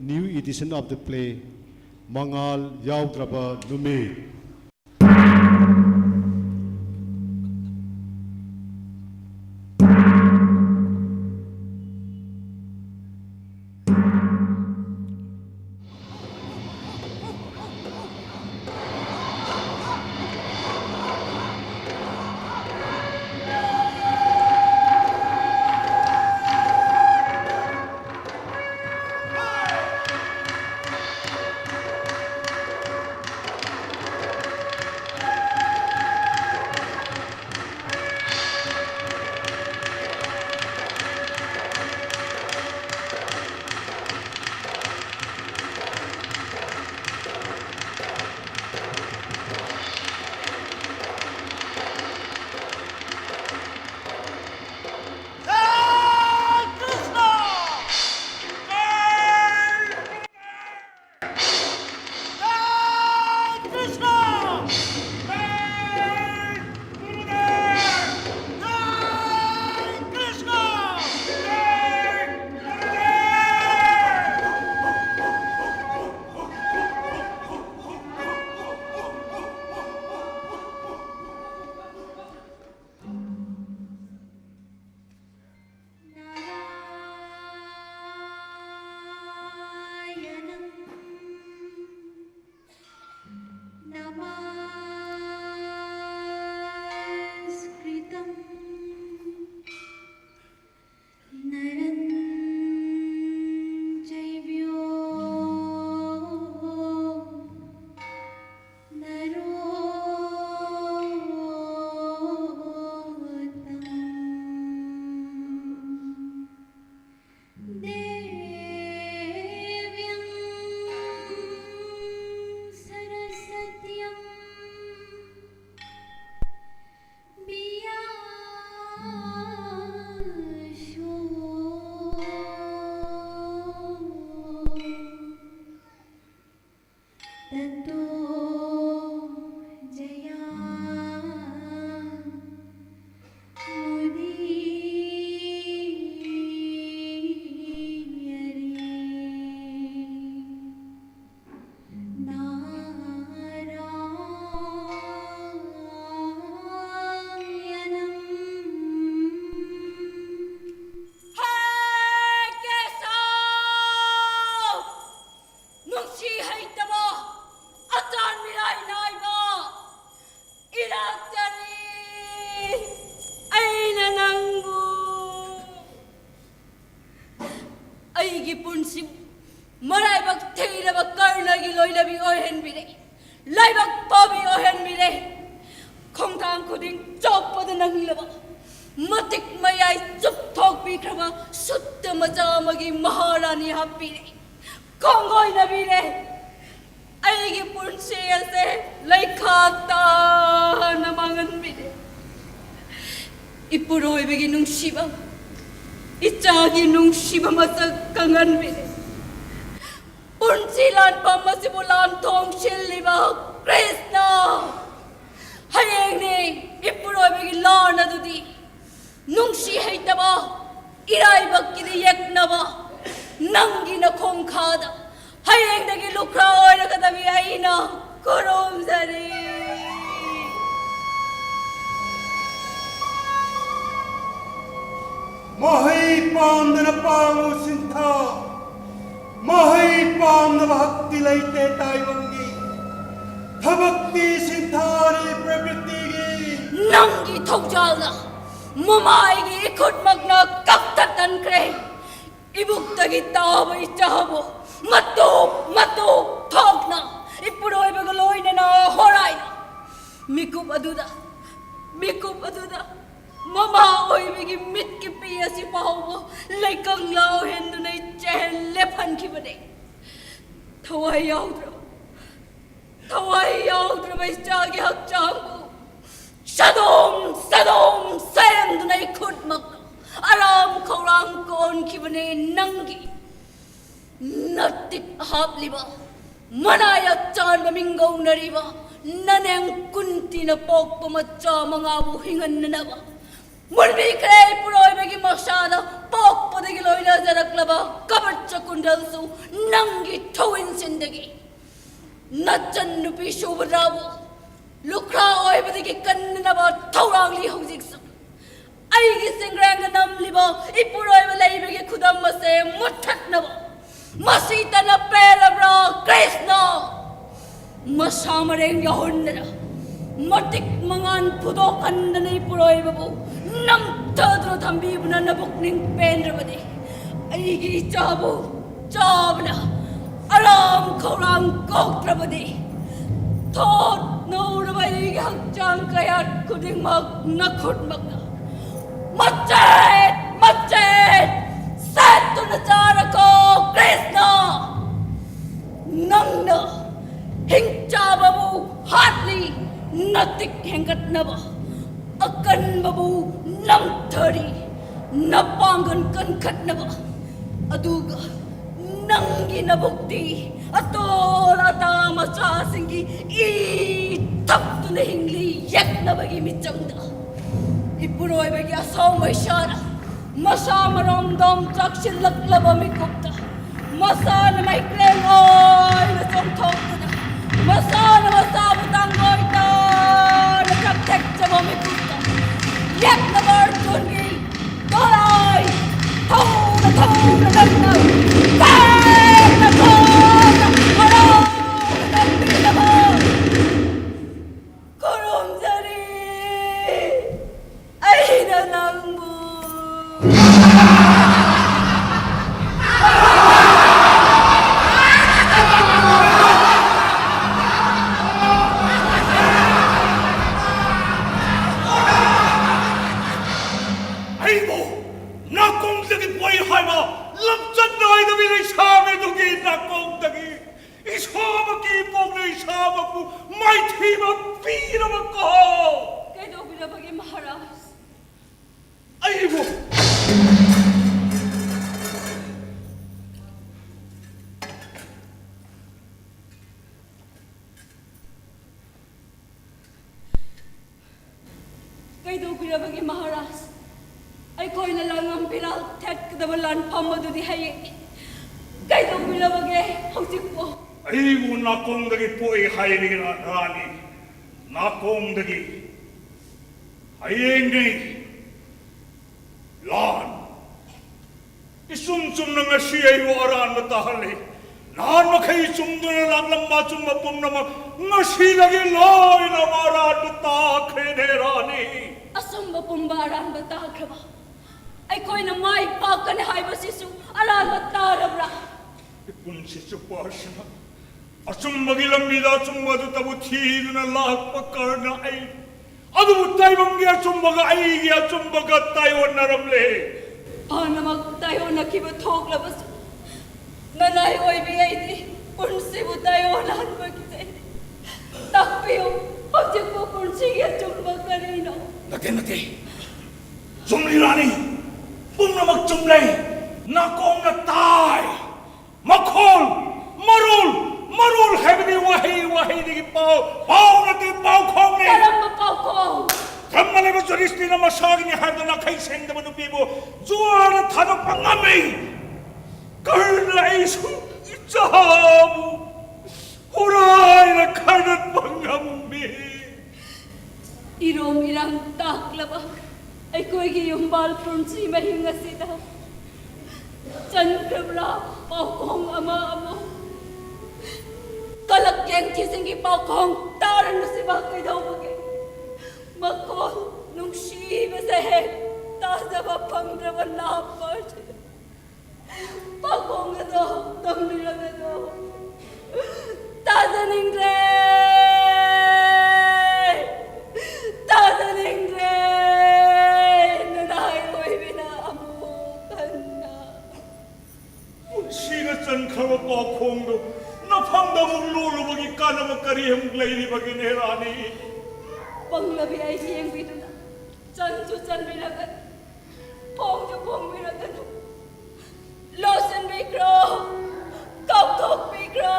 new edition of the play, ꯃꯉꯥꯜ ꯌꯥꯎꯗ꯭ꯔꯕ ꯅꯨꯃꯤꯠ꯫ ꯄꯨꯟꯁꯤꯕꯨ ꯃꯔꯥꯏꯕꯛ ꯊꯤꯔꯕ ꯀꯔꯅꯒꯤ ꯂꯣꯏꯅꯕꯤ ꯑꯣꯏꯍꯟꯕꯤꯔꯦ꯫ ꯂꯥꯏꯕꯛ ꯐꯕꯤ ꯑꯣꯏꯍꯟꯕꯤꯔꯦ꯫ ꯈꯣꯡꯊꯥꯡ ꯈꯨꯗꯤꯡ ꯆꯣꯞꯄꯗ ꯅꯪꯂꯕ, ꯃꯇꯤꯛ ꯃꯌꯥꯏ ꯆꯨꯞꯊꯣꯛꯄꯤꯈ꯭ꯔꯕ ꯁꯨꯠꯇ ꯃꯆꯥ ꯑꯃꯒꯤ ꯃꯍꯥꯔꯥꯅꯤ ꯍꯥꯞꯄꯤꯔꯦ꯫ ꯈꯣꯡꯒꯣꯏꯅꯕꯤꯔꯦ꯫ ꯑꯩꯒꯤ ꯄꯨꯟꯁꯤ ꯑꯁꯦ ꯂꯩꯈꯥ ꯇꯥꯅ ꯃꯥꯡꯍꯟꯕꯤꯔꯦ꯫ ꯏꯄꯨꯔꯣꯏꯕꯒꯤ ꯅꯨꯡꯁꯤꯕ, ꯏꯆꯥꯒꯤ ꯅꯨꯡꯁꯤꯕ ꯃꯁꯛ ꯈꯪꯍꯟꯕꯤꯔꯦ꯫ ꯄꯨꯟꯁꯤ ꯂꯥꯟꯐꯝ ꯑꯁꯤꯕꯨ ꯂꯥꯟꯊꯣꯡ ꯁꯤꯜꯂꯤꯕ ꯀ꯭ꯔꯤꯁꯅ, ꯍꯌꯦꯡꯅꯦ ꯏꯄꯨꯔꯣꯏꯕꯒꯤ ꯂꯥꯟ ꯑꯗꯨꯗꯤ꯫ ꯅꯨꯡꯁꯤ ꯍꯩꯇꯕ, ꯏꯔꯥꯏꯕꯛꯀꯤꯗꯤ ꯌꯦꯛꯅꯕ, ꯅꯪꯒꯤ ꯅꯈꯣꯡꯈꯥꯗ ꯍꯌꯦꯡꯗꯒꯤ ꯂꯨꯈ꯭ꯔꯥ ꯑꯣꯏꯔꯒꯗꯕꯤ ꯑꯩꯅ ꯈꯨꯔꯨꯝꯖꯔꯤ꯫ ꯃꯍꯩ ꯄꯥꯝꯗꯅ ꯄꯥꯡꯉꯨ ꯁꯤꯟꯊꯥ, ꯃꯍꯩ ꯄꯥꯝꯗꯕ ꯍꯛꯇꯤ ꯂꯩꯇꯦ ꯇꯥꯏꯕꯪꯒꯤ꯫ ꯊꯕꯛꯇꯤ ꯁꯤꯟꯊꯥꯅꯤ ꯄ꯭ꯔꯀ꯭ꯔꯤꯇꯤꯒꯤ꯫ ꯅꯪꯒꯤ ꯊꯧꯖꯥꯜꯅ ꯃꯃꯥꯏꯒꯤ ꯏꯈꯨꯠꯃꯛꯅ ꯀꯛꯊꯠꯍꯟꯈ꯭ꯔꯦ꯫ ꯏꯕꯨꯛꯇꯒꯤ ꯇꯥꯕ ꯏꯆꯥꯕꯨ ꯃꯇꯣꯞ ꯃꯇꯣꯞ ꯊꯣꯛꯅ ꯏꯄꯨꯔꯣꯏꯕꯒ ꯂꯣꯏꯅꯅ ꯍꯣꯔꯥꯏꯅ ꯃꯤꯀꯨꯞ ꯑꯗꯨꯗ, ꯃꯤꯀꯨꯞ ꯑꯗꯨꯗ ꯃꯃꯥ ꯑꯣꯏꯕꯒꯤ ꯃꯤꯠꯀꯤ ꯄꯤ ꯑꯁꯤ ꯐꯥꯎꯕ ꯂꯩꯀꯪꯂꯥ ꯑꯣꯏꯍꯟꯗꯨꯅ ꯏꯆꯦꯜ ꯂꯦꯞꯍꯟꯈꯤꯕꯅꯦ꯫ ꯊꯋꯥꯏ ꯌꯥꯎꯗ꯭ꯔꯕ, ꯊꯋꯥꯏ ꯌꯥꯎꯗ꯭ꯔꯕ ꯏꯆꯥꯒꯤ ꯍꯛꯆꯥꯡꯕꯨ ꯁꯥꯗꯣꯝ ꯁꯥꯗꯣꯝ ꯁꯦꯝꯗꯨꯅ ꯏꯈꯨꯠꯃꯛꯅ ꯑꯔꯥꯝ ꯈꯧꯔꯥꯡ ꯀꯣꯟꯈꯤꯕꯅꯦ ꯅꯪꯒꯤ꯫ ꯅꯇꯤꯛ ꯍꯥꯞꯂꯤꯕ, ꯃꯅꯥꯌꯥ ꯆꯥꯟꯕ ꯃꯤꯡꯒꯧꯅꯔꯤꯕ ꯅꯅꯦꯝ ꯀꯨꯟꯇꯤꯅ ꯄꯣꯛꯄ ꯃꯆꯥ ꯃꯉꯥꯕꯨ ꯍꯤꯡꯍꯟꯅꯅꯕ ꯃꯨꯟꯕꯤꯈ꯭ꯔꯦ ꯏꯄꯨꯔꯣꯏꯕꯒꯤ ꯃꯁꯥꯗ ꯄꯣꯛꯄꯗꯒꯤ ꯂꯣꯏꯅꯖꯔꯛꯂꯕ ꯀꯕꯠꯆ ꯀꯨꯟꯗꯜꯁꯨ ꯅꯪꯒꯤ ꯊꯧꯏꯟꯁꯤꯟꯗꯒꯤ꯫ ꯅꯆꯟ ꯅꯨꯄꯤ ꯁꯨꯚꯗ꯭ꯔꯥꯕꯨ ꯂꯨꯈ꯭ꯔꯥ ꯑꯣꯏꯕꯗꯒꯤ ꯀꯟꯅꯅꯕ ꯊꯧꯔꯥꯡꯂꯤ ꯍꯧꯖꯤꯛꯁꯨ꯫ ꯑꯩꯒꯤ ꯆꯤꯡꯔꯦꯡꯗ ꯅꯝꯂꯤꯕ ꯏꯄꯨꯔꯣꯏꯕ ꯂꯩꯕꯒꯤ ꯈꯨꯗꯝ ꯑꯁꯦ ꯃꯨꯠꯊꯠꯅꯕ꯫ ꯃꯁꯤꯇꯅ ꯄꯦꯜꯂꯕ꯭ꯔꯥ ꯀ꯭ꯔꯤꯁꯅ? ꯃꯁꯥ ꯃꯔꯦꯡ ꯌꯥꯎꯍꯟꯗꯅ, ꯃꯇꯤꯛ ꯃꯉꯥꯟ ꯐꯨꯗꯣꯛꯍꯟꯗꯅ ꯏꯄꯨꯔꯣꯏꯕꯕꯨ ꯅꯝꯊꯗꯨꯅ ꯊꯝꯕꯤꯕꯅ ꯅꯕꯨꯛꯅꯤꯡ ꯄꯦꯟꯗ꯭ꯔꯕꯗꯤ, ꯑꯩꯒꯤ ꯏꯆꯥꯕꯨ ꯆꯥꯕꯅ ꯑꯔꯥꯝ ꯈꯧꯔꯥꯡ ꯀꯣꯛꯇ꯭ꯔꯕꯗꯤ, ꯊꯣꯠ ꯅꯧꯔꯕ ꯑꯩꯒꯤ ꯍꯛꯆꯥꯡ ꯀꯌꯥꯠ ꯈꯨꯗꯤꯡꯃꯛ ꯅꯈꯨꯠꯃꯛꯅ ꯃꯆꯦꯠ ꯃꯆꯦꯠ ꯁꯦꯠꯇꯨꯅ ꯆꯥꯔꯀꯣ ꯀ꯭ꯔꯤꯁꯅ꯫ ꯅꯪꯅ ꯍꯤꯡꯆꯥꯕꯕꯨ ꯍꯥꯠꯂꯤ, ꯅꯇꯤꯛ ꯍꯦꯟꯒꯠꯅꯕ, ꯑꯀꯟꯕꯕꯨ ꯅꯝꯊꯔꯤ, ꯅꯄꯥꯡꯒꯜ ꯀꯟꯈꯠꯅꯕ꯫ ꯑꯗꯨꯒ ꯅꯪꯒꯤ ꯅꯕꯨꯛꯇꯤ ꯑꯇꯣꯜ ꯑꯇꯥ ꯃꯆꯥꯁꯤꯡꯒꯤ ꯏ ꯊꯛꯇꯨꯅ ꯍꯤꯡꯂꯤ ꯌꯦꯛꯅꯕꯒꯤ ꯃꯤꯆꯪꯗ꯫ ꯏꯄꯨꯔꯣꯏꯕꯒꯤ ꯑꯁꯥꯎ ꯃꯩꯁꯥꯅ ꯃꯁꯥ ꯃꯔꯣꯝꯗꯣꯝ ꯆꯥꯛꯁꯤꯜꯂꯛꯂꯕ ꯃꯤꯀꯨꯞꯇ, ꯃꯁꯥꯅ ꯃꯩꯀ꯭ꯔꯦꯡ ꯑꯣꯏꯅ ꯆꯣꯡꯊꯣꯛꯇꯨꯅ, ꯃꯁꯥꯅ ꯃꯁꯥꯕꯨ ꯇꯥꯡꯒꯣꯏ ꯇꯥꯅ ꯆꯥꯛꯊꯦꯛꯆꯕ ꯃꯤꯀꯨꯞꯇ, ꯌꯦꯛꯅꯕ ꯑꯔꯖꯨꯟꯒꯤ ꯗꯣꯂꯥꯏ ꯊꯧꯅ ꯊꯧꯅ ꯅꯪꯅ ꯀꯟꯅ ꯊꯧꯅ ꯍꯔꯥꯎꯅ ꯅꯪꯕꯤꯅꯕ ꯈꯨꯔꯨꯝꯖꯔꯤ꯫ ꯑꯩꯅ ꯅꯪꯕꯨ꯫ ꯑꯩꯕꯨ ꯅꯥꯀꯣꯡꯗꯒꯤ ꯄꯣꯛꯏ ꯍꯥꯏꯕ ꯂꯝꯆꯠ ꯅꯥꯏꯗꯕꯤ ꯂꯩꯁꯥꯕꯤꯗꯨꯒꯤ ꯅꯥꯀꯣꯡꯗꯒꯤ ꯏꯁꯥꯃꯛꯀꯤ ꯏꯄꯣꯛꯅ ꯏꯁꯥꯃꯛꯄꯨ ꯃꯥꯏꯊꯤꯕ ꯄꯤꯔꯕ ꯀꯣ꯫ ꯀꯩꯗꯧꯕꯤꯔꯕꯒꯦ ꯃꯍꯥꯔꯥꯖ? ꯑꯩꯕꯨ ꯀꯩꯗꯧꯕꯤꯔꯕꯒꯦ ꯃꯍꯥꯔꯥꯖ? ꯑꯩꯈꯣꯏꯅ ꯂꯥꯡꯉꯝ ꯐꯤꯔꯥꯜ ꯊꯦꯠꯀꯗꯕ ꯂꯥꯟꯐꯝ ꯑꯗꯨꯗꯤ ꯍꯌꯦꯡ꯫ ꯀꯩꯗꯧꯕꯤꯔꯕꯒꯦ ꯍꯧꯖꯤꯛꯄꯨ? ꯑꯩꯕꯨ ꯅꯥꯀꯣꯡꯗꯒꯤ ꯄꯣꯛꯏ ꯍꯥꯏꯔꯤ ꯔꯥ-, ꯔꯥꯅꯤ꯫ ꯅꯥꯀꯣꯡꯗꯒꯤ꯫ ꯍꯌꯦꯡꯗꯤ ꯂꯥꯟ꯫ ꯏꯆꯨꯝ ꯆꯨꯝꯅ ꯉꯁꯤ ꯑꯩꯕꯨ ꯑꯔꯥꯟꯕ ꯇꯥꯍꯜꯂꯤ꯫ ꯅꯍꯥꯟ ꯃꯈꯩ ꯆꯨꯝꯗꯨꯅ ꯂꯥꯛꯂꯝꯕ ꯑꯆꯨꯝꯕ ꯄꯨꯝꯅꯃꯛ ꯉꯁꯤꯗꯒꯤ ꯂꯣꯏꯅꯃꯛ ꯑꯔꯥꯟꯕ ꯇꯥꯈ꯭ꯔꯦꯅꯦ ꯔꯥꯅꯤ꯫ ꯑꯆꯨꯝꯕ ꯄꯨꯝꯕ ꯑꯔꯥꯟꯕ ꯇꯥꯈ꯭ꯔꯕ? ꯑꯩꯈꯣꯏꯅ ꯃꯥꯏ ꯄꯥꯛꯀꯅꯤ ꯍꯥꯏꯕꯁꯤꯁꯨ ꯑꯔꯥꯟꯕ ꯇꯥꯔꯕ꯭ꯔꯥ? ꯄꯨꯟꯁꯤ ꯆꯨꯞꯄ ꯑꯁꯤꯅ ꯑꯆꯨꯝꯕꯒꯤ ꯂꯝꯕꯤꯗ ꯑꯆꯨꯝꯕꯗꯨꯇꯕꯨ ꯊꯤꯗꯨꯅ ꯂꯥꯛꯄ ꯀꯔꯅ ꯑꯩ, ꯑꯗꯨꯕꯨ ꯇꯥꯏꯕꯪꯒꯤ ꯑꯆꯨꯝꯕꯒ ꯑꯩꯒꯤ ꯑꯆꯨꯝꯕꯒ ꯇꯥꯏꯑꯣꯟꯅꯔꯝꯂꯦ꯫ ꯍꯥꯟꯅꯃꯛ ꯇꯥꯏꯑꯣꯟꯅꯈꯤꯕ ꯊꯣꯛꯂꯕꯁꯨ, ꯅꯅꯥꯏ ꯑꯣꯏꯕꯤ ꯑꯩꯗꯤ ꯄꯨꯟꯁꯤꯕꯨ ꯇꯥꯏꯑꯣꯟꯅꯍꯟꯕ ꯀꯤꯖꯩ꯫ ꯇꯥꯛꯄꯤꯌꯨ, ꯍꯧꯖꯤꯛꯄꯨ ꯄꯨꯟꯁꯤꯒꯤ ꯑꯆꯨꯝꯕ ꯀꯔꯤꯅꯣ? ꯅꯠꯇꯦ, ꯅꯠꯇꯦ꯫ ꯆꯨꯝꯂꯤ ꯔꯥꯅꯤ꯫ ꯄꯨꯝꯅꯃꯛ ꯆꯨꯝꯂꯦ꯫ ꯅꯥꯀꯣꯡꯅ ꯇꯥꯏ꯫ ꯃꯈꯣꯜ, ꯃꯔꯣꯜ, ꯃꯔꯣꯜ ꯍꯥꯏꯕꯗꯤ ꯋꯥꯍꯩ, ꯋꯥꯍꯩꯗꯒꯤ ꯄꯥꯎ, ꯄꯥꯎ ꯅꯠꯇꯦ, ꯄꯥꯎꯈꯣꯡꯅꯦ꯫ ꯀꯔꯝꯕ ꯄꯥꯎꯈꯣꯡ? ꯈꯝꯕ ꯂꯩꯕ ꯖꯨꯔꯤꯁꯇꯤꯅ ꯃꯁꯥꯒꯤꯅꯤ ꯍꯥꯏꯗꯨꯅ ꯅꯥꯈꯩ ꯁꯦꯡꯗꯕ ꯅꯨꯄꯤꯕꯨ ꯖꯨꯋꯥꯔꯗ ꯊꯥꯗꯣꯛꯄ ꯉꯝꯃꯤ꯫ ꯀꯔꯅ ꯑꯩꯁꯨ ꯏꯆꯥꯕꯨ ꯍꯨꯔꯥꯏꯅ ꯈꯥꯏꯗꯠꯄ ꯉꯝꯃꯤ꯫ ꯏꯔꯣꯝ ꯏꯔꯥꯡ ꯇꯥꯛꯂꯕ ꯑꯩꯈꯣꯏꯒꯤ ꯌꯨꯝꯕꯥꯜ ꯄꯨꯟꯁꯤ ꯃꯍꯤꯡ ꯑꯁꯤꯗ ꯆꯟꯈ꯭ꯔꯕ꯭ꯔꯥ ꯄꯥꯎꯈꯣꯡ ꯑꯃ ꯑꯃꯨꯛ? ꯀꯂꯛ ꯌꯦꯡꯊꯤꯁꯤꯡꯒꯤ ꯄꯥꯎꯈꯣꯡ ꯇꯥꯔꯅꯨ ꯁꯤꯕ ꯀꯩꯗꯧꯕꯒꯦ? ꯃꯈꯣꯜ ꯅꯨꯡꯁꯤꯕꯁꯦ ꯍꯦꯛ ꯇꯥꯖꯕ ꯐꯪꯗ꯭ꯔꯕ ꯅꯥꯄꯔꯁꯤꯗ ꯄꯥꯎꯈꯣꯡ ꯑꯗꯣ ꯇꯝꯕꯤꯔꯒꯅꯨ꯫ ꯇꯥꯖꯅꯤꯡꯗ꯭ꯔꯦ, ꯇꯥꯖꯅꯤꯡꯗ꯭ꯔꯦ꯫ ꯅꯅꯥꯏ ꯑꯣꯏꯕꯤꯅ ꯑꯃꯨꯛ ꯍꯟꯅ ꯄꯨꯟꯁꯤꯅ ꯆꯟꯈ꯭ꯔꯕ ꯄꯥꯎꯈꯣꯡꯗꯨ ꯅꯐꯝꯗ ꯑꯃꯨꯛ ꯂꯣꯜꯂꯨꯕꯒꯤ ꯀꯥꯟꯅꯕ ꯀꯔꯤ ꯑꯃꯨꯛ ꯂꯩꯔꯤꯕꯒꯦꯅꯦ ꯔꯥꯅꯤ? ꯄꯪꯂꯕꯤ ꯑꯩ ꯌꯦꯡꯕꯤꯗꯨꯅ ꯆꯟꯁꯨ ꯆꯟꯕꯤꯔꯒꯅꯨ, ꯐꯣꯡꯁꯨ ꯐꯣꯡꯕꯤꯔꯒꯅꯨ꯫ ꯂꯣꯠꯁꯤꯟꯕꯤꯈ꯭ꯔꯣ, ꯀꯥꯎꯊꯣꯛꯄꯤꯈ꯭ꯔꯣ꯫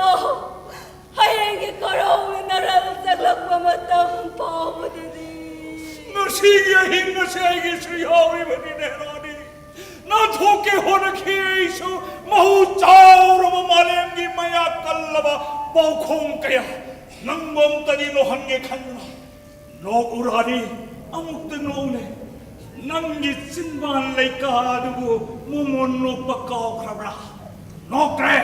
ꯍꯌꯦꯡꯒꯤ ꯀꯣꯔꯧꯅ ꯅꯔꯜ ꯆꯪꯂꯛꯄ ꯃꯇꯝ ꯐꯥꯎꯕꯗꯗꯤ꯫ ꯉꯁꯤꯒꯤ ꯑꯍꯤꯡ ꯑꯁꯤ ꯑꯩꯒꯤꯁꯨ ꯌꯥꯎꯔꯤꯕꯅꯤꯅꯦ ꯔꯥꯅꯤ꯫ ꯅꯥꯟꯊꯣꯛꯀꯦ ꯍꯣꯠꯅꯈꯤ ꯑꯩꯁꯨ ꯃꯍꯨ ꯆꯥꯎꯔꯕ ꯃꯥꯂꯦꯝꯒꯤ ꯃꯌꯥ ꯀꯜꯂꯕ ꯄꯥꯎꯈꯣꯡ ꯀꯌꯥ꯫ ꯅꯪꯕꯨ ꯑꯝꯇꯗꯤ ꯅꯣꯛꯍꯟꯒꯦ ꯈꯟꯗꯨꯅ ꯅꯣꯛꯎ ꯔꯥꯅꯤ, ꯑꯃꯨꯛꯇ ꯅꯣꯛꯎꯅꯦ꯫ ꯅꯪꯒꯤ ꯆꯤꯟꯕꯥꯟ ꯂꯩꯀꯥ ꯑꯗꯨꯕꯨ ꯃꯣꯃꯣꯟ ꯅꯣꯛꯄ ꯀꯥꯎꯈ꯭ꯔꯕ꯭ꯔꯥ? ꯅꯣꯛꯇ꯭ꯔꯦ,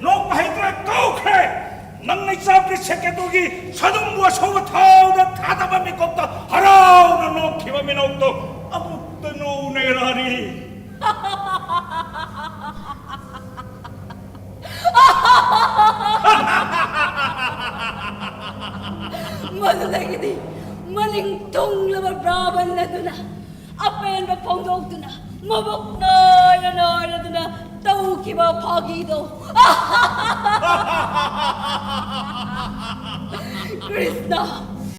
ꯅꯣꯛꯄ ꯍꯩꯇ꯭ꯔꯦ, ꯀꯥꯎꯈ꯭ꯔꯦ꯫ ꯅꯪ ꯅꯩꯆꯥꯛꯀꯤ ꯁꯦꯀꯦꯇꯨꯒꯤ ꯁꯥꯗꯨꯝꯕꯨ ꯑꯁꯧꯕ ꯊꯥꯎꯗ ꯊꯥꯗꯕ ꯃꯤꯀꯨꯞꯇ ꯍꯔꯥꯎꯅ ꯅꯣꯛꯈꯤꯕ ꯃꯤꯅꯧꯇꯣ ꯑꯃꯨꯛꯇ ꯅꯣꯛꯎꯅꯦ ꯔꯥꯅꯤ꯫ ꯃꯅꯤꯡ ꯊꯨꯡꯂꯕ ꯕ꯭ꯔꯥꯍꯃꯟ ꯑꯗꯨꯅ ꯑꯄꯦꯟꯕ ꯐꯣꯡꯗꯣꯛꯇꯨꯅ ꯃꯕꯨꯛ ꯅꯥꯏꯔ ꯅꯥꯏꯔꯗꯨꯅ ꯇꯧꯈꯤꯕ ꯐꯥꯒꯤꯗꯣ꯫ ꯀ꯭ꯔꯤꯁꯅ,